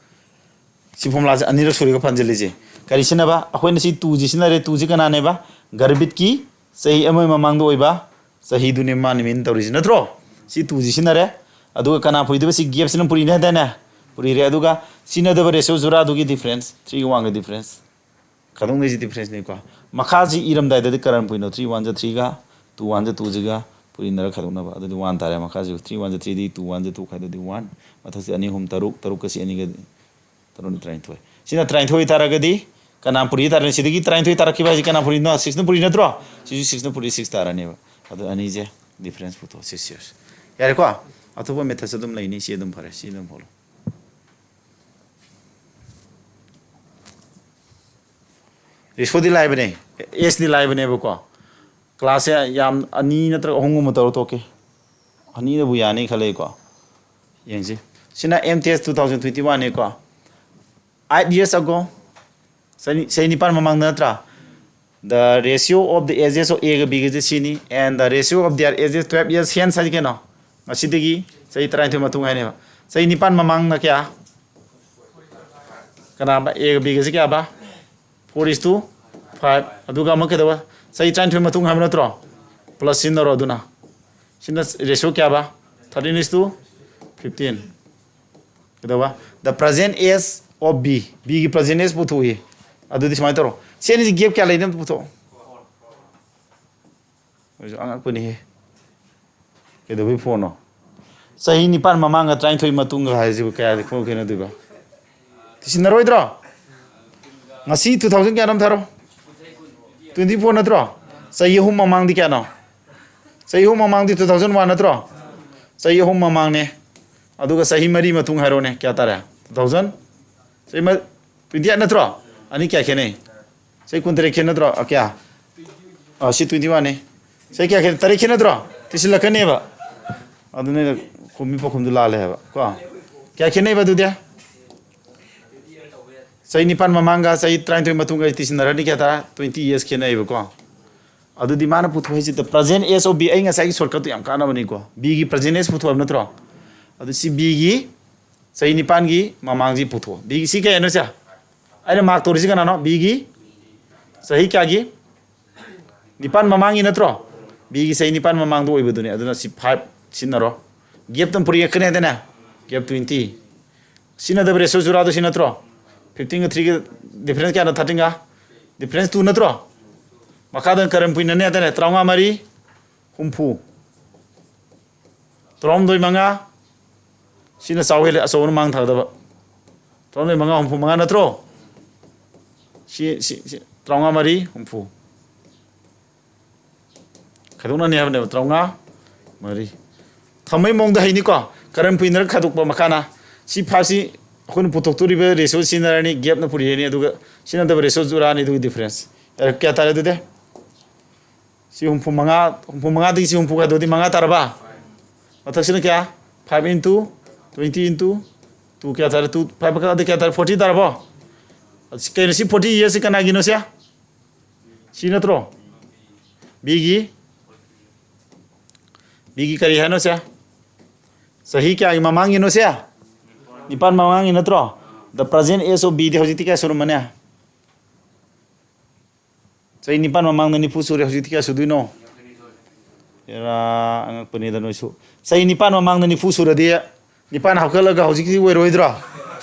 ꯁꯤ formulaꯁꯦ ꯑꯅꯤꯔꯛ ꯁꯨꯔꯦꯒ ꯄꯥꯟꯁꯤꯜꯂꯤꯁꯦ꯫ ꯀꯔꯤ ꯁꯤꯖꯤꯟꯅꯕ? ꯑꯩꯈꯣꯏꯅ ꯁꯤ twoꯁꯤ ꯁꯤꯖꯤꯟꯅꯔꯦ꯫ Twoꯁꯤ ꯀꯅꯥꯅꯦꯕ? ꯒꯔꯕꯤꯠꯀꯤ ꯆꯍꯤ ꯑꯃꯒꯤ ꯃꯃꯥꯡꯗ ꯑꯣꯏꯕ ꯆꯍꯤꯗꯨꯅꯦ ꯃꯥꯅ ꯃꯤꯟ ꯇꯧꯔꯤꯁꯤ, ꯅꯠꯇ꯭ꯔꯣ? ꯁꯤ twoꯁꯤ ꯁꯤꯖꯤꯟꯅꯔꯦ꯫ ꯑꯗꯨꯒ ꯀꯅꯥ ꯄꯨꯔꯤꯗꯣꯏꯕ? ꯁꯤ gapꯁꯤꯅ ꯄꯨꯔꯤꯅꯦ ꯍꯥꯏꯗꯥꯏꯅꯦ? ꯄꯨꯔꯤꯔꯦ꯫ ꯑꯗꯨꯒ ꯁꯤꯖꯤꯟꯅꯗꯕ ratio ꯖꯨꯔꯥꯗꯨꯒꯤ difference, threeꯒ oneꯒ difference꯫ ꯈꯥꯏꯗꯣꯛꯅꯩꯁꯤ differenceꯅꯤꯀꯣ꯫ ꯃꯈꯥꯁꯤ ꯏꯔꯝꯗꯥꯏꯗꯗꯤ ꯀꯔꯝ ꯄꯨꯏꯅꯣ? Three oneꯁꯦ threeꯒ, two oneꯁꯦ twoꯁꯤꯒ ꯄꯨꯔꯤꯅꯔ ꯈꯥꯏꯗꯣꯛꯅꯕ꯫ ꯑꯗꯨꯗꯤ one ꯇꯥꯔꯦ꯫ ꯃꯈꯥꯁꯤ three oneꯁꯦ threeꯗꯤ, two oneꯁꯦ two ꯈꯥꯏꯗꯣꯛꯗꯤ one꯫ ꯃꯊꯛꯁꯤ ꯑꯅꯤ, ꯑꯍꯨꯝ, ꯇꯔꯨꯛ, ꯇꯔꯨꯛꯀ ꯁꯤ ꯑꯅꯤꯒ ꯇꯔꯨꯛꯅ ꯇꯔꯥꯅꯤꯊꯣꯏ꯫ ꯁꯤꯅ ꯇꯔꯥꯅꯤꯊꯣꯏ ꯇꯥꯔꯒꯗꯤ ꯀꯅꯥ ꯄꯨꯔꯤ ꯇꯥꯔꯅꯤ? ꯁꯤꯗꯒꯤ ꯇꯔꯥꯅꯤꯊꯣꯏ ꯇꯥꯔꯛꯈꯤꯕ ꯍꯥꯏꯁꯤ ꯀꯅꯥ ꯄꯨꯔꯤꯅꯣ? Sixꯅ ꯄꯨꯔꯤ ꯅꯠꯇ꯭ꯔꯣ? ꯁꯤꯁꯨ sixꯅ ꯄꯨꯔꯤ, six ꯇꯥꯔꯅꯦꯕ꯫ ꯑꯗꯨ ꯑꯅꯤꯁꯦ difference ꯄꯨꯊꯣꯛ, six years꯫ ꯌꯥꯔꯦꯀꯣ? ꯑꯇꯣꯞꯄ methodꯁꯨ ꯑꯗꯨꯝ ꯂꯩꯅꯤ꯫ ꯁꯤ ꯑꯗꯨꯝ ꯐꯔꯦ꯫ ꯁꯤ ꯑꯗꯨꯝ ꯐꯣꯂꯣ꯫ Ratioꯗꯤ ꯂꯥꯏꯕꯅꯦ꯫ Sꯗꯤ ꯂꯥꯏꯕꯅꯦꯕꯀꯣ꯫ Classꯁꯦ ꯌꯥꯝ ꯑꯅꯤ ꯅꯠꯇ꯭ꯔꯒ ꯑꯍꯨꯝꯒꯨꯝꯕ ꯇꯧꯔ ꯇꯣꯛꯀꯦ꯫ ꯑꯅꯤꯅꯕꯨ ꯌꯥꯅꯤ ꯈꯜꯂꯦꯀꯣ꯫ ꯌꯦꯡꯁꯤ꯫ ꯁꯤꯅ M T S two thousand twenty oneꯅꯤꯀꯣ꯫ Eight years ago, ꯆꯍꯤ, ꯆꯍꯤ ꯅꯤꯄꯥꯟ ꯃꯃꯥꯡꯗ ꯅꯠꯇ꯭ꯔꯥ? The ratio of the ages of Aꯒ Bꯒꯁꯦ ꯁꯤꯅꯤ, and the ratio of their ages twelve years hence ꯍꯥꯏꯁꯤ ꯀꯩꯅꯣ? ꯉꯁꯤꯗꯒꯤ ꯆꯍꯤ ꯇꯔꯥꯅꯤꯊꯣꯏ ꯃꯇꯨꯡ ꯍꯥꯏꯅꯦꯕ꯫ ꯆꯍꯤ ꯅꯤꯄꯥꯟ ꯃꯃꯥꯡꯅ ꯀꯌꯥ? ꯀꯅꯥꯕ? Aꯒ Bꯒꯁꯦ ꯀꯌꯥꯕ? Four is to five꯫ ꯑꯗꯨꯒ ꯑꯃ ꯀꯩꯗꯧꯕ? ꯆꯍꯤ ꯇꯔꯥꯅꯤꯊꯣꯏ ꯃꯇꯨꯡ ꯍꯥꯏꯕ ꯅꯠꯇ꯭ꯔꯣ? Plus ꯁꯤꯖꯤꯟꯅꯔꯣ꯫ ꯑꯗꯨꯅ ꯁꯤꯅ ratio ꯀꯌꯥꯕ? Thirteen is to fifteen꯫ ꯀꯩꯗꯧꯕ? The present age of B꯫ Bꯒꯤ present age ꯄꯨꯊꯣꯛꯏ꯫ ꯑꯗꯨꯗꯤ ꯁꯨꯃꯥꯏꯅ ꯇꯧꯔꯣ꯫ ꯁꯤ ꯑꯅꯤꯁꯤ gap ꯀꯌꯥ ꯂꯩꯅꯣ ꯑꯝꯇ ꯄꯨꯊꯣꯛꯑꯣ꯫ ꯑꯩꯁꯨ ꯑꯉꯛꯄꯅꯤꯍꯦ꯫ ꯀꯩꯗꯧꯕꯩ fourꯅꯣ? ꯆꯍꯤ ꯅꯤꯄꯥꯟ ꯃꯃꯥꯡꯒ ꯇꯔꯥꯅꯤꯊꯣꯏ ꯃꯇꯨꯡꯒ ꯍꯥꯏꯁꯤꯕꯨ ꯀꯌꯥꯗꯤ ꯈꯣꯡ ꯈꯦꯠꯅꯗꯣꯏꯕ? ꯁꯤꯟꯅꯔꯣꯏꯗ꯭ꯔꯣ? ꯉꯁꯤ two thousand ꯀꯌꯥꯅꯣꯝ ꯊꯥꯔꯣ? Twenty four ꯅꯠꯇ꯭ꯔꯣ? ꯆꯍꯤ ꯑꯍꯨꯝ ꯃꯃꯥꯡꯗꯤ ꯀꯌꯥꯅꯣ? ꯆꯍꯤ ꯑꯍꯨꯝ ꯃꯃꯥꯡꯗꯤ two thousand one ꯅꯠꯇ꯭ꯔꯣ? ꯆꯍꯤ ꯑꯍꯨꯝ ꯃꯃꯥꯡꯅꯦ꯫ ꯑꯗꯨꯒ ꯆꯍꯤ ꯃꯔꯤ ꯃꯇꯨꯡ ꯍꯥꯏꯔꯣꯅꯦ, ꯀꯌꯥ ꯇꯥꯔꯦ? Two thousand ꯆꯍꯤ ꯃ-, twenty eight ꯅꯠꯇ꯭ꯔꯣ? ꯑꯅꯤ ꯀꯌꯥ ꯈꯦꯠꯅꯩ? ꯆꯍꯤ ꯀꯨꯟꯇꯔꯦꯠ ꯈꯦꯠꯅꯗ꯭ꯔꯣ? ꯑ, ꯀꯌꯥ? ꯑ, ꯁꯤ twenty one ꯅꯤ꯫ ꯆꯍꯤ ꯀꯌꯥ ꯈꯦꯠꯅꯩ? ꯇꯔꯦꯠ ꯈꯦꯠꯅꯗ꯭ꯔꯣ? ꯇꯤꯁꯤꯜꯂꯛꯀꯅꯦꯕ꯫ ꯑꯗꯨꯅ ꯈꯨꯝꯃꯤ ꯄꯥꯎꯈꯨꯝꯗꯨ ꯂꯥꯜꯂꯦ ꯍꯥꯏꯕ ꯀꯣ꯫ ꯀꯌꯥ ꯈꯦꯠꯅꯩꯕ ꯑꯗꯨꯗꯤ? ꯆꯍꯤ ꯅꯤꯄꯥꯟ ꯃꯃꯥꯡꯒ ꯆꯍꯤ ꯇꯔꯥꯅꯤꯊꯣꯏ ꯃꯇꯨꯡꯒ ꯇꯤꯁꯤꯟꯅꯔꯗꯤ ꯀꯌꯥ ꯇꯥꯔꯦ? Twenty years ꯈꯦꯠꯅꯩꯕꯀꯣ꯫ ꯑꯗꯨꯗꯤ ꯃꯥꯅ ꯄꯨꯊꯣꯛꯏꯁꯤ the present age of B, ꯑꯩ ꯉꯁꯥꯏꯒꯤ shortcut ꯇꯨ ꯌꯥꯝ ꯀꯥꯟꯅꯕꯅꯤꯀꯣ꯫ B ꯒꯤ present age ꯄꯨꯊꯣꯛꯑꯕ ꯅꯠꯇ꯭ꯔꯣ? ꯑꯗꯨ ꯁꯤ B ꯒꯤ ꯆꯍꯤ ꯅꯤꯄꯥꯟꯒꯤ ꯃꯃꯥꯡꯁꯤ ꯄꯨꯊꯣꯛꯑꯣ꯫ B ꯒꯤ ꯁꯤ ꯀꯌꯥꯅꯣ ꯁꯦ? ꯑꯩꯅ mark ꯇꯧꯔꯤꯁꯤ ꯀꯅꯥꯅꯣ? B ꯒꯤ ꯆꯍꯤ ꯀꯌꯥꯒꯤ? ꯅꯤꯄꯥꯟ ꯃꯃꯥꯡꯒꯤ ꯅꯠꯇ꯭ꯔꯣ? B ꯒꯤ ꯆꯍꯤ ꯅꯤꯄꯥꯟ ꯃꯃꯥꯡꯗ ꯑꯣꯏꯕꯗꯨꯅꯤ꯫ ꯑꯗꯨꯅ ꯁꯤ five ꯁꯤꯖꯤꯟꯅꯔꯣ꯫ Gap ꯇꯨ ꯄꯨꯔꯛꯀꯅꯤ ꯍꯥꯏꯗꯅꯦ? Gap twenty꯫ ꯁꯤꯖꯤꯟꯅꯗꯕ ratio ꯖꯨꯔꯥꯗꯣ ꯁꯤ ꯅꯠꯇ꯭ꯔꯣ? Fifteen ꯒ three ꯒ difference ꯀꯌꯥꯅꯣ? Thirteen ꯒ? Difference two ꯅꯠꯇ꯭ꯔꯣ? ꯃꯈꯥꯗ ꯀꯔꯝ ꯄꯨꯏꯅꯅꯦ ꯍꯥꯏꯗꯅꯦ? ꯇꯔꯥꯃꯉꯥ ꯃꯔꯤ ꯍꯨꯝꯐꯨ꯫ ꯇꯔꯥꯍꯨꯝꯗꯣꯏ ꯃꯉꯥ꯫ ꯁꯤꯅ ꯆꯥꯎ ꯍꯦꯜꯂꯦ, ꯑꯆꯧꯕꯅ ꯃꯥꯡ ꯊꯥꯒꯗꯕ꯫ ꯇꯔꯥꯍꯨꯝꯗꯣꯏ ꯃꯉꯥ ꯍꯨꯝꯐꯨ ꯃꯉꯥ ꯅꯠꯇ꯭ꯔꯣ? ꯁꯤ, ꯁꯤ, ꯁꯤ, ꯇꯔꯥꯃꯉꯥ ꯃꯔꯤ ꯍꯨꯝꯐꯨ꯫ ꯈꯥꯏꯗꯣꯛꯅꯅꯤ ꯍꯥꯏꯕꯅꯦꯕ, ꯇꯔꯥꯃꯉꯥ ꯃꯔꯤ꯫ ꯊꯝꯕꯩ ꯃꯑꯣꯡꯗ ꯍꯩꯅꯤꯀꯣ꯫ ꯀꯔꯝ ꯄꯨꯏꯅꯔ ꯈꯥꯏꯗꯣꯛꯄ ꯃꯈꯥꯅ꯫ ꯁꯤ five ꯁꯤ ꯑꯩꯈꯣꯏꯅ ꯄꯨꯊꯣꯛꯇꯣꯔꯤꯕ ratio ꯁꯤꯖꯤꯟꯅꯔꯅꯤ, gap ꯅ ꯄꯨꯔꯤꯔꯅꯤ, ꯑꯗꯨꯒ ꯁꯤꯖꯤꯟꯅꯗꯕ ratio ꯖꯨꯔꯥꯅꯤ, ꯑꯗꯨꯒꯤ difference꯫ ꯌꯥꯔꯦ, ꯀꯌꯥ ꯇꯥꯔꯦ ꯑꯗꯨꯗꯤ? ꯁꯤ ꯍꯨꯝꯐꯨ ꯃꯉꯥ, ꯍꯨꯝꯐꯨ ꯃꯉꯥꯗꯒꯤ ꯁꯤ ꯍꯨꯝꯐꯨ ꯈꯥꯏꯗꯣꯛꯑꯗꯤ ꯃꯉꯥ ꯇꯥꯔꯕ? ꯃꯊꯛꯁꯤꯅ ꯀꯌꯥ? Five into twenty into two ꯀꯌꯥ ꯇꯥꯔꯦ? Two, five ꯀꯌꯥ ꯇꯥꯔꯦ? Forty ꯇꯥꯔꯕꯣ? ꯑꯁꯤ ꯀꯩꯅꯣ ꯁꯤ forty years ꯁꯤ ꯀꯅꯥꯒꯤꯅꯣ ꯁꯦ? ꯁꯤ ꯅꯠꯇ꯭ꯔꯣ? B ꯒꯤ, B ꯒꯤ ꯀꯔꯤ ꯍꯥꯏꯅꯣ ꯁꯦ? ꯆꯍꯤ ꯀꯌꯥꯒꯤ ꯃꯃꯥꯡꯒꯤꯅꯣ ꯁꯦ? ꯅꯤꯄꯥꯟ ꯃꯃꯥꯡꯒꯤ ꯅꯠꯇ꯭ꯔꯣ? The present age of B ꯗꯤ ꯍꯧꯖꯤꯛꯇꯤ ꯀꯌꯥ ꯁꯨꯔꯝꯃꯅꯤ? ꯆꯍꯤ ꯅꯤꯄꯥꯟ ꯃꯃꯥꯡꯗ ꯅꯤꯐꯨ ꯁꯨꯔꯦ, ꯍꯧꯖꯤꯛꯇꯤ ꯀꯌꯥ ꯁꯨꯗꯣꯏꯅꯣ? ꯑꯦꯔꯥ, ꯑꯉꯛꯄꯅꯤꯗ ꯅꯣꯏꯁꯨ꯫ ꯆꯍꯤ ꯅꯤꯄꯥꯟ ꯃꯃꯥꯡꯗ ꯅꯤꯐꯨ ꯁꯨꯔꯗꯤ ꯅꯤꯄꯥꯟ ꯍꯥꯞꯀꯠꯂꯒ ꯍꯧꯖꯤꯛꯀꯤꯗꯤ ꯑꯣꯏꯔꯣꯏꯗ꯭ꯔꯣ?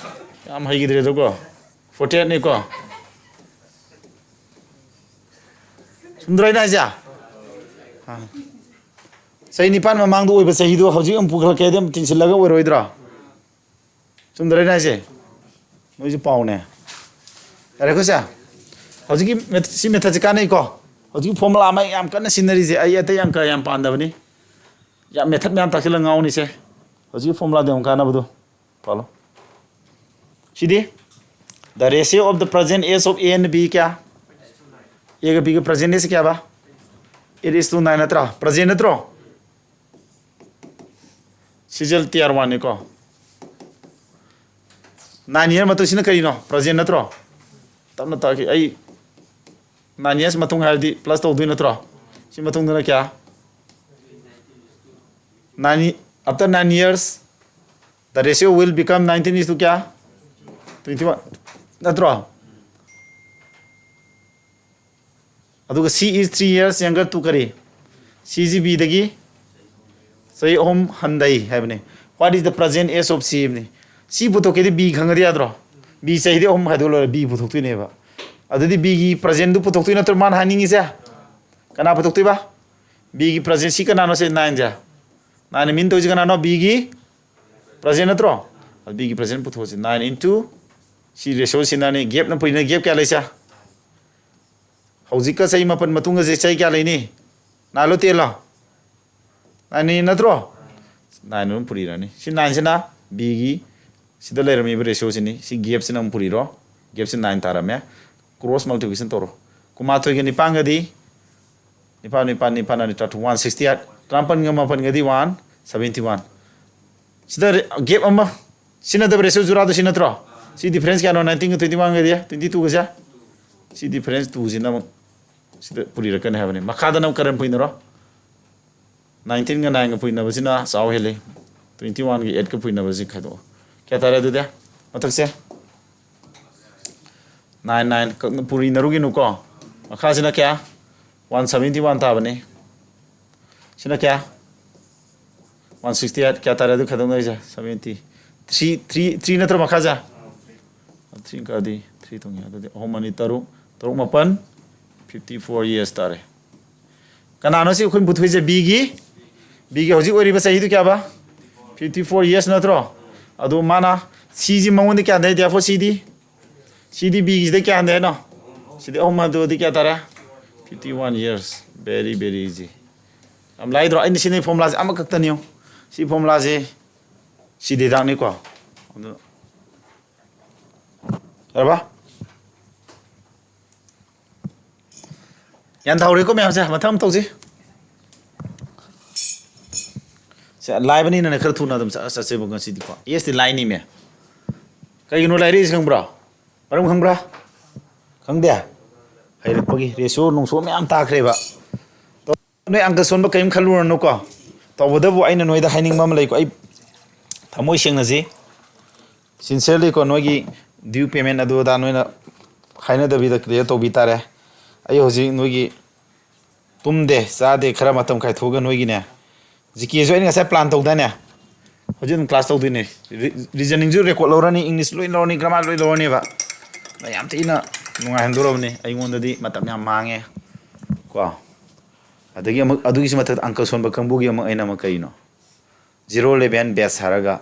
ꯌꯥꯝ ꯍꯩꯈꯤꯗ꯭ꯔꯦꯗꯀꯣ꯫ Forty eight ꯅꯤꯀꯣ꯫ ꯆꯨꯝꯗ꯭ꯔꯣ ꯑꯩꯅ ꯍꯥꯏꯁꯦ? ꯑꯥ꯫ ꯆꯍꯤ ꯅꯤꯄꯥꯟ ꯃꯃꯥꯡꯗ ꯑꯣꯏꯕ ꯆꯍꯤꯗꯣ ꯍꯧꯖꯤꯛ ꯑꯃꯨꯛ ꯄꯨꯈꯠꯂꯛꯀꯦ ꯍꯥꯏꯗꯤ ꯑꯃꯨꯛ ꯇꯤꯟꯁꯤꯜꯂꯒ ꯑꯣꯏꯔꯣꯏꯗ꯭ꯔꯣ? ꯆꯨꯝꯗ꯭ꯔꯣ ꯑꯩꯅ ꯍꯥꯏꯁꯦ? ꯅꯣꯏꯁꯨ ꯄꯥꯎꯅꯦ꯫ ꯌꯥꯔꯦꯀꯣ ꯁꯦ? ꯍꯧꯖꯤꯛꯀꯤ method, ꯁꯤ method ꯁꯦ ꯀꯥꯟꯅꯩꯀꯣ? ꯍꯧꯖꯤꯛꯀꯤ formula ꯑꯃ ꯌꯥꯝ ꯀꯟꯅ ꯁꯤꯖꯤꯟꯅꯔꯤꯁꯦ, ꯑꯩ ꯑꯇꯩ ꯌꯥꯝ ꯀ-, ꯌꯥꯝ ꯄꯥꯟꯗꯕꯅꯤ꯫ ꯌꯥꯝ method ꯃꯌꯥꯝ ꯇꯥꯛꯁꯤꯜꯂꯒ ꯉꯥꯎꯅꯤꯁꯦ꯫ ꯍꯧꯖꯤꯛꯀꯤ formula ꯗ ꯌꯥꯝ ꯀꯥꯟꯅꯕꯗꯣ꯫ ꯄꯥꯜꯂꯣ꯫ ꯁꯤꯗꯤ? The ratio of the present age of A and B ꯀꯌꯥ? A ꯒ B ꯒ present age ꯀꯌꯥꯕ? Eight is to nine ꯅꯠꯇ꯭ꯔꯥ? Present ꯅꯠꯇ꯭ꯔꯣ? ꯁꯤꯁꯦ T R one ꯅꯤꯀꯣ. Nine year ꯃꯇꯨꯡꯁꯤꯅ ꯀꯔꯤꯅꯣ? Present ꯅꯠꯇ꯭ꯔꯣ? ꯇꯞꯅ ꯇꯥꯛꯈꯤ꯫ ꯑꯩ nine years ꯃꯇꯨꯡ ꯍꯥꯏꯔꯗꯤ plus ꯇꯧꯗꯣꯏ ꯅꯠꯇ꯭ꯔꯣ? ꯁꯤ ꯃꯇꯨꯡꯗꯅ ꯀꯌꯥ? Nine, after nine years, the ratio will become nineteen is to ꯀꯌꯥ? Twenty one. ꯅꯠꯇ꯭ꯔꯣ? ꯑꯗꯨꯒ C is three years younger to ꯀꯔꯤ? C ꯁꯤ B ꯗꯒꯤ ꯆꯍꯤ ꯑꯍꯨꯝ ꯍꯟꯊꯩ ꯍꯥꯏꯕꯅꯤ꯫ What is the present age of C ꯍꯥꯏꯕꯅꯤ꯫ C ꯄꯨꯊꯣꯛꯀꯦꯗꯤ B ꯈꯪꯉꯗꯤ ꯌꯥꯗ꯭ꯔꯣ? B ꯆꯍꯤꯗꯤ ꯑꯍꯨꯝ ꯈꯥꯏꯗꯣꯛ ꯂꯣꯏꯔꯦ, B ꯄꯨꯊꯣꯛꯇꯣꯏꯅꯦꯕ꯫ ꯑꯗꯨꯗꯤ B ꯒꯤ present ꯗꯨ ꯄꯨꯊꯣꯛꯇꯣꯏ ꯅꯠꯇ꯭ꯔꯣ ꯃꯥꯅ ꯍꯥꯏꯅꯤꯡꯉꯤꯁꯦ? ꯀꯅꯥ ꯄꯨꯊꯣꯛꯇꯣꯏꯕ? B ꯒꯤ present, ꯁꯤ ꯀꯅꯥꯅꯣ ꯁꯤ nine ꯁꯦ? Nine mean ꯇꯧꯔꯤꯁꯤ ꯀꯅꯥꯅꯣ? B ꯒꯤ present ꯅꯠꯇ꯭ꯔꯣ? ꯑꯗꯨ B ꯒꯤ present ꯄꯨꯊꯣꯛꯑꯁꯤ꯫ Nine into ꯁꯤ ratio ꯁꯤꯅꯅꯤ꯫ Gap ꯅ ꯄꯨꯔꯤꯅ gap ꯀꯌꯥ ꯂꯩꯁꯦ? ꯍꯧꯖꯤꯛꯀ ꯆꯍꯤ ꯃꯥꯄꯟ ꯃꯇꯨꯡꯒꯁꯦ ꯆꯍꯤ ꯀꯌꯥ ꯂꯩꯅꯤ? Nine ꯂꯣ ten ꯂꯣ? Nine ꯅꯠꯇ꯭ꯔꯣ? Nine ꯑꯗꯨꯝ ꯄꯨꯔꯤꯔꯅꯤ꯫ ꯁꯤ nine ꯁꯤꯅ B ꯒꯤ ꯁꯤꯗ ꯂꯩꯔꯝꯃꯤꯕ ratio ꯁꯤꯅꯤ꯫ ꯁꯤ gap ꯁꯤꯅ ꯑꯃꯨꯛ ꯄꯨꯔꯤꯔꯣ꯫ Gap ꯁꯤ nine ꯇꯥꯔꯝꯃꯦ꯫ Cross multiplication ꯇꯧꯔꯣ꯫ ꯀꯨꯟꯃꯥꯊꯣꯏꯒ ꯅꯤꯄꯥꯟꯒꯗꯤ, ꯅꯤꯄꯥꯟ, ꯅꯤꯄꯥꯟ, ꯅꯤꯄꯥꯟ, ꯑꯅꯤ, ꯇꯔꯥꯇꯔꯨꯛ, one sixty eight꯫ ꯇꯔꯥꯃꯥꯄꯟꯒ ꯃꯥꯄꯟꯒꯗꯤ one seventy one꯫ ꯁꯤꯗ re-, gap ꯑꯃ ꯁꯤꯟꯅꯗꯕ ratio ꯖꯨꯔꯥꯗꯣ ꯁꯤ ꯅꯠꯇ꯭ꯔꯣ? ꯁꯤ difference ꯀꯌꯥꯅꯣ? Nineteen ꯒ twenty one ꯒꯗꯤ, twenty two ꯒꯁꯦ? ꯁꯤ difference two ꯁꯤꯅ ꯑꯃꯨꯛ ꯁꯤꯗ ꯄꯨꯔꯤꯔꯛꯀꯅꯤ ꯍꯥꯏꯕꯅꯤ꯫ ꯃꯈꯥꯗꯅ ꯑꯃꯨꯛ ꯀꯔꯝ ꯄꯨꯏꯅꯔꯣ? Nineteen ꯒ nine ꯒ ꯄꯨꯏꯅꯕꯁꯤꯅ ꯆꯥꯎ ꯍꯦꯜꯂꯤ꯫ Twenty one ꯒ eight ꯀ ꯄꯨꯏꯅꯕꯁꯤ ꯈꯥꯏꯗꯣꯛꯑꯣ꯫ ꯀꯌꯥ ꯇꯥꯔꯦ ꯑꯗꯨꯗꯤ? ꯃꯊꯛꯁꯦ? Nine, nine ꯀꯛꯅ ꯄꯨꯔꯤꯅꯔꯨꯒꯤꯅꯨꯀꯣ꯫ ꯃꯈꯥꯁꯤꯅ ꯀꯌꯥ? One seventy one ꯇꯥꯕꯅꯤ꯫ ꯁꯤꯅ ꯀꯌꯥ? One sixty eight꯫ ꯀꯌꯥ ꯇꯥꯔꯦ ꯑꯗꯨ ꯈꯥꯏꯗꯣꯛꯅꯔꯤꯁꯦ? Seventy꯫ Three, three, three ꯅꯠꯇ꯭ꯔꯣ ꯃꯈꯥꯁꯦ? Three ꯀꯛꯑꯗꯤ three ꯇꯣꯡꯉꯦ꯫ ꯑꯗꯨꯗꯤ ꯑꯍꯨꯝ ꯑꯅꯤ ꯇꯔꯨꯛ, ꯇꯔꯨꯛ ꯃꯥꯄꯟ, fifty four years ꯇꯥꯔꯦ꯫ ꯀꯅꯥꯅꯣ ꯁꯤ ꯑꯩꯈꯣꯏꯅ ꯄꯨꯊꯣꯛꯏꯁꯦ? B ꯒꯤ, B ꯒꯤ ꯍꯧꯖꯤꯛ ꯑꯣꯏꯔꯤꯕ ꯆꯍꯤꯗꯨ ꯀꯌꯥꯕ? Fifty four years ꯅꯠꯇ꯭ꯔꯣ? ꯑꯗꯨ ꯃꯥꯅ C ꯁꯤ ꯃꯉꯣꯟꯗ ꯀꯌꯥ ꯍꯟꯊꯩ? Therefore C ꯗꯤ, C ꯗꯤ B ꯒꯤꯁꯤꯗ ꯀꯌꯥ ꯍꯟꯊꯩ ꯍꯥꯏꯅꯣ? ꯁꯤꯗꯤ ꯑꯍꯨꯝ ꯍꯟꯗꯣꯛꯑꯗꯤ ꯀꯌꯥ ꯇꯥꯔꯦ? Fifty one years꯫ Very, very easy꯫ ꯌꯥꯝ ꯂꯥꯏꯗ꯭ꯔꯣ? ꯑꯩꯅ ꯁꯤꯖꯤꯟꯅꯩ formula ꯁꯦ ꯑꯃꯈꯛꯇꯅꯤ ꯌꯦꯡꯉꯨ꯫ ꯁꯤ formula ꯁꯦ ꯁꯤꯗꯤ ꯍꯤꯗꯥꯛꯅꯤꯀꯣ꯫ ꯑꯗꯨ ꯌꯥꯔꯕ? ꯒ꯭ꯌꯥꯟ ꯇꯥꯍꯧꯔꯦꯀꯣ ꯃꯌꯥꯝꯁꯦ? ꯃꯊꯪ ꯑꯃ ꯇꯧꯁꯤ꯫ ꯁꯦ, ꯂꯥꯏꯕꯅꯤꯅꯅꯦ, ꯈꯔ ꯊꯨꯅ ꯑꯗꯨꯝ ꯆꯠ-, ꯆꯠꯁꯦꯕ ꯉꯁꯤꯗꯤꯀꯣ꯫ ꯑꯦꯁꯇꯤ ꯂꯥꯏꯅꯤꯃꯦ꯫ ꯀꯩꯒꯤꯅꯣ ꯂꯥꯏꯔꯛꯏꯁꯦ ꯈꯪꯕ꯭ꯔꯣ? ꯃꯔꯝ ꯈꯪꯕ꯭ꯔꯥ? ꯈꯪꯗꯦ? ꯍꯩꯔꯛꯄꯒꯤ꯫ ꯔꯦꯁꯤꯑꯣ ꯅꯨꯡꯁꯤꯑꯣ ꯃꯌꯥꯝ ꯇꯥꯈ꯭ꯔꯦꯕ꯫ ꯅꯣꯏ ꯑꯪꯀ ꯁꯣꯟꯕ ꯀꯔꯤꯝ ꯈꯜꯂꯨꯔꯅꯨꯀꯣ꯫ ꯇꯧꯕꯇꯕꯨ ꯑꯩꯅ ꯅꯣꯏꯗ ꯍꯥꯏꯅꯤꯡꯕ ꯑꯃ ꯂꯩꯀꯣ꯫ ꯑꯩ ꯊꯃꯣꯏ ꯁꯦꯡꯅꯁꯤ꯫ Sincerely ꯀꯣ, ꯅꯣꯏꯒꯤ due payment ꯑꯗꯨ ꯑꯗꯥ ꯅꯣꯏꯅ ꯍꯥꯏꯅꯗꯕꯤꯗ clear ꯇꯧꯕꯤ ꯇꯥꯔꯦ꯫ ꯑꯩ ꯍꯧꯖꯤꯛ ꯅꯣꯏꯒꯤ ꯇꯨꯝꯗꯦ, ꯆꯥꯗꯦ, ꯈꯔ ꯃꯇꯝ ꯀꯥꯏꯊꯣꯛꯑꯒ ꯅꯣꯏꯒꯤꯅꯦ꯫ ꯖꯤ ꯀꯦꯁꯨ ꯑꯩꯅ ꯉꯁꯥꯏ plan ꯇꯧꯗꯥꯏꯅꯦ? ꯍꯧꯖꯤꯛ ꯑꯗꯨꯝ class ꯇꯧꯗꯣꯏꯅꯦ꯫ Re-, reasoningꯁꯨ record ꯂꯧꯔꯅꯤ, English ꯂꯣꯏ ꯂꯧꯔꯅꯤ, grammar ꯂꯣꯏ ꯂꯧꯔꯅꯦꯕ꯫ ꯑꯗ ꯌꯥꯝ ꯊꯤꯅ ꯅꯨꯡꯉꯥꯏꯍꯟꯗꯣꯔꯕꯅꯤ꯫ ꯑꯩꯉꯣꯟꯗꯗꯤ ꯃꯇꯝ ꯌꯥꯝ ꯃꯥꯡꯉꯦ ꯀꯣ꯫ ꯑꯗꯒꯤ ꯑꯃꯨꯛ ꯑꯗꯨꯒꯤꯁꯨ ꯃꯊꯛꯇ ꯑꯪꯀ ꯁꯣꯟꯕ ꯀꯥꯡꯕꯨꯒꯤ ꯑꯃꯨꯛ ꯑꯩꯅ ꯑꯃꯨꯛ ꯀꯩꯅꯣ, zero eleven batch ꯍꯥꯏꯔꯒ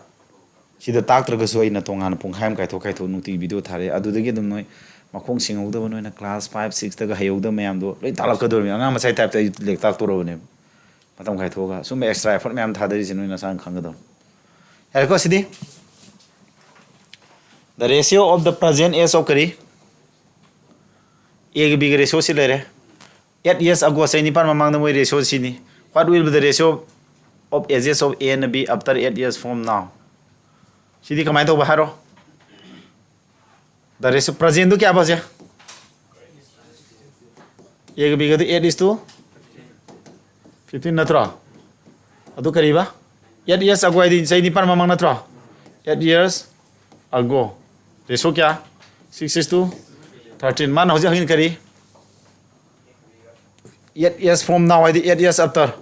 ꯁꯤꯗ ꯇꯥꯛꯇ꯭ꯔꯒꯁꯨ ꯑꯩꯅ ꯇꯣꯉꯥꯟꯅ ꯄꯨꯡꯈꯥꯏ ꯑꯃ ꯀꯥꯏꯊꯣꯛ ꯀꯥꯏꯊꯣꯛ ꯅꯨꯡꯇꯤꯒꯤ video ꯊꯥꯔꯛꯑꯦ꯫ ꯑꯗꯨꯗꯒꯤ ꯑꯗꯨꯝ ꯅꯣꯏ ꯃꯈꯣꯡ ꯁꯦꯡꯍꯧꯗꯕ, ꯅꯣꯏꯅ class five sixꯇꯒ ꯍꯩꯍꯧꯗꯕ ꯃꯌꯥꯝꯗꯣ ꯂꯣꯏ ꯇꯥꯛꯂꯛꯀꯗꯧꯔꯤꯕꯅꯤ꯫ ꯑꯉꯥꯡ ꯃꯆꯥꯒꯤ typeꯇ ꯑꯩ ꯂꯥꯏꯔꯤꯛ ꯇꯥꯛꯇꯣꯔꯕꯅꯦꯕ꯫ ꯃꯇꯝ ꯀꯥꯏꯊꯣꯛꯑꯒ ꯁꯨꯝꯕ extra effort ꯃꯌꯥꯝ ꯊꯥꯗꯔꯤꯁꯦ ꯅꯣꯏ ꯅꯁꯥꯅ ꯈꯪꯒꯗꯧꯅꯤ꯫ ꯌꯥꯔꯦꯀꯣ ꯁꯤꯗꯤ? The ratio of the present age of ꯀꯔꯤ? Aꯒ Bꯒ ratio ꯁꯤ ꯂꯩꯔꯦ꯫ Eight years ago, ꯆꯍꯤ ꯅꯤꯄꯥꯟ ꯃꯃꯥꯡꯗ ꯃꯣꯏ ratio ꯁꯤꯅꯤ꯫ What will be the ratio of ages of A and B after eight years from now? ꯁꯤꯗꯤ ꯀꯃꯥꯏꯅ ꯇꯧꯕ ꯍꯥꯏꯔꯣ? The ratio, presentꯗꯨ ꯀꯌꯥꯕ ꯍꯧꯖꯤꯛ? Aꯒ Bꯒꯗꯤ eight is to fifteen ꯅꯠꯇ꯭ꯔꯣ? ꯑꯗꯨ ꯀꯔꯤꯕ? Eight years ago ꯍꯥꯏꯗꯤ ꯆꯍꯤ ꯅꯤꯄꯥꯟ ꯃꯃꯥꯡ ꯅꯠꯇ꯭ꯔꯣ? Eight years ago꯫ Ratio ꯀꯌꯥ? Six is to thirteen꯫ ꯃꯥꯅ ꯍꯧꯖꯤꯛ ꯍꯪꯉꯤ ꯀꯔꯤ? Eight years from now ꯍꯥꯏꯗꯤ eight years after꯫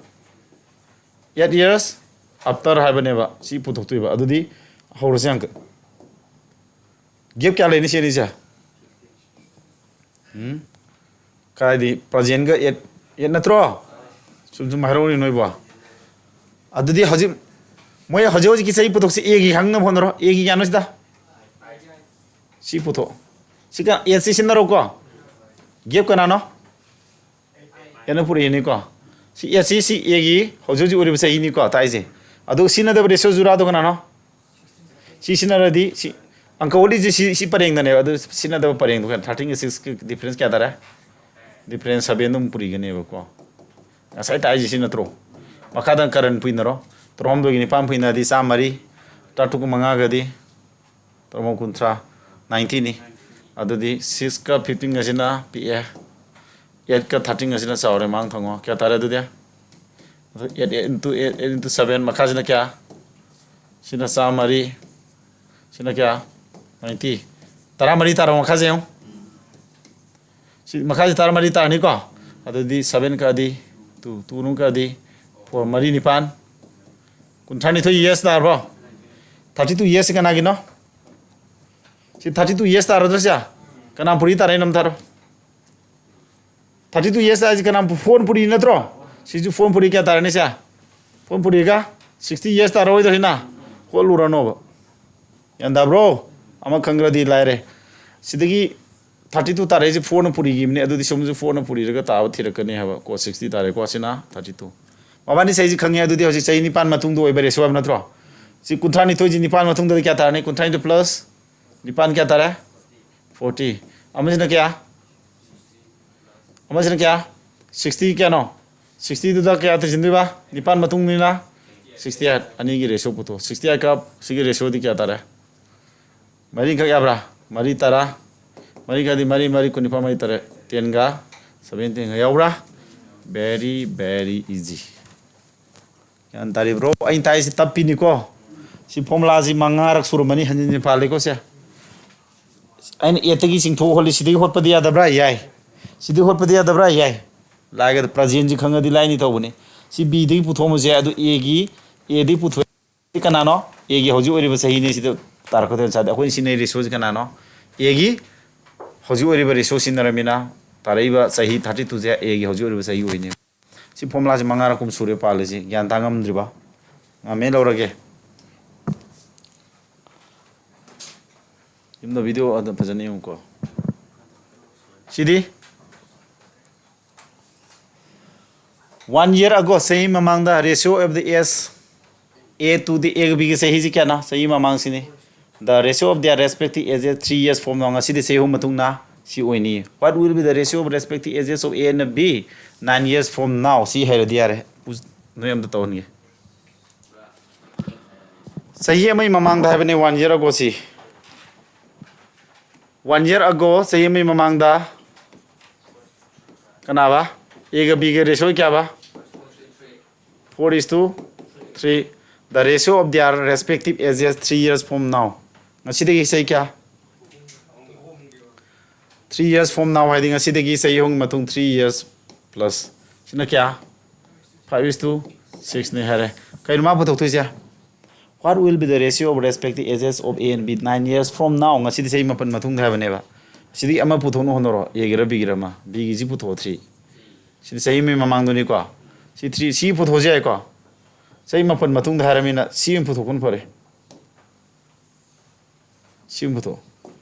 Eight years after ꯍꯥꯏꯕꯅꯦꯕ꯫ ꯁꯤ ꯄꯨꯊꯣꯛꯇꯣꯏꯕ꯫ ꯑꯗꯨꯗꯤ ꯍꯧꯔꯁꯤ ꯍꯪꯀ꯫ Gap ꯀꯌꯥ ꯂꯩꯅꯤ ꯁꯤ ꯑꯅꯤꯁꯦ? ꯎꯝ? ꯀꯥꯏꯗꯤ presentꯒ eight, eight ꯅꯠꯇ꯭ꯔꯣ? ꯁꯨꯝ ꯁꯨꯝ ꯍꯥꯏꯔꯛꯎꯅꯦ ꯅꯣꯏꯕꯣ꯫ ꯑꯗꯨꯗꯤ ꯍꯧꯖꯤꯛ ꯃꯣꯏ ꯍꯧꯖꯤꯛ ꯍꯧꯖꯤꯛꯀꯤ ꯆꯍꯤ ꯄꯨꯊꯣꯛꯁꯤ꯫ Aꯒꯤ ꯈꯪꯅꯕ ꯍꯣꯠꯅꯔꯣ꯫ Aꯒꯤ ꯀꯌꯥꯅꯣ ꯁꯤꯗ? ꯁꯤ ꯄꯨꯊꯣꯛ꯫ ꯁꯤ ꯀ-, eight ꯁꯤ ꯁꯤꯟꯅꯔꯣꯀꯣ꯫ Gap ꯀꯅꯥꯅꯣ? Eightꯅ ꯄꯨꯔꯛꯏꯅꯤꯀꯣ꯫ ꯁꯤ eight ꯁꯤ, ꯁꯤ Aꯒꯤ ꯍꯧꯖꯤꯛ ꯍꯧꯖꯤꯛ ꯑꯣꯏꯔꯤꯕ ꯆꯍꯤꯅꯤꯀꯣ ꯇꯥꯛꯏꯁꯦ꯫ ꯑꯗꯨ ꯁꯤꯖꯤꯟꯅꯗꯕ ratio ꯖꯨꯔꯥꯗꯣ ꯀꯅꯥꯅꯣ? ꯁꯤ ꯁꯤꯖꯤꯟꯅꯔꯗꯤ ꯁꯤ, ꯑꯪꯀ ꯍꯣꯠꯂꯤꯁꯦ ꯁꯤ, ꯁꯤ ꯄꯔꯦꯡꯗꯅꯦꯕ꯫ ꯑꯗꯨ ꯁꯤꯖꯤꯟꯅꯗꯕ ꯄꯔꯦꯡꯗꯣ ꯀꯩꯅꯣ? Thirteen ꯒ six ꯀ difference ꯀꯌꯥ ꯇꯥꯔꯦ? Difference seven ꯑꯗꯨꯝ ꯄꯨꯔꯤꯒꯅꯦꯕꯀꯣ꯫ ꯉꯁꯥꯏ ꯇꯥꯛꯏꯁꯦ ꯁꯤ ꯅꯠꯇ꯭ꯔꯣ? ꯃꯈꯥꯗ ꯀꯔꯟ ꯄꯨꯏꯅꯔꯣ꯫ ꯇꯔꯥꯍꯨꯝꯗꯣꯏꯒꯤ ꯅꯤꯄꯥꯟ ꯄꯨꯏꯅꯗꯤ ꯆꯥꯝꯃꯔꯤ, ꯇꯔꯥꯇꯔꯨꯛꯀ ꯃꯉꯥꯒꯗꯤ ꯇꯔꯥꯃꯉꯥ ꯀꯨꯟꯊ꯭ꯔꯥ, ninety ꯅꯤ꯫ ꯑꯗꯨꯗꯤ six ꯀ fifteen ꯒꯁꯤꯅ ꯄꯤꯛꯑꯦ, eight ꯀ thirteen ꯒꯁꯤꯅ ꯆꯥꯎꯔꯦ꯫ ꯃꯥꯡ ꯊꯪꯉꯣ꯫ ꯀꯌꯥ ꯇꯥꯔꯦ ꯑꯗꯨꯗꯤ? Eight into eight, eight into seven, ꯃꯈꯥꯁꯤꯅ ꯀꯌꯥ? ꯁꯤꯅ ꯆꯥꯝꯃꯔꯤ, ꯁꯤꯅ ꯀꯌꯥ? Ninety꯫ ꯇꯔꯥꯃꯔꯤ ꯇꯥꯔꯕ ꯃꯈꯥꯁꯦ ꯌꯦꯡꯉꯨ꯫ ꯁꯤ ꯃꯈꯥꯁꯦ ꯇꯔꯥꯃꯔꯤ ꯇꯥꯔꯅꯤꯀꯣ꯫ ꯑꯗꯨꯗꯤ seven ꯀꯛꯑꯗꯤ two, two ꯑꯃꯨꯛ ꯀꯛꯑꯗꯤ four, ꯃꯔꯤ ꯅꯤꯄꯥꯟ, ꯀꯨꯟꯊ꯭ꯔꯥꯅꯤꯊꯣꯏ yes ꯇꯥꯔꯕꯣ? Thirty two yes ꯁꯤ ꯀꯅꯥꯒꯤꯅꯣ? ꯁꯤ thirty two yes ꯇꯥꯔꯗ꯭ꯔꯥ ꯁꯦ? ꯀꯅꯥ ꯄꯨꯔꯤ ꯇꯥꯔꯦ? ꯅꯝꯊꯔꯣ꯫ Thirty two yes ꯍꯥꯏꯁꯦ ꯀꯅꯥ? Four ꯄꯨꯔꯤ ꯅꯠꯇ꯭ꯔꯣ? ꯁꯤꯁꯨ four ꯄꯨꯔꯤ ꯀꯌꯥ ꯇꯥꯔꯅꯤ ꯁꯦ? Four ꯄꯨꯔꯤꯒ sixty yes ꯇꯥꯔꯣꯏꯗ꯭ꯔꯣ ꯁꯤꯅ? ꯍꯣꯠꯂꯨꯔꯅꯣꯕ꯫ ꯒ꯭ꯌꯥꯟ ꯇꯥꯕ꯭ꯔꯣ? ꯑꯃ ꯈꯪꯈ꯭ꯔꯗꯤ ꯂꯥꯏꯔꯦ꯫ ꯁꯤꯗꯒꯤ thirty two ꯇꯥꯔꯛꯏꯁꯦ four ꯅ ꯄꯨꯔꯤꯈꯤꯕꯅꯤ꯫ ꯑꯗꯨꯗꯤ ꯁꯣꯝꯁꯨ four ꯅ ꯄꯨꯔꯤꯔꯒ ꯇꯥꯕ ꯊꯤꯔꯛꯀꯅꯤ ꯍꯥꯏꯕ꯫ ꯀꯣ sixty ꯇꯥꯔꯦꯀꯣ꯫ ꯁꯤꯅ thirty two꯫ ꯃꯕꯥꯅꯤ ꯆꯍꯤꯁꯤ ꯈꯪꯉꯦ꯫ ꯑꯗꯨꯗꯤ ꯍꯧꯖꯤꯛ ꯆꯍꯤ ꯅꯤꯄꯥꯟ ꯃꯇꯨꯡꯗ ꯑꯣꯏꯕ ratio ꯍꯥꯏꯕ ꯅꯠꯇ꯭ꯔꯣ? ꯁꯤ ꯀꯨꯟꯊ꯭ꯔꯥꯅꯤꯊꯣꯏꯁꯤ ꯅꯤꯄꯥꯟ ꯃꯇꯨꯡꯗꯗꯤ ꯀꯌꯥ ꯇꯥꯔꯅꯤ? ꯀꯨꯟꯊ꯭ꯔꯥꯅꯤꯊꯣꯏ plus ꯅꯤꯄꯥꯟ ꯀꯌꯥ ꯇꯥꯔꯦ? Forty꯫ ꯑꯃꯁꯤꯅ ꯀꯌꯥ? ꯑꯃꯁꯤꯅ ꯀꯌꯥ? Sixty ꯀꯌꯥꯅꯣ? Sixty ꯗꯨꯗ ꯀꯌꯥ ꯇꯩꯁꯤꯟꯗꯣꯏꯕ? ꯅꯤꯄꯥꯟ ꯃꯇꯨꯡꯅꯤꯅ sixty eight꯫ ꯑꯅꯤꯒꯤ ratio ꯄꯨꯊꯣꯛ꯫ Sixty eight ꯀ ꯁꯤꯒꯤ ratio ꯗꯤ ꯀꯌꯥ ꯇꯥꯔꯦ? ꯃꯔꯤꯈꯛ ꯌꯥꯕ꯭ꯔꯥ? ꯃꯔꯤ ꯇꯔꯥ꯫ ꯃꯔꯤ ꯈꯛꯗꯤ ꯃꯔꯤ, ꯃꯔꯤ ꯀꯨꯟꯅꯤꯄꯥꯟ, ꯃꯔꯤ ꯇꯔꯦꯠ꯫ Ten ꯒ seventeen ꯒ ꯌꯥꯎꯕ꯭ꯔꯥ? Very, very easy꯫ ꯒ꯭ꯌꯥꯟ ꯇꯥꯔꯤꯕ꯭ꯔꯣ? ꯑꯩꯅ ꯇꯥꯛꯏꯁꯤ ꯇꯞꯄꯤꯅꯤꯀꯣ꯫ ꯁꯤ formula ꯁꯤ ꯃꯉꯥꯔꯛ ꯁꯨꯔꯝꯃꯅꯤ ꯍꯟꯖꯤꯟ ꯍꯟꯖꯤꯟ ꯄꯥꯜꯂꯤꯀꯣ ꯁꯦ꯫ ꯑꯩꯅ eight ꯇꯒꯤ ꯆꯤꯡꯊꯣꯛ ꯍꯣꯠꯂꯤ꯫ ꯁꯤꯗꯒꯤ ꯍꯣꯠꯄꯗꯤ ꯌꯥꯗꯕ꯭ꯔꯥ? ꯌꯥꯏ꯫ ꯁꯤꯗꯒꯤ ꯍꯣꯠꯄꯗꯤ ꯌꯥꯗꯕ꯭ꯔꯥ? ꯌꯥꯏ꯫ ꯂꯥꯏꯒ present ꯁꯤ ꯈꯪꯉꯗꯤ ꯂꯥꯏꯅꯤ ꯇꯧꯕꯅꯤ꯫ ꯁꯤ B ꯗꯒꯤ ꯄꯨꯊꯣꯛꯑꯝꯕꯁꯦ, ꯑꯗꯨ A ꯒꯤ, A ꯗꯒꯤ ꯄꯨꯊꯣꯛꯑꯦ꯫ ꯁꯤ ꯀꯅꯥꯅꯣ? A ꯒꯤ ꯍꯧꯖꯤꯛ ꯑꯣꯏꯔꯤꯕ ꯆꯍꯤꯅꯤ ꯁꯤꯗ ꯇꯥꯔꯛꯀꯗꯣꯏꯅꯤ꯫ ꯁꯥꯗꯤ ꯑꯩꯈꯣꯏꯅ ꯁꯤꯖꯤꯟꯅꯩ ratio ꯁꯤ ꯀꯅꯥꯅꯣ? A ꯒꯤ ꯍꯧꯖꯤꯛ ꯑꯣꯏꯔꯤꯕ ratio ꯁꯤꯖꯤꯟꯅꯔꯝꯃꯤꯅ ꯇꯥꯔꯛꯏꯕ ꯆꯍꯤ thirty two ꯁꯦ A ꯒꯤ ꯍꯧꯖꯤꯛ ꯑꯣꯏꯔꯤꯕ ꯆꯍꯤ ꯑꯣꯏꯅꯤ꯫ ꯁꯤ formula ꯁꯤ ꯃꯉꯥꯔꯛ ꯀꯨꯝ ꯁꯨꯔꯦ ꯄꯥꯜꯂꯤꯁꯤ꯫ ꯒ꯭ꯌꯥꯟ ꯇꯥ ꯉꯝꯗ꯭ꯔꯤꯕ? ꯉꯝꯃꯦ ꯂꯧꯔꯒꯦ꯫ ꯌꯨꯝꯗ video ꯑꯗꯨꯝ ꯐꯖꯅ ꯌꯦꯡꯉꯨꯀꯣ꯫ ꯁꯤꯗꯤ one year ago, ꯆꯍꯤ ꯃꯃꯥꯡꯗ ratio of the age A to the A ꯒ B ꯒꯤ ꯆꯍꯤꯁꯤ ꯀꯌꯥꯅꯣ? ꯆꯍꯤ ꯃꯃꯥꯡꯁꯤꯅꯤ꯫ The ratio of their respective ages three years from now, ꯉꯁꯤꯗꯤ ꯆꯍꯤ ꯑꯍꯨꯝ ꯃꯇꯨꯡꯗ ꯁꯤ ꯑꯣꯏꯅꯤ꯫ What will be the ratio of respective ages of A and B nine years from now? ꯁꯤ ꯍꯩꯔꯗꯤ ꯌꯥꯔꯦ꯫ ꯎ-, ꯅꯣꯏ ꯑꯝꯇ ꯇꯧꯍꯟꯒꯦ꯫ ꯆꯍꯤ ꯑꯃꯒꯤ ꯃꯃꯥꯡꯗ ꯍꯥꯏꯕꯅꯦ, one year ago ꯁꯤ꯫ One year ago, ꯆꯍꯤ ꯑꯃꯒꯤ ꯃꯃꯥꯡꯗ ꯀꯅꯥꯕ? Aꯒ Bꯒ ratio ꯀꯌꯥꯕ? Four is to three. The ratio of their respective ages three years from now. ꯉꯁꯤꯗꯒꯤ ꯆꯍꯤ ꯀꯌꯥ? Three years from now ꯍꯥꯏꯗꯤ ꯉꯁꯤꯗꯒꯤ ꯆꯍꯤ ꯑꯍꯨꯝꯒꯤ ꯃꯇꯨꯡ, three years plus꯫ ꯁꯤꯅ ꯀꯌꯥ? Five is to six ꯅꯤ ꯍꯥꯏꯔꯦ꯫ ꯀꯩꯅꯣ ꯃꯥ ꯄꯨꯊꯣꯛꯇꯣꯏꯁꯦ? What will be the ratio of respective ages of A and B nine years from now? ꯉꯁꯤꯗꯤ ꯆꯍꯤ ꯃꯥꯄꯟ ꯃꯇꯨꯡꯗ ꯍꯥꯏꯕꯅꯦꯕ꯫ ꯁꯤꯗꯒꯤ ꯑꯃ ꯄꯨꯊꯣꯛꯅ ꯍꯣꯠꯅꯔꯣ, Aꯒꯤꯔ Bꯒꯤꯔ ꯑꯃ꯫ Bꯒꯤꯁꯤ ꯄꯨꯊꯣꯛꯑꯣ, three꯫ ꯁꯤꯗꯤ ꯆꯍꯤ ꯑꯃꯒꯤ ꯃꯃꯥꯡꯗꯨꯅꯤꯀꯣ꯫ ꯁꯤ three, ꯁꯤ ꯄꯨꯊꯣꯛꯑꯁꯨ ꯌꯥꯏꯀꯣ꯫ ꯆꯍꯤ ꯃꯥꯄꯟ ꯃꯇꯨꯡꯗ ꯍꯥꯏꯔꯃꯤꯅ ꯁꯤ ꯑꯣꯏꯅ ꯄꯨꯊꯣꯛꯄꯅ ꯐꯔꯦ꯫ ꯁꯤ ꯑꯃ ꯄꯨꯊꯣꯛꯑꯣ꯫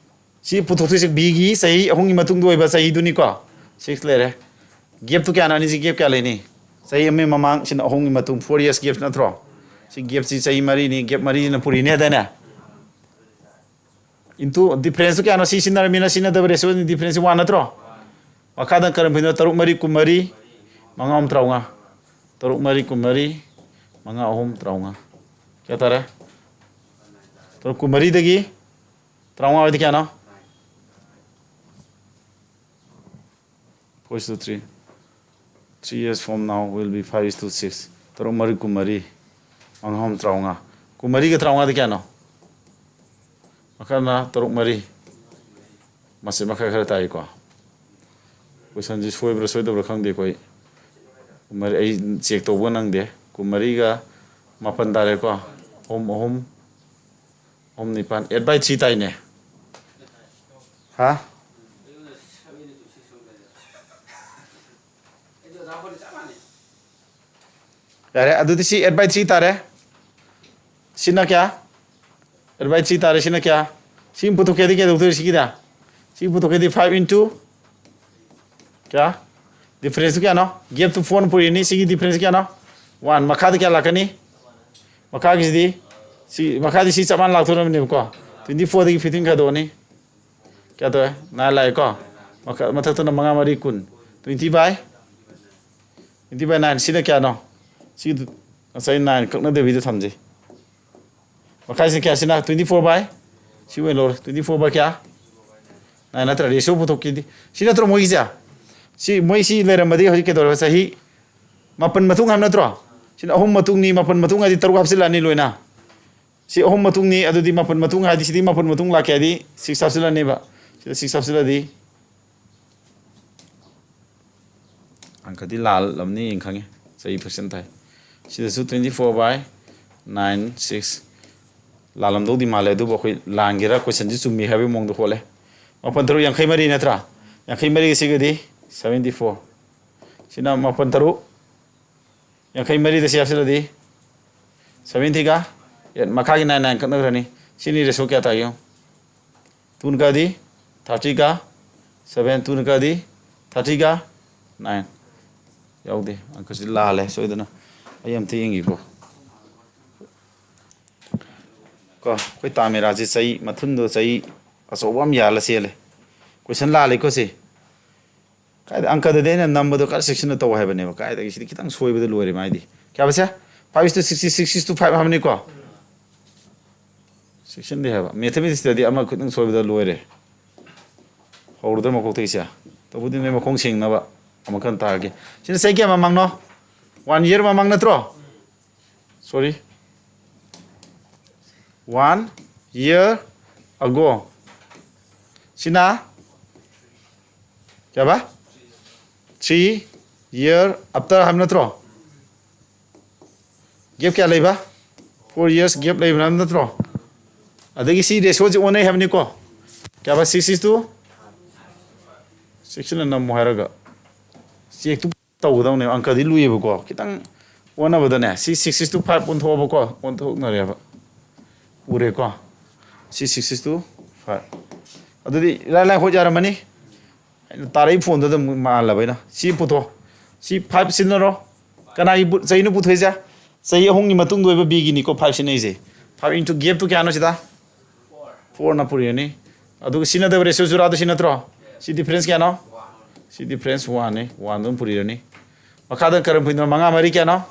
ꯁꯤ ꯄꯨꯊꯣꯛꯇꯣꯏꯁꯦ Bꯒꯤ ꯆꯍꯤ ꯑꯍꯨꯝꯒꯤ ꯃꯇꯨꯡꯗ ꯑꯣꯏꯕ ꯆꯍꯤꯗꯨꯅꯤꯀꯣ꯫ Six ꯂꯩꯔꯦ꯫ Gapꯇꯨ ꯀꯌꯥꯅꯣ? ꯑꯅꯤꯁꯤ gap ꯀꯌꯥ ꯂꯩꯅꯤ? ꯆꯍꯤ ꯑꯃꯒꯤ ꯃꯃꯥꯡ, ꯁꯤꯅ ꯑꯍꯨꯝꯒꯤ ꯃꯇꯨꯡ, four years gap ꯅꯠꯇ꯭ꯔꯣ? ꯁꯤ gapꯁꯤ ꯆꯍꯤ ꯃꯔꯤꯅꯤ, gap ꯃꯔꯤꯁꯤꯅ ꯄꯨꯔꯤꯅꯦ ꯍꯥꯏꯗꯥꯏꯅꯦ? Into differenceꯇꯨ ꯀꯌꯥꯅꯣ? ꯁꯤ ꯁꯤꯖꯤꯟꯅꯔꯃꯤꯅ ꯁꯤꯖꯤꯟꯅꯗꯕ ratioꯅꯤ, differenceꯁꯤ one ꯅꯠꯇ꯭ꯔꯣ? ꯃꯈꯥꯗ ꯀꯔꯝꯕꯅꯣ? ꯇꯔꯨꯛ ꯃꯔꯤ ꯀꯨꯟꯃꯔꯤ, ꯃꯉꯥ ꯑꯍꯨꯝ ꯇꯔꯥꯃꯉꯥ꯫ ꯇꯔꯨꯛ ꯃꯔꯤ ꯀꯨꯟꯃꯔꯤ, ꯃꯉꯥ ꯑꯍꯨꯝ ꯇꯔꯥꯃꯉꯥ꯫ ꯀꯌꯥ ꯇꯥꯔꯦ? ꯇꯔꯨꯛ ꯀꯨꯟꯃꯔꯤꯗꯒꯤ ꯇꯔꯥꯃꯉꯥ ꯑꯣꯏꯗꯤ ꯀꯌꯥꯅꯣ? Four is to three. Three years from now will be five is to six. ꯇꯔꯨꯛ ꯃꯔꯤ ꯀꯨꯟꯃꯔꯤ, ꯃꯉꯥ ꯑꯍꯨꯝ ꯇꯔꯥꯃꯉꯥ꯫ ꯀꯨꯟꯃꯔꯤꯒ ꯇꯔꯥꯃꯉꯥꯗꯤ ꯀꯌꯥꯅꯣ? ꯃꯈꯥꯅ ꯇꯔꯨꯛ ꯃꯔꯤ꯫ ꯃꯁꯤ ꯃꯈꯥ ꯈꯔ ꯇꯥꯏꯀꯣ꯫ Questionꯁꯤ ꯁꯣꯏꯕ꯭ꯔꯥ ꯁꯣꯏꯗꯕ꯭ꯔꯥ ꯈꯪꯗꯦꯀꯣ ꯑꯩ꯫ ꯀꯨꯟꯃꯔꯤ ꯑꯩ check ꯇꯧꯕ ꯅꯪꯗꯦ꯫ ꯀꯨꯟꯃꯔꯤꯒ ꯃꯥꯄꯟ ꯇꯥꯔꯦꯀꯣ꯫ ꯑꯍꯨꯝ ꯑꯍꯨꯝ, ꯑꯍꯨꯝ ꯅꯤꯄꯥꯟ, eight by three ꯇꯥꯏꯅꯦ꯫ ꯍꯥ? ꯌꯥꯔꯦ, ꯑꯗꯨꯗꯤ ꯁꯤ eight by three ꯇꯥꯔꯦ꯫ ꯁꯤꯅ ꯀꯌꯥ? Eight by three ꯇꯥꯔꯦ, ꯁꯤꯅ ꯀꯌꯥ? ꯁꯤ ꯄꯨꯊꯣꯛꯀꯦꯗꯤ ꯀꯩꯗꯧꯗꯣꯏ ꯁꯤꯒꯤꯗ? ꯁꯤ ꯄꯨꯊꯣꯛꯀꯦꯗꯤ five into ꯀꯌꯥ? Differenceꯇꯨ ꯀꯌꯥꯅꯣ? Gapꯇꯨ four ꯄꯨꯔꯤꯅꯤ, ꯁꯤꯒꯤ difference ꯀꯌꯥꯅꯣ? One꯫ ꯃꯈꯥꯗ ꯀꯌꯥ ꯂꯥꯛꯀꯅꯤ? ꯃꯈꯥꯒꯤꯁꯤꯗꯤ ꯁꯤ, ꯃꯈꯥꯗꯤ ꯁꯤ ꯆꯞ ꯃꯥꯟꯅ ꯂꯥꯛꯇꯣꯔꯕꯅꯦꯕꯀꯣ꯫ Twenty fourꯗꯒꯤ fifteen ꯈꯥꯏꯗꯣꯛꯑꯅꯤ꯫ ꯀꯌꯥ ꯊꯣꯛꯑꯦ? Nine ꯂꯥꯛꯑꯦꯀꯣ꯫ ꯃꯈꯥ-, ꯃꯊꯛꯇꯅ ꯃꯉꯥ ꯃꯔꯤ ꯀꯨꯟ꯫ Twenty by, twenty by nine꯫ ꯁꯤꯅ ꯀꯌꯥꯅꯣ? ꯁꯤ ꯉꯁꯥꯏ nine ꯀꯛꯅꯗꯕꯤꯗ ꯊꯝꯖꯩ꯫ ꯃꯈꯥꯏꯁꯦ ꯀꯌꯥ? ꯁꯤꯅ twenty four by, ꯁꯤ ꯑꯣꯏꯅ ꯂꯧꯔꯦ꯫ Twenty four by ꯀꯌꯥ? Nine ꯅꯠꯇ꯭ꯔꯥ? Ratio ꯄꯨꯊꯣꯛꯈꯤꯗꯤ꯫ ꯁꯤ ꯅꯠꯇ꯭ꯔꯣ ꯃꯣꯏꯒꯤꯁꯦ? ꯁꯤ, ꯃꯣꯏ ꯁꯤ ꯂꯩꯔꯝꯃꯗꯤ ꯍꯧꯖꯤꯛ ꯀꯩꯗꯧꯔꯕ? ꯆꯍꯤ ꯃꯥꯄꯟ ꯃꯇꯨꯡ ꯍꯥꯏꯕ ꯅꯠꯇ꯭ꯔꯣ? ꯁꯤꯅ ꯑꯍꯨꯝ ꯃꯇꯨꯡꯅꯤ, ꯃꯥꯄꯟ ꯃꯇꯨꯡ ꯍꯥꯏꯗꯤ ꯇꯔꯨꯛ ꯍꯥꯞꯆꯤꯜꯂꯛꯑꯅꯤ ꯂꯣꯏꯅ꯫ ꯁꯤ ꯑꯍꯨꯝ ꯃꯇꯨꯡꯅꯤ, ꯑꯗꯨꯗꯤ ꯃꯥꯄꯟ ꯃꯇꯨꯡ ꯍꯥꯏꯗꯤ, ꯁꯤꯗꯤ ꯃꯥꯄꯟ ꯃꯇꯨꯡ ꯂꯥꯛꯀꯦ ꯍꯥꯏꯗꯤ six ꯍꯥꯞꯆꯤꯜꯂꯅꯦꯕ꯫ ꯁꯤꯗ six ꯍꯥꯞꯆꯤꯜꯂꯗꯤ ꯑꯪꯀꯗꯤ ꯂꯥꯜꯂꯝꯅꯤ ꯌꯦꯡ ꯈꯪꯉꯦ꯫ ꯆꯍꯤ fraction ꯊꯥꯏ꯫ ꯁꯤꯗꯁꯨ twenty four by nine six꯫ ꯂꯥꯜꯂꯝꯗꯧꯗꯤ ꯃꯥꯜꯂꯦ, ꯑꯗꯨꯕꯨ ꯑꯩꯈꯣꯏ ꯂꯥꯟꯒꯦꯔꯥ, questionꯁꯤ ꯆꯨꯝꯃꯤ ꯍꯥꯏꯕꯒꯤ ꯃꯑꯣꯡꯗ ꯍꯣꯠꯂꯦ꯫ ꯃꯥꯄꯟ ꯇꯔꯨꯛ ꯌꯥꯡꯈꯩ ꯃꯔꯤ ꯅꯠꯇ꯭ꯔꯥ? ꯌꯥꯡꯈꯩ ꯃꯔꯤꯒ ꯁꯤꯒꯗꯤ seventy four꯫ ꯁꯤꯅ ꯃꯥꯄꯟ ꯇꯔꯨꯛ ꯌꯥꯡꯈꯩ ꯃꯔꯤꯗ ꯁꯤ ꯍꯥꯞꯆꯤꯜꯂꯗꯤ seventyꯒ eight, ꯃꯈꯥꯒꯤ nine nine ꯀꯛꯅꯈ꯭ꯔꯅꯤ꯫ ꯁꯤꯅꯤ ratio ꯀꯌꯥ ꯇꯥꯒꯦ ꯌꯦꯡꯉꯨ꯫ Twoꯅ ꯀꯛꯑꯗꯤ thirtyꯒ seven, twoꯅ ꯀꯛꯑꯗꯤ thirtyꯒ nine꯫ ꯌꯥꯎꯗꯦ, ꯑꯪꯀꯁꯤ ꯂꯥꯜꯂꯦ ꯁꯣꯏꯗꯅ꯫ ꯑꯩ ꯑꯝꯇ ꯌꯦꯡꯒꯦꯀꯣ꯫ ꯀꯣ, ꯑꯩꯈꯣꯏ ꯇꯥ ꯃꯦꯔꯥꯁꯦ ꯆꯩ, ꯃꯊꯨꯟꯗꯣ ꯆꯩ ꯑꯆꯧꯕ ꯑꯃ ꯌꯥꯜꯂ ꯆꯦꯜꯂꯦ꯫ Question ꯂꯥꯜꯂꯦꯀꯣ ꯁꯤ꯫ ꯀꯥꯏꯗ ꯑꯪꯀꯗꯗꯤ ꯑꯩꯅ ꯅꯝꯕꯗꯣ ꯈꯔ ꯆꯦꯛꯁꯤꯟꯅ ꯇꯧ ꯍꯥꯏꯕꯅꯦꯕ꯫ ꯀꯥꯏꯗꯒꯤ ꯁꯤꯗꯤ ꯈꯤꯇꯪ ꯁꯣꯏꯕꯗ ꯂꯣꯏꯔꯦ ꯃꯥꯏꯗꯤ꯫ ꯀꯌꯥꯕꯁꯦ? Five is to sixty, six is to five ꯍꯥꯏꯕꯅꯤꯀꯣ? ꯆꯦꯛꯁꯤꯟꯗꯦ ꯍꯥꯏꯕ꯫ Mathematicsꯇꯗꯤ ꯑꯃ ꯈꯤꯇꯪ ꯁꯣꯏꯕꯗ ꯂꯣꯏꯔꯦ꯫ ꯍꯧꯔꯨꯗ꯭ꯔ ꯃꯀꯣꯛꯇꯒꯤꯁꯦ? ꯇꯧꯕꯨꯗꯤ ꯅꯣꯏ ꯃꯈꯣꯡ ꯁꯦꯡꯅꯕ ꯑꯃꯈꯛ ꯇꯥꯔꯒꯦ꯫ ꯁꯤꯅ ꯆꯍꯤ ꯀꯌꯥ ꯃꯃꯥꯡꯅꯣ? One year ꯃꯃꯥꯡ ꯅꯠꯇ꯭ꯔꯣ? Sorry, one year ago꯫ ꯁꯤꯅ ꯀꯌꯥꯕ? Three year after ꯍꯥꯏꯕ ꯅꯠꯇ꯭ꯔꯣ? Gap ꯀꯌꯥ ꯂꯩꯕ? Four years gap ꯂꯩꯕ ꯍꯥꯏꯕ ꯅꯠꯇ꯭ꯔꯣ? ꯑꯗꯒꯤ ꯁꯤ ratioꯁꯤ ꯑꯣꯟꯅꯩ ꯍꯥꯏꯕꯅꯤꯀꯣ꯫ ꯀꯌꯥꯕ? Six is to, ꯆꯦꯛꯁꯤꯟꯅ ꯅꯝꯃꯨ ꯍꯥꯏꯔꯒ ꯆꯦꯛꯇꯨ ꯇꯧꯒꯗꯧꯅꯦꯕ꯫ ꯑꯪꯀꯗꯤ ꯂꯨꯏꯌꯦꯕꯀꯣ, ꯈꯤꯇꯪ ꯑꯣꯟꯅꯕꯗꯅꯦ꯫ ꯁꯤ six is to five ꯑꯣꯟꯊꯣꯛꯑꯕꯀꯣ, ꯑꯣꯟꯊꯣꯛꯅꯔꯦꯕ꯫ ꯎꯔꯦꯀꯣ? ꯁꯤ six is to five꯫ ꯑꯗꯨꯗꯤ ꯏꯔꯥꯏ ꯂꯥꯏ ꯍꯣꯠ ꯌꯥꯔꯝꯃꯅꯤ꯫ ꯑꯩꯅ ꯇꯥꯔꯛꯏ phoneꯗꯨꯗ ꯑꯃꯨꯛ ꯃꯥꯜꯂꯕ ꯑꯩꯅ꯫ ꯁꯤ ꯄꯨꯊꯣꯛ꯫ ꯁꯤ five ꯁꯤꯖꯤꯟꯅꯔꯣ꯫ ꯀꯅꯥꯒꯤ ꯕꯨ-, ꯆꯍꯤꯅꯣ ꯄꯨꯊꯣꯛꯏꯁꯦ? ꯆꯍꯤ ꯑꯍꯨꯝꯒꯤ ꯃꯇꯨꯡꯗ ꯑꯣꯏꯕ Bꯒꯤꯅꯤꯀꯣ five ꯁꯤꯖꯤꯟꯅꯩꯁꯦ꯫ Five into gapꯇꯨ ꯀꯌꯥꯅꯣ ꯁꯤꯗ? ꯐꯣꯔꯅ ꯄꯨꯔꯤꯔꯅꯤ꯫ ꯑꯗꯨꯒ ꯁꯤꯖꯤꯟꯅꯗꯕ ꯔꯦꯁꯤꯑꯣ ꯖꯨꯔꯥꯗꯣ ꯁꯤ ꯅꯠꯇ꯭ꯔꯣ? ꯁꯤ ꯗꯤꯐ꯭ꯔꯦꯟꯁ ꯀꯌꯥꯅꯣ? ꯁꯤ ꯗꯤꯐ꯭ꯔꯦꯟꯁ ꯋꯥꯟꯅꯤ꯫ ꯋꯥꯟꯗꯨ ꯑꯗꯨꯝ ꯄꯨꯔꯤꯔꯅꯤ꯫ ꯃꯈꯥꯗ ꯀꯔꯝ ꯄꯨꯔꯤꯅꯣ? ꯃꯉꯥ ꯃꯔꯤ ꯀꯌꯥꯅꯣ?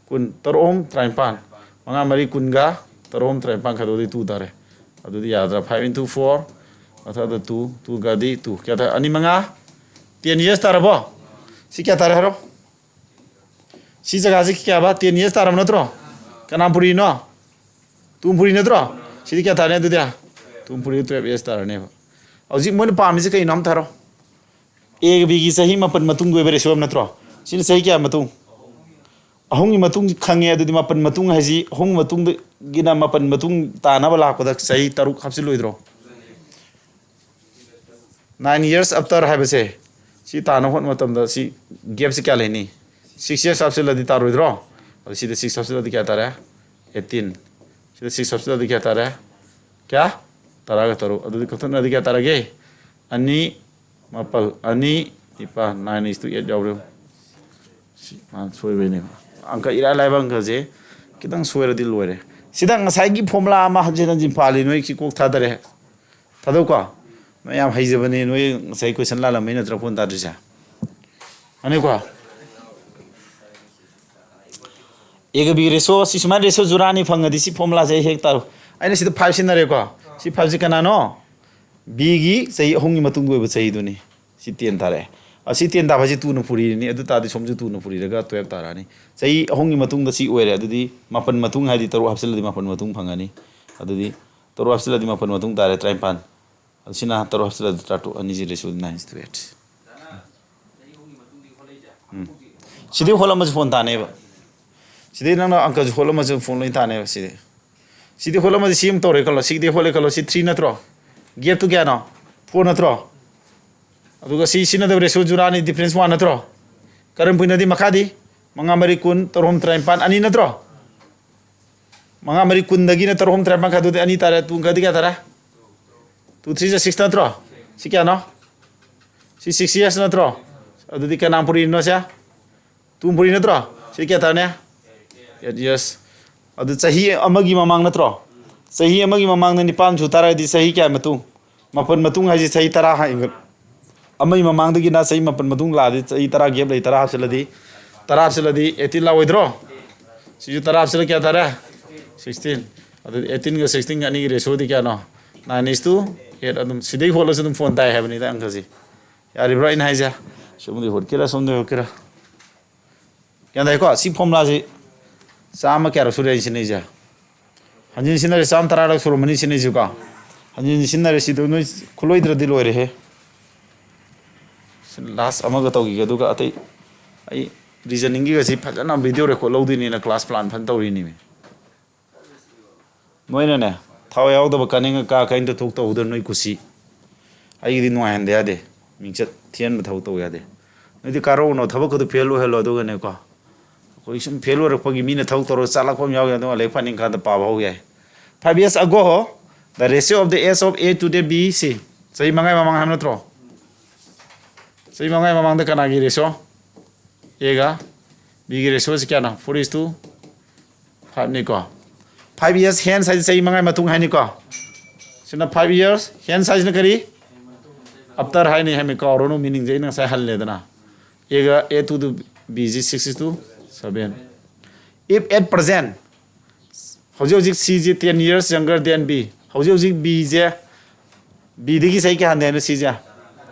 ꯀꯨꯟ꯫ ꯇꯔꯨꯛ ꯑꯍꯨꯝ ꯇꯔꯥꯅꯤꯄꯥꯟ꯫ ꯃꯉꯥ ꯃꯔꯤ ꯀꯨꯟꯒ ꯇꯔꯨꯛ ꯑꯍꯨꯝ ꯇꯔꯥꯅꯤꯄꯥꯟ ꯈꯥꯏꯗꯣꯛꯑꯗꯤ ꯇꯨ ꯇꯥꯔꯦ꯫ ꯑꯗꯨꯗꯤ ꯌꯥꯗ꯭ꯔꯥ? ꯐꯥꯏꯚ ꯏꯟꯇꯨ ꯐꯣꯔ, ꯃꯊꯛꯇ ꯇꯨ, ꯇꯨꯒꯗꯤ ꯇꯨ꯫ ꯀꯌꯥ ꯇꯥꯔꯦ? ꯑꯅꯤ ꯃꯉꯥ, ꯇꯦꯟ ꯌꯦꯁ ꯇꯥꯔꯕꯣ? ꯁꯤ ꯀꯌꯥ ꯇꯥꯔꯦ ꯍꯥꯏꯔꯣ? ꯁꯤ ꯖꯒꯥꯁꯤ ꯀꯌꯥꯕ? ꯇꯦꯟ ꯌꯦꯁ ꯇꯥꯔꯕ ꯅꯠꯇ꯭ꯔꯣ? ꯀꯅꯥ ꯄꯨꯔꯤꯅꯣ? ꯇꯨ ꯄꯨꯔꯤ ꯅꯠꯇ꯭ꯔꯣ? ꯁꯤꯗꯤ ꯀꯌꯥ ꯇꯥꯔꯦ ꯑꯗꯨꯗꯤ? ꯇꯨ ꯄꯨꯔꯤ ꯇꯨꯌꯦꯜꯞ ꯌꯦꯁ ꯇꯥꯔꯅꯦꯕ꯫ ꯍꯧꯖꯤꯛ ꯃꯣꯏꯅ ꯄꯥꯝꯃꯤꯁꯦ ꯀꯩꯅꯣ ꯑꯝꯇ ꯍꯥꯏꯔꯣ? ꯑꯦꯒ ꯕꯤꯒꯤ ꯆꯍꯤ ꯃꯥꯄꯟ ꯃꯇꯨꯡꯗ ꯑꯣꯏꯕ ꯔꯦꯁꯤꯑꯣ ꯑꯃ ꯅꯠꯇ꯭ꯔꯣ? ꯁꯤꯅ ꯆꯍꯤ ꯀꯌꯥ ꯃꯇꯨꯡ? ꯑꯍꯨꯝꯒꯤ ꯃꯇꯨꯡ ꯈꯪꯉꯦ꯫ ꯑꯗꯨꯗꯤ ꯃꯥꯄꯟ ꯃꯇꯨꯡ ꯍꯥꯏꯁꯤ ꯑꯍꯨꯝꯒꯤ ꯃꯇꯨꯡꯗꯒꯤꯅ ꯃꯥꯄꯟ ꯃꯇꯨꯡ ꯇꯥꯅꯕ ꯂꯥꯛꯄꯗ ꯆꯍꯤ ꯇꯔꯨꯛ ꯍꯥꯞꯆꯤꯜꯂꯣꯏꯗ꯭ꯔꯣ? Nine years after ꯍꯥꯏꯕꯁꯦ ꯁꯤ ꯇꯥꯅꯕ ꯍꯣꯠꯅꯕ ꯃꯇꯝꯗ ꯁꯤ ꯒꯦꯞꯁꯤ ꯀꯌꯥ ꯂꯩꯅꯤ? ꯁꯤꯛꯁ ꯌꯔꯁ ꯍꯥꯞꯆꯤꯜꯂꯗꯤ ꯇꯥꯔꯣꯏꯗ꯭ꯔꯣ? ꯑꯗꯨ ꯁꯤꯗ ꯁꯤꯛꯁ ꯍꯥꯞꯆꯤꯜꯂꯗꯤ ꯀꯌꯥ ꯇꯥꯔꯦ? ꯑꯩꯠꯇꯤꯟ꯫ ꯁꯤꯗ ꯁꯤꯛꯁ ꯍꯥꯞꯆꯤꯜꯂꯗꯤ ꯀꯌꯥ ꯇꯥꯔꯦ? ꯀꯌꯥ? ꯇꯔꯥꯒ ꯇꯔꯨꯛ꯫ ꯑꯗꯨꯗꯤ ꯀꯛꯊꯠꯅꯔꯗꯤ ꯀꯌꯥ ꯇꯥꯔꯒꯦ? ꯑꯅꯤ, ꯃꯥꯄꯜ, ꯑꯅꯤ, ꯅꯤꯄꯥꯜ, nine is to eight ꯌꯥꯎꯔꯦ꯫ ꯁꯤ ꯃꯥꯅ ꯁꯣꯏꯕꯩꯅꯦꯕ꯫ ꯑꯪꯀ ꯏꯔꯥꯏ ꯂꯥꯏꯕ ꯑꯪꯀꯁꯦ ꯈꯤꯇꯪ ꯁꯣꯏꯔꯗꯤ ꯂꯣꯏꯔꯦ꯫ ꯁꯤꯗ ꯉꯁꯥꯏꯒꯤ ꯐꯣꯔꯃꯨꯂꯥ ꯑꯃ ꯍꯟꯖꯤꯟ ꯍꯟꯖꯤꯟ ꯄꯥꯜꯂꯤ, ꯅꯣꯏ ꯁꯤ ꯀꯣꯛ ꯊꯥꯗꯔꯦ꯫ ꯊꯥꯗꯧꯀꯣ꯫ ꯅꯣꯏ ꯌꯥꯝ ꯍꯩꯖꯕꯅꯦ, ꯅꯣꯏ ꯉꯁꯥꯏ ꯀꯣꯏꯁꯟ ꯂꯥꯜꯂꯝꯕꯩ ꯅꯠꯇ꯭ꯔꯥ ꯐꯣꯟ ꯇꯥꯗ꯭ꯔꯤꯁꯦ? ꯑꯅꯤꯀꯣ꯫ ꯑꯦꯒ ꯕꯤ ꯔꯦꯁꯤꯑꯣ ꯁꯤ ꯁꯨꯃꯥꯏꯅ ꯔꯦꯁꯤꯑꯣ ꯖꯨꯔꯥꯅꯤ ꯐꯪꯉꯗꯤ ꯁꯤ ꯐꯣꯔꯃꯨꯂꯥꯁꯦ ꯑꯩ ꯍꯦꯛ ꯇꯥꯔꯣ꯫ ꯑꯩꯅ ꯁꯤꯗ ꯐꯥꯏꯚ ꯁꯤꯖꯤꯟꯅꯔꯦꯀꯣ꯫ ꯁꯤ ꯐꯥꯏꯚꯁꯤ ꯀꯅꯥꯅꯣ? ꯕꯤꯒꯤ ꯆꯍꯤ ꯑꯍꯨꯝꯒꯤ ꯃꯇꯨꯡꯗ ꯑꯣꯏꯕ ꯆꯍꯤꯗꯨꯅꯤ꯫ ꯁꯤ ꯇꯦꯟ ꯇꯥꯔꯛꯑꯦ꯫ ꯑꯁꯤ ꯇꯦꯟ ꯇꯥꯕ ꯍꯥꯏꯁꯤ ꯇꯨꯅ ꯄꯨꯔꯤꯅꯤ꯫ ꯑꯗꯨ ꯇꯥꯔꯗꯤ ꯁꯣꯝꯁꯨ ꯇꯨꯅ ꯄꯨꯔꯤꯔꯒ ꯇꯨꯌꯦꯜꯞ ꯇꯥꯔꯛꯑꯅꯤ꯫ ꯆꯍꯤ ꯑꯍꯨꯝꯒꯤ ꯃꯇꯨꯡꯗ ꯁꯤ ꯑꯣꯏꯔꯦ꯫ ꯑꯗꯨꯗꯤ ꯃꯥꯄꯟ ꯃꯇꯨꯡ ꯍꯥꯏꯗꯤ ꯇꯔꯨꯛ ꯍꯥꯞꯆꯤꯜꯂꯗꯤ ꯃꯥꯄꯟ ꯃꯇꯨꯡ ꯐꯪꯒꯅꯤ꯫ ꯑꯗꯨꯗꯤ ꯇꯔꯨꯛ ꯍꯥꯞꯆꯤꯜꯂꯗꯤ ꯃꯥꯄꯟ ꯃꯇꯨꯡ ꯇꯥꯔꯦ, ꯇꯔꯥꯅꯤꯄꯥꯟ꯫ ꯑꯗꯨ ꯁꯤꯅ ꯇꯔꯨꯛ ꯍꯥꯞꯆꯤꯜꯂꯗꯤ ꯇꯔꯥꯇꯔꯨꯛ, ꯑꯅꯤꯁꯤ ꯔꯦꯁꯤꯑꯣ ꯅꯥꯏꯟ ꯇꯨ ꯑꯩꯠ꯫ ꯎꯝ꯫ ꯁꯤꯗꯤ ꯍꯣꯠꯂꯝꯃꯁꯨ ꯐꯣꯟ ꯇꯥꯅꯦꯕ꯫ ꯁꯤꯗꯤ ꯅꯪꯅ ꯑꯪꯀꯁꯨ ꯍꯣꯠꯂꯝꯃꯁꯨ ꯐꯣꯟ ꯂꯣꯏ ꯇꯥꯅꯦꯕ ꯁꯤꯗꯤ꯫ ꯁꯤꯗꯤ ꯍꯣꯠꯂꯝꯃꯗꯤ ꯁꯤ ꯑꯃ ꯇꯧꯔꯦ ꯈꯜꯂꯣ, ꯁꯤꯗꯤ ꯍꯣꯠꯂꯦ ꯈꯜꯂꯣ, ꯁꯤ ꯊ꯭ꯔꯤ ꯅꯠꯇ꯭ꯔꯣ? ꯒꯦꯞꯇꯨ ꯀꯌꯥꯅꯣ? ꯐꯣꯔ ꯅꯠꯇ꯭ꯔꯣ? ꯑꯗꯨꯒ ꯁꯤ ꯁꯤꯖꯤꯟꯅꯗꯕ ꯔꯦꯁꯤꯑꯣ ꯖꯨꯔꯥꯅꯤ, ꯗꯤꯐ꯭ꯔꯦꯟꯁ ꯋꯥꯟ ꯅꯠꯇ꯭ꯔꯣ? ꯀꯔꯝ ꯄꯨꯏꯅꯗꯤ ꯃꯈꯥꯗꯤ ꯃꯉꯥ ꯃꯔꯤ ꯀꯨꯟ, ꯇꯔꯨꯛ ꯑꯍꯨꯝ ꯇꯔꯥꯅꯤꯄꯥꯟ, ꯑꯅꯤ ꯅꯠꯇ꯭ꯔꯣ? ꯃꯉꯥ ꯃꯔꯤ ꯀꯨꯟꯗꯒꯤꯅ ꯇꯔꯨꯛ ꯑꯍꯨꯝ ꯇꯔꯥꯅꯤꯄꯥꯟ ꯈꯥꯏꯗꯣꯛꯇꯦ, ꯑꯅꯤ ꯇꯥꯔꯦ꯫ ꯇꯨ ꯈꯔꯗꯤ ꯀꯌꯥ ꯇꯥꯔꯦ? ꯇꯨ ꯊ꯭ꯔꯤ ꯖ ꯁꯤꯛꯁ ꯅꯠꯇ꯭ꯔꯣ? ꯁꯤ ꯀꯌꯥꯅꯣ? ꯁꯤ ꯁꯤꯛꯁ ꯌꯔꯁ ꯅꯠꯇ꯭ꯔꯣ? ꯑꯗꯨꯗꯤ ꯀꯅꯥ ꯄꯨꯔꯤꯅꯣ ꯁꯦ? ꯇꯨ ꯄꯨꯔꯤ ꯅꯠꯇ꯭ꯔꯣ? ꯁꯤ ꯀꯌꯥ ꯇꯥꯔꯅꯤ? Eight years. ꯑꯗꯨ ꯆꯍꯤ ꯑꯃꯒꯤ ꯃꯃꯥꯡ ꯅꯠꯇ꯭ꯔꯣ? ꯆꯍꯤ ꯑꯃꯒꯤ ꯃꯃꯥꯡꯗ ꯅꯤꯄꯥꯟ ꯁꯨ ꯇꯥꯔꯒꯗꯤ ꯆꯍꯤ ꯀꯌꯥ ꯃꯇꯨꯡ? ꯃꯥꯄꯟ ꯃꯇꯨꯡ ꯍꯥꯏꯁꯦ ꯆꯍꯤ ꯇꯔꯥ ꯍꯥꯏ꯫ ꯑꯃꯒꯤ ꯃꯃꯥꯡꯗꯒꯤꯅ ꯆꯍꯤ ꯃꯥꯄꯟ ꯃꯇꯨꯡ ꯂꯥꯛꯑꯗꯤ ꯆꯍꯤ ꯇꯔꯥ gap ꯂꯩ, ꯇꯔꯥ ꯍꯥꯞꯆꯤꯜꯂꯗꯤ, ꯇꯔꯥ ꯍꯥꯞꯆꯤꯜꯂꯗꯤ eighteen ꯂꯥꯛꯑꯣꯏꯗ꯭ꯔꯣ? ꯁꯤꯁꯨ ꯇꯔꯥ ꯍꯥꯞꯆꯤꯜꯂ ꯀꯌꯥ ꯇꯥꯔꯦ? Sixteen꯫ ꯑꯗꯨꯗꯤ eighteen ꯒ sixteen ꯒ ꯑꯅꯤꯒꯤ ratio ꯗꯤ ꯀꯌꯥꯅꯣ? Nine is to eight꯫ ꯑꯗꯨꯝ ꯁꯤꯗꯩ ꯍꯣꯠꯂꯁꯨ ꯑꯗꯨꯝ ꯐꯣꯟ ꯇꯥꯏ ꯍꯥꯏꯕꯅꯤꯗ ꯑꯪꯀꯁꯤ꯫ ꯌꯥꯔꯤꯕ꯭ꯔꯣ ꯑꯩꯅ ꯍꯥꯏꯁꯦ? ꯁꯣꯝꯗꯩ ꯍꯣꯠꯀꯦꯔꯥ ꯁꯣꯝꯗꯩ ꯍꯣꯠꯀꯦꯔꯥ? ꯒ꯭ꯌꯥꯟ ꯇꯥꯏꯀꯣ? ꯁꯤ formula ꯁꯤ ꯆꯥꯝꯃ ꯀꯌꯥꯔꯛ ꯁꯨꯔꯦ ꯑꯩꯅ ꯁꯤꯖꯤꯟꯅꯩꯁꯦ? ꯍꯟꯖꯤꯟ ꯁꯤꯖꯤꯟꯅꯔꯦ, ꯆꯥꯝꯃ ꯇꯔꯥꯔꯛ ꯁꯨꯔꯝꯃꯅꯤ ꯁꯤꯖꯤꯟꯅꯩꯁꯤꯀꯣ꯫ ꯍꯟꯖꯤꯟ ꯁꯤꯖꯤꯟꯅꯔꯦ, ꯁꯤꯗ ꯅꯣꯏ ꯈꯨꯠꯂꯣꯏꯗ꯭ꯔꯗꯤ ꯂꯣꯏꯔꯦꯍꯦ꯫ Last ꯑꯃꯒ ꯇꯧꯈꯤꯒꯦ, ꯑꯗꯨꯒ ꯑꯇꯩ ꯑꯩ reasoning ꯒꯤꯒꯁꯤ ꯐꯖꯅ video record ꯂꯧꯗꯣꯏꯅꯤꯅ class plan ꯐꯖꯅ ꯇꯧꯔꯤꯅꯤꯃꯤ꯫ ꯅꯣꯏꯅꯅꯦ, ꯊꯋꯥꯏ ꯌꯥꯎꯗꯕ ꯀꯥꯅꯤꯡꯉ ꯀꯥ ꯀꯩꯝꯇ ꯊꯣꯛ ꯇꯧꯍꯧꯗꯅ ꯅꯣꯏ ꯀꯨꯁꯤ꯫ ꯑꯩꯒꯤꯗꯤ ꯅꯨꯡꯉꯥꯏꯍꯟꯗ ꯌꯥꯗꯦ, ꯃꯤꯡꯆꯠ ꯊꯤꯍꯟꯕ ꯊꯕꯛ ꯇꯧ ꯌꯥꯗꯦ꯫ ꯅꯣꯏꯗꯤ ꯀꯥꯔꯛꯎꯅꯣ, ꯊꯕꯛꯀꯗꯨ fail ꯑꯣꯏꯍꯜꯂꯣ, ꯑꯗꯨꯒꯅꯦꯀꯣ, ꯑꯩꯈꯣꯏ ꯁꯨꯝ fail ꯑꯣꯏꯔꯛꯄꯒꯤ ꯃꯤꯅ ꯊꯕꯛ ꯇꯧꯔꯒ ꯆꯥꯛꯂꯛꯄ ꯑꯃ ꯌꯥꯎꯏ, ꯑꯗꯨꯒ ꯂꯥꯏꯔꯤꯛ ꯄꯥꯅꯤꯡꯀꯥꯟꯗ ꯄꯥꯕ ꯍꯧ ꯌꯥꯏ꯫ Five years ago, the ratio of the S of A to the B ꯁꯤ ꯆꯍꯤ ꯃꯉꯥꯒꯤ ꯃꯃꯥꯡ ꯍꯥꯏꯕ ꯅꯠꯇ꯭ꯔꯣ? ꯆꯍꯤ ꯃꯉꯥꯒꯤ ꯃꯃꯥꯡꯗ ꯀꯅꯥꯒꯤ ratio? A ꯒ B ꯒꯤ ratio ꯁꯤ ꯀꯌꯥꯅꯣ? Four is to five ꯅꯤꯀꯣ꯫ Five years hence ꯍꯥꯏꯁꯦ ꯆꯍꯤ ꯃꯉꯥꯒꯤ ꯃꯇꯨꯡ ꯍꯥꯏꯅꯤꯀꯣ꯫ ꯁꯤꯅ five years hence ꯍꯥꯏꯁꯤꯅ ꯀꯔꯤ? After ꯍꯥꯏꯅꯤ ꯍꯥꯏꯃꯤ, ꯀꯥꯎꯔꯅꯨ, meaning ꯁꯦ ꯑꯩꯅ ꯉꯁꯥꯏ ꯍꯜꯂꯦꯗꯅ꯫ A ꯒ A to the B ꯁꯤ six is to seven꯫ If at present, ꯍꯧꯖꯤꯛ ꯍꯧꯖꯤꯛ C ꯁꯦ ten years younger than B, ꯍꯧꯖꯤꯛ ꯍꯧꯖꯤꯛ B ꯁꯦ, B ꯗꯒꯤ ꯆꯍꯤ ꯀꯌꯥ ꯍꯟꯊꯩ ꯍꯥꯏꯅꯣ C ꯁꯦ?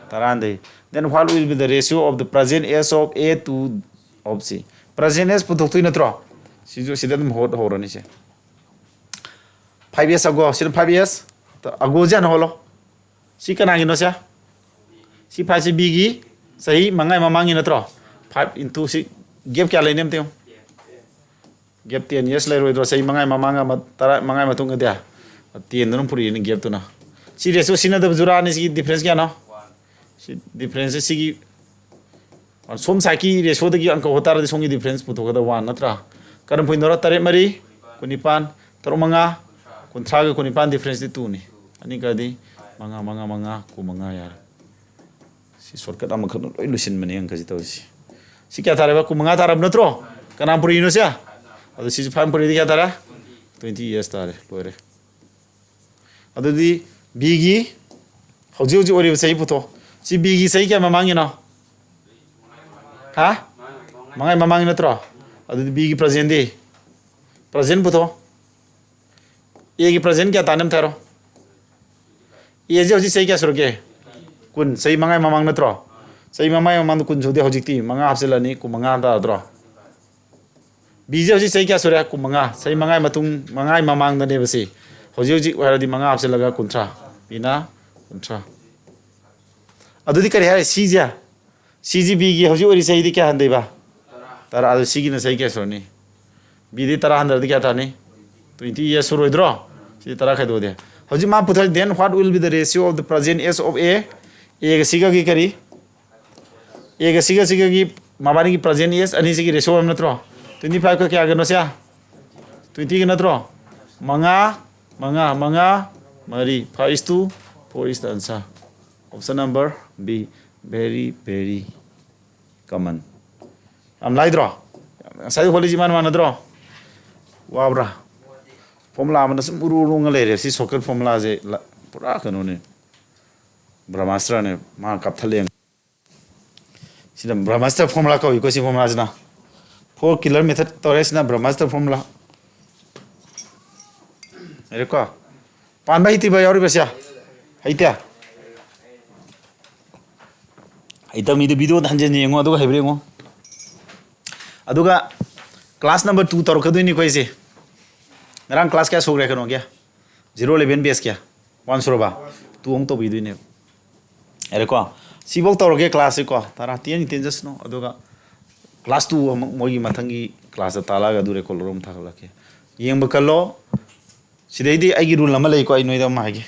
ꯇꯔꯥ ꯍꯟꯊꯩ꯫ Then what will be the ratio of the present S of A to of C? Present S ꯄꯨꯊꯣꯛꯇꯣꯏ ꯅꯠꯇ꯭ꯔꯣ? ꯁꯤꯁꯨ ꯁꯤꯗ ꯑꯗꯨꯝ ꯍꯣꯠ ꯍꯧꯔꯅꯤ ꯁꯦ꯫ Five years ago, ꯁꯤꯗ five years ago ꯁꯦ ꯍꯥꯟꯅ ꯍꯣꯠꯂꯣ꯫ ꯁꯤ ꯀꯅꯥꯒꯤꯅꯣ ꯁꯦ? ꯁꯤ five ꯁꯤ B ꯒꯤ ꯆꯍꯤ ꯃꯉꯥꯒꯤ ꯃꯃꯥꯡꯒꯤ ꯅꯠꯇ꯭ꯔꯣ? Five into ꯁꯤ gap ꯀꯌꯥ ꯂꯩꯅꯤ ꯑꯝꯇ ꯌꯦꯡꯉꯨ꯫ Gap ten years ꯂꯩꯔꯣꯏꯗ꯭ꯔꯣ? ꯆꯍꯤ ꯃꯉꯥꯒꯤ ꯃꯃꯥꯡꯒ ꯑꯃ, ꯇꯔꯥ, ꯃꯉꯥꯒꯤ ꯃꯇꯨꯡꯒꯗꯤ? Ten ꯗꯨꯅ ꯄꯨꯔꯛꯏꯅꯤ gap ꯇꯨꯅ꯫ ꯁꯤ ratio ꯁꯤꯖꯤꯟꯅꯗꯕ ꯖꯨꯔꯥꯅꯤ, ꯁꯤꯒꯤ difference ꯀꯌꯥꯅꯣ? ꯁꯤ difference ꯁꯦ ꯁꯤꯒꯤ, ꯁꯣꯝ side ꯀꯤ ratio ꯗꯒꯤ ꯑꯪꯀ ꯍꯣꯠ ꯇꯥꯔꯗꯤ ꯁꯣꯝꯒꯤ difference ꯄꯨꯊꯣꯛꯀꯗꯕ one ꯅꯠꯇ꯭ꯔꯥ? ꯀꯔꯝ ꯄꯨꯏꯅꯣꯔ? ꯇꯔꯦꯠ ꯃꯔꯤ, ꯀꯨꯟꯅꯤꯄꯥꯟ, ꯇꯔꯨꯛ ꯃꯉꯥ, ꯀꯨꯟꯊ꯭ꯔꯥꯒ ꯀꯨꯟꯅꯤꯄꯥꯟ difference ꯇꯤ two ꯅꯤ꯫ ꯑꯅꯤ ꯀꯛꯑꯗꯤ ꯃꯉꯥ, ꯃꯉꯥ, ꯃꯉꯥ, ꯀꯨꯟꯃꯉꯥ ꯌꯥꯔꯦ꯫ ꯁꯤ shortcut ꯑꯃꯈꯛꯅ ꯂꯣꯏ ꯂꯣꯏꯁꯤꯟꯕꯅꯦ ꯑꯪꯀꯁꯤ ꯇꯧꯔꯤꯁꯤ꯫ ꯁꯤ ꯀꯌꯥ ꯇꯥꯔꯦꯕ? ꯀꯨꯟꯃꯉꯥ ꯇꯥꯔꯕ ꯅꯠꯇ꯭ꯔꯣ? ꯀꯅꯥ ꯄꯨꯔꯛꯏꯅꯣ ꯁꯦ? ꯑꯗꯣ ꯁꯤꯁꯨ five ꯄꯨꯔꯛꯏꯗꯤ ꯀꯌꯥ ꯇꯥꯔꯦ? Twenty years ꯇꯥꯔꯦ, ꯂꯣꯏꯔꯦ꯫ ꯑꯗꯨꯗꯤ ꯕꯤꯒꯤ ꯍꯧꯖꯤꯛ ꯍꯧꯖꯤꯛ ꯑꯣꯏꯔꯤꯕ ꯆꯍꯤ ꯄꯨꯊꯣꯛ꯫ ꯁꯤ ꯕꯤꯒꯤ ꯆꯍꯤ ꯀꯌꯥ ꯃꯃꯥꯡꯒꯤꯅꯣ? ꯍꯥ? ꯃꯉꯥꯒꯤ ꯃꯃꯥꯡꯒꯤ ꯅꯠꯇ꯭ꯔꯣ? ꯑꯗꯨꯗꯤ ꯕꯤꯒꯤ ꯄ꯭ꯔꯖꯦꯟꯗꯤ? ꯄ꯭ꯔꯖꯦꯟ ꯄꯨꯊꯣꯛ꯫ ꯑꯦꯒꯤ ꯄ꯭ꯔꯖꯦꯟ ꯀꯌꯥ ꯇꯥꯅꯤ ꯑꯝꯇ ꯍꯥꯏꯔꯣ꯫ ꯑꯦꯁꯦ ꯍꯧꯖꯤꯛ ꯆꯍꯤ ꯀꯌꯥ ꯁꯨꯔꯒꯦ? ꯀꯨꯟ꯫ ꯆꯍꯤ ꯃꯉꯥꯒꯤ ꯃꯃꯥꯡ ꯅꯠꯇ꯭ꯔꯣ? ꯆꯍꯤ ꯃꯉꯥꯒꯤ ꯃꯃꯥꯡꯗ ꯀꯨꯟ ꯁꯨꯗꯦ, ꯍꯧꯖꯤꯛꯇꯤ ꯃꯉꯥ ꯍꯥꯞꯆꯤꯜꯂꯅꯤ, ꯀꯨꯟꯃꯉꯥ ꯇꯥꯗ꯭ꯔꯣ? ꯕꯤꯁꯦ ꯍꯧꯖꯤꯛ ꯆꯍꯤ ꯀꯌꯥ ꯁꯨꯔꯦ? ꯀꯨꯟꯃꯉꯥ꯫ ꯆꯍꯤ ꯃꯉꯥꯒꯤ ꯃꯇꯨꯡ, ꯃꯉꯥꯒꯤ ꯃꯃꯥꯡꯗꯅꯦꯕ ꯁꯤ꯫ ꯍꯧꯖꯤꯛ ꯍꯧꯖꯤꯛ ꯍꯥꯏꯔꯗꯤ ꯃꯉꯥ ꯍꯥꯞꯆꯤꯜꯂꯒ ꯀꯨꯟꯊ꯭ꯔꯥ꯫ ꯕꯤꯅ ꯀꯨꯟꯊ꯭ꯔꯥ꯫ ꯑꯗꯨꯗꯤ ꯀꯔꯤ ꯍꯥꯏꯔꯦ? ꯁꯤꯁꯦ, ꯁꯤꯁꯤ ꯕꯤꯒꯤ ꯍꯧꯖꯤꯛ ꯑꯣꯏꯔꯤ ꯆꯍꯤꯗꯤ ꯀꯌꯥ ꯍꯟꯗꯣꯏꯕ? ꯇꯔꯥ꯫ ꯑꯗꯨ ꯁꯤꯒꯤꯅ ꯆꯍꯤ ꯀꯌꯥ ꯁꯨꯔꯅꯤ? ꯕꯤꯗꯤ ꯇꯔꯥ ꯍꯟꯊꯔꯗꯤ ꯀꯌꯥ ꯇꯥꯅꯤ? Twenty years ꯁꯨꯔꯣꯏꯗ꯭ꯔꯣ? ꯁꯤꯗꯤ ꯇꯔꯥ ꯈꯥꯏꯗꯣꯛꯑꯗꯤ꯫ ꯍꯧꯖꯤꯛ ꯃꯥ ꯄꯨꯊꯣꯛ, then what will be the ratio of the present age of A? ꯑꯦꯒ ꯁꯤꯒꯒꯤ ꯀꯔꯤ? ꯑꯦꯒ ꯁꯤꯒ ꯁꯤꯒꯒꯤ ꯃꯕꯥꯅꯤꯒꯤ present age ꯑꯅꯤꯁꯤꯒꯤ ratio ꯑꯃ ꯅꯠꯇ꯭ꯔꯣ? Twenty five ꯀ ꯀꯌꯥꯒꯅꯣ ꯁꯦ? Twenty ꯒ ꯅꯠꯇ꯭ꯔꯣ? ꯃꯉꯥ, ꯃꯉꯥ, ꯃꯉꯥ, ꯃꯔꯤ꯫ Five is two, four is the answer. Option number B, very, very common. ꯌꯥꯝ ꯂꯥꯏꯗ꯭ꯔꯣ? ꯉꯁꯥꯏ ꯍꯣꯠꯂꯤꯁꯤ ꯏꯃꯥꯟ ꯃꯥꯟꯅꯗ꯭ꯔꯣ? ꯋꯥꯕ꯭ꯔꯥ? ꯐꯣꯔꯃꯨꯂꯥ ꯑꯃꯅ ꯁꯨꯝ ꯎꯔꯨ ꯎꯔꯨꯉ ꯂꯩꯔꯦ꯫ ꯁꯤ ꯁꯣꯔꯠꯀꯠ ꯐꯣꯔꯃꯨꯂꯥꯁꯦ ꯂ-, ꯄꯨꯔꯥ ꯀꯩꯅꯣꯅꯦ, ꯕ꯭ꯔꯍꯃꯥꯁꯇ꯭ꯔꯅꯦ꯫ ꯃꯥ ꯀꯥꯞꯊꯠꯂꯦ꯫ ꯁꯤꯅ ꯕ꯭ꯔꯍꯃꯥꯁꯇ꯭ꯔ ꯐꯣꯔꯃꯨꯂꯥ ꯀꯧꯏꯀꯣ꯫ ꯁꯤ ꯐꯣꯔꯃꯨꯂꯥꯁꯤꯅ four killer method ꯇꯧꯔꯦ꯫ ꯁꯤꯅ ꯕ꯭ꯔꯍꯃꯥꯁꯇ꯭ꯔ ꯐꯣꯔꯃꯨꯂꯥ꯫ ꯂꯩꯔꯦꯀꯣ? ꯄꯥꯟꯕ ꯍꯩꯇ꯭ꯔꯤꯕ ꯌꯥꯎꯔꯤꯕꯁꯦ? ꯍꯩꯇꯦ? ꯍꯩꯇꯕ ꯃꯤꯗꯨ ꯚꯤꯗꯤꯑꯣꯗ ꯍꯟꯖꯤꯟ ꯌꯦꯡꯉꯣ, ꯑꯗꯨꯒ ꯍꯩꯕ꯭ꯔꯥ ꯌꯦꯡꯉꯣ꯫ ꯑꯗꯨꯒ class number two ꯇꯧꯔꯛꯀꯗꯣꯏꯅꯤꯀꯣ ꯑꯩꯁꯦ꯫ ꯉꯔꯥꯡ class ꯀꯌꯥ ꯁꯨꯈ꯭ꯔꯦ ꯀꯩꯅꯣꯒꯤ? Zero eleven batch ꯀꯌꯥ? One ꯁꯨꯔꯕ? Two ꯑꯃꯨꯛ ꯇꯧꯕꯤꯗꯣꯏꯅꯦꯕ꯫ ꯌꯥꯔꯦꯀꯣ? ꯁꯤꯐꯧ ꯇꯧꯔꯒꯦ class ꯁꯦꯀꯣ꯫ ꯇꯔꯥ ꯇꯦꯟ ꯇꯦꯟꯖꯁꯅꯨ꯫ ꯑꯗꯨꯒ class two ꯑꯃꯨꯛ ꯃꯣꯏꯒꯤ ꯃꯊꯪꯒꯤ class ꯇ ꯇꯥꯛꯂꯛꯑꯒ ꯑꯗꯨ record ꯂꯧꯔ ꯑꯃꯨꯛ ꯊꯥꯒꯠꯂꯛꯀꯦ꯫ ꯌꯦꯡꯕ ꯀꯜꯂꯣ꯫ ꯁꯤꯗꯩꯗꯤ ꯑꯩꯒꯤ rule ꯑꯃ ꯂꯩꯀꯣ, ꯑꯩ ꯅꯣꯏꯗ ꯑꯃ ꯍꯥꯏꯒꯦ꯫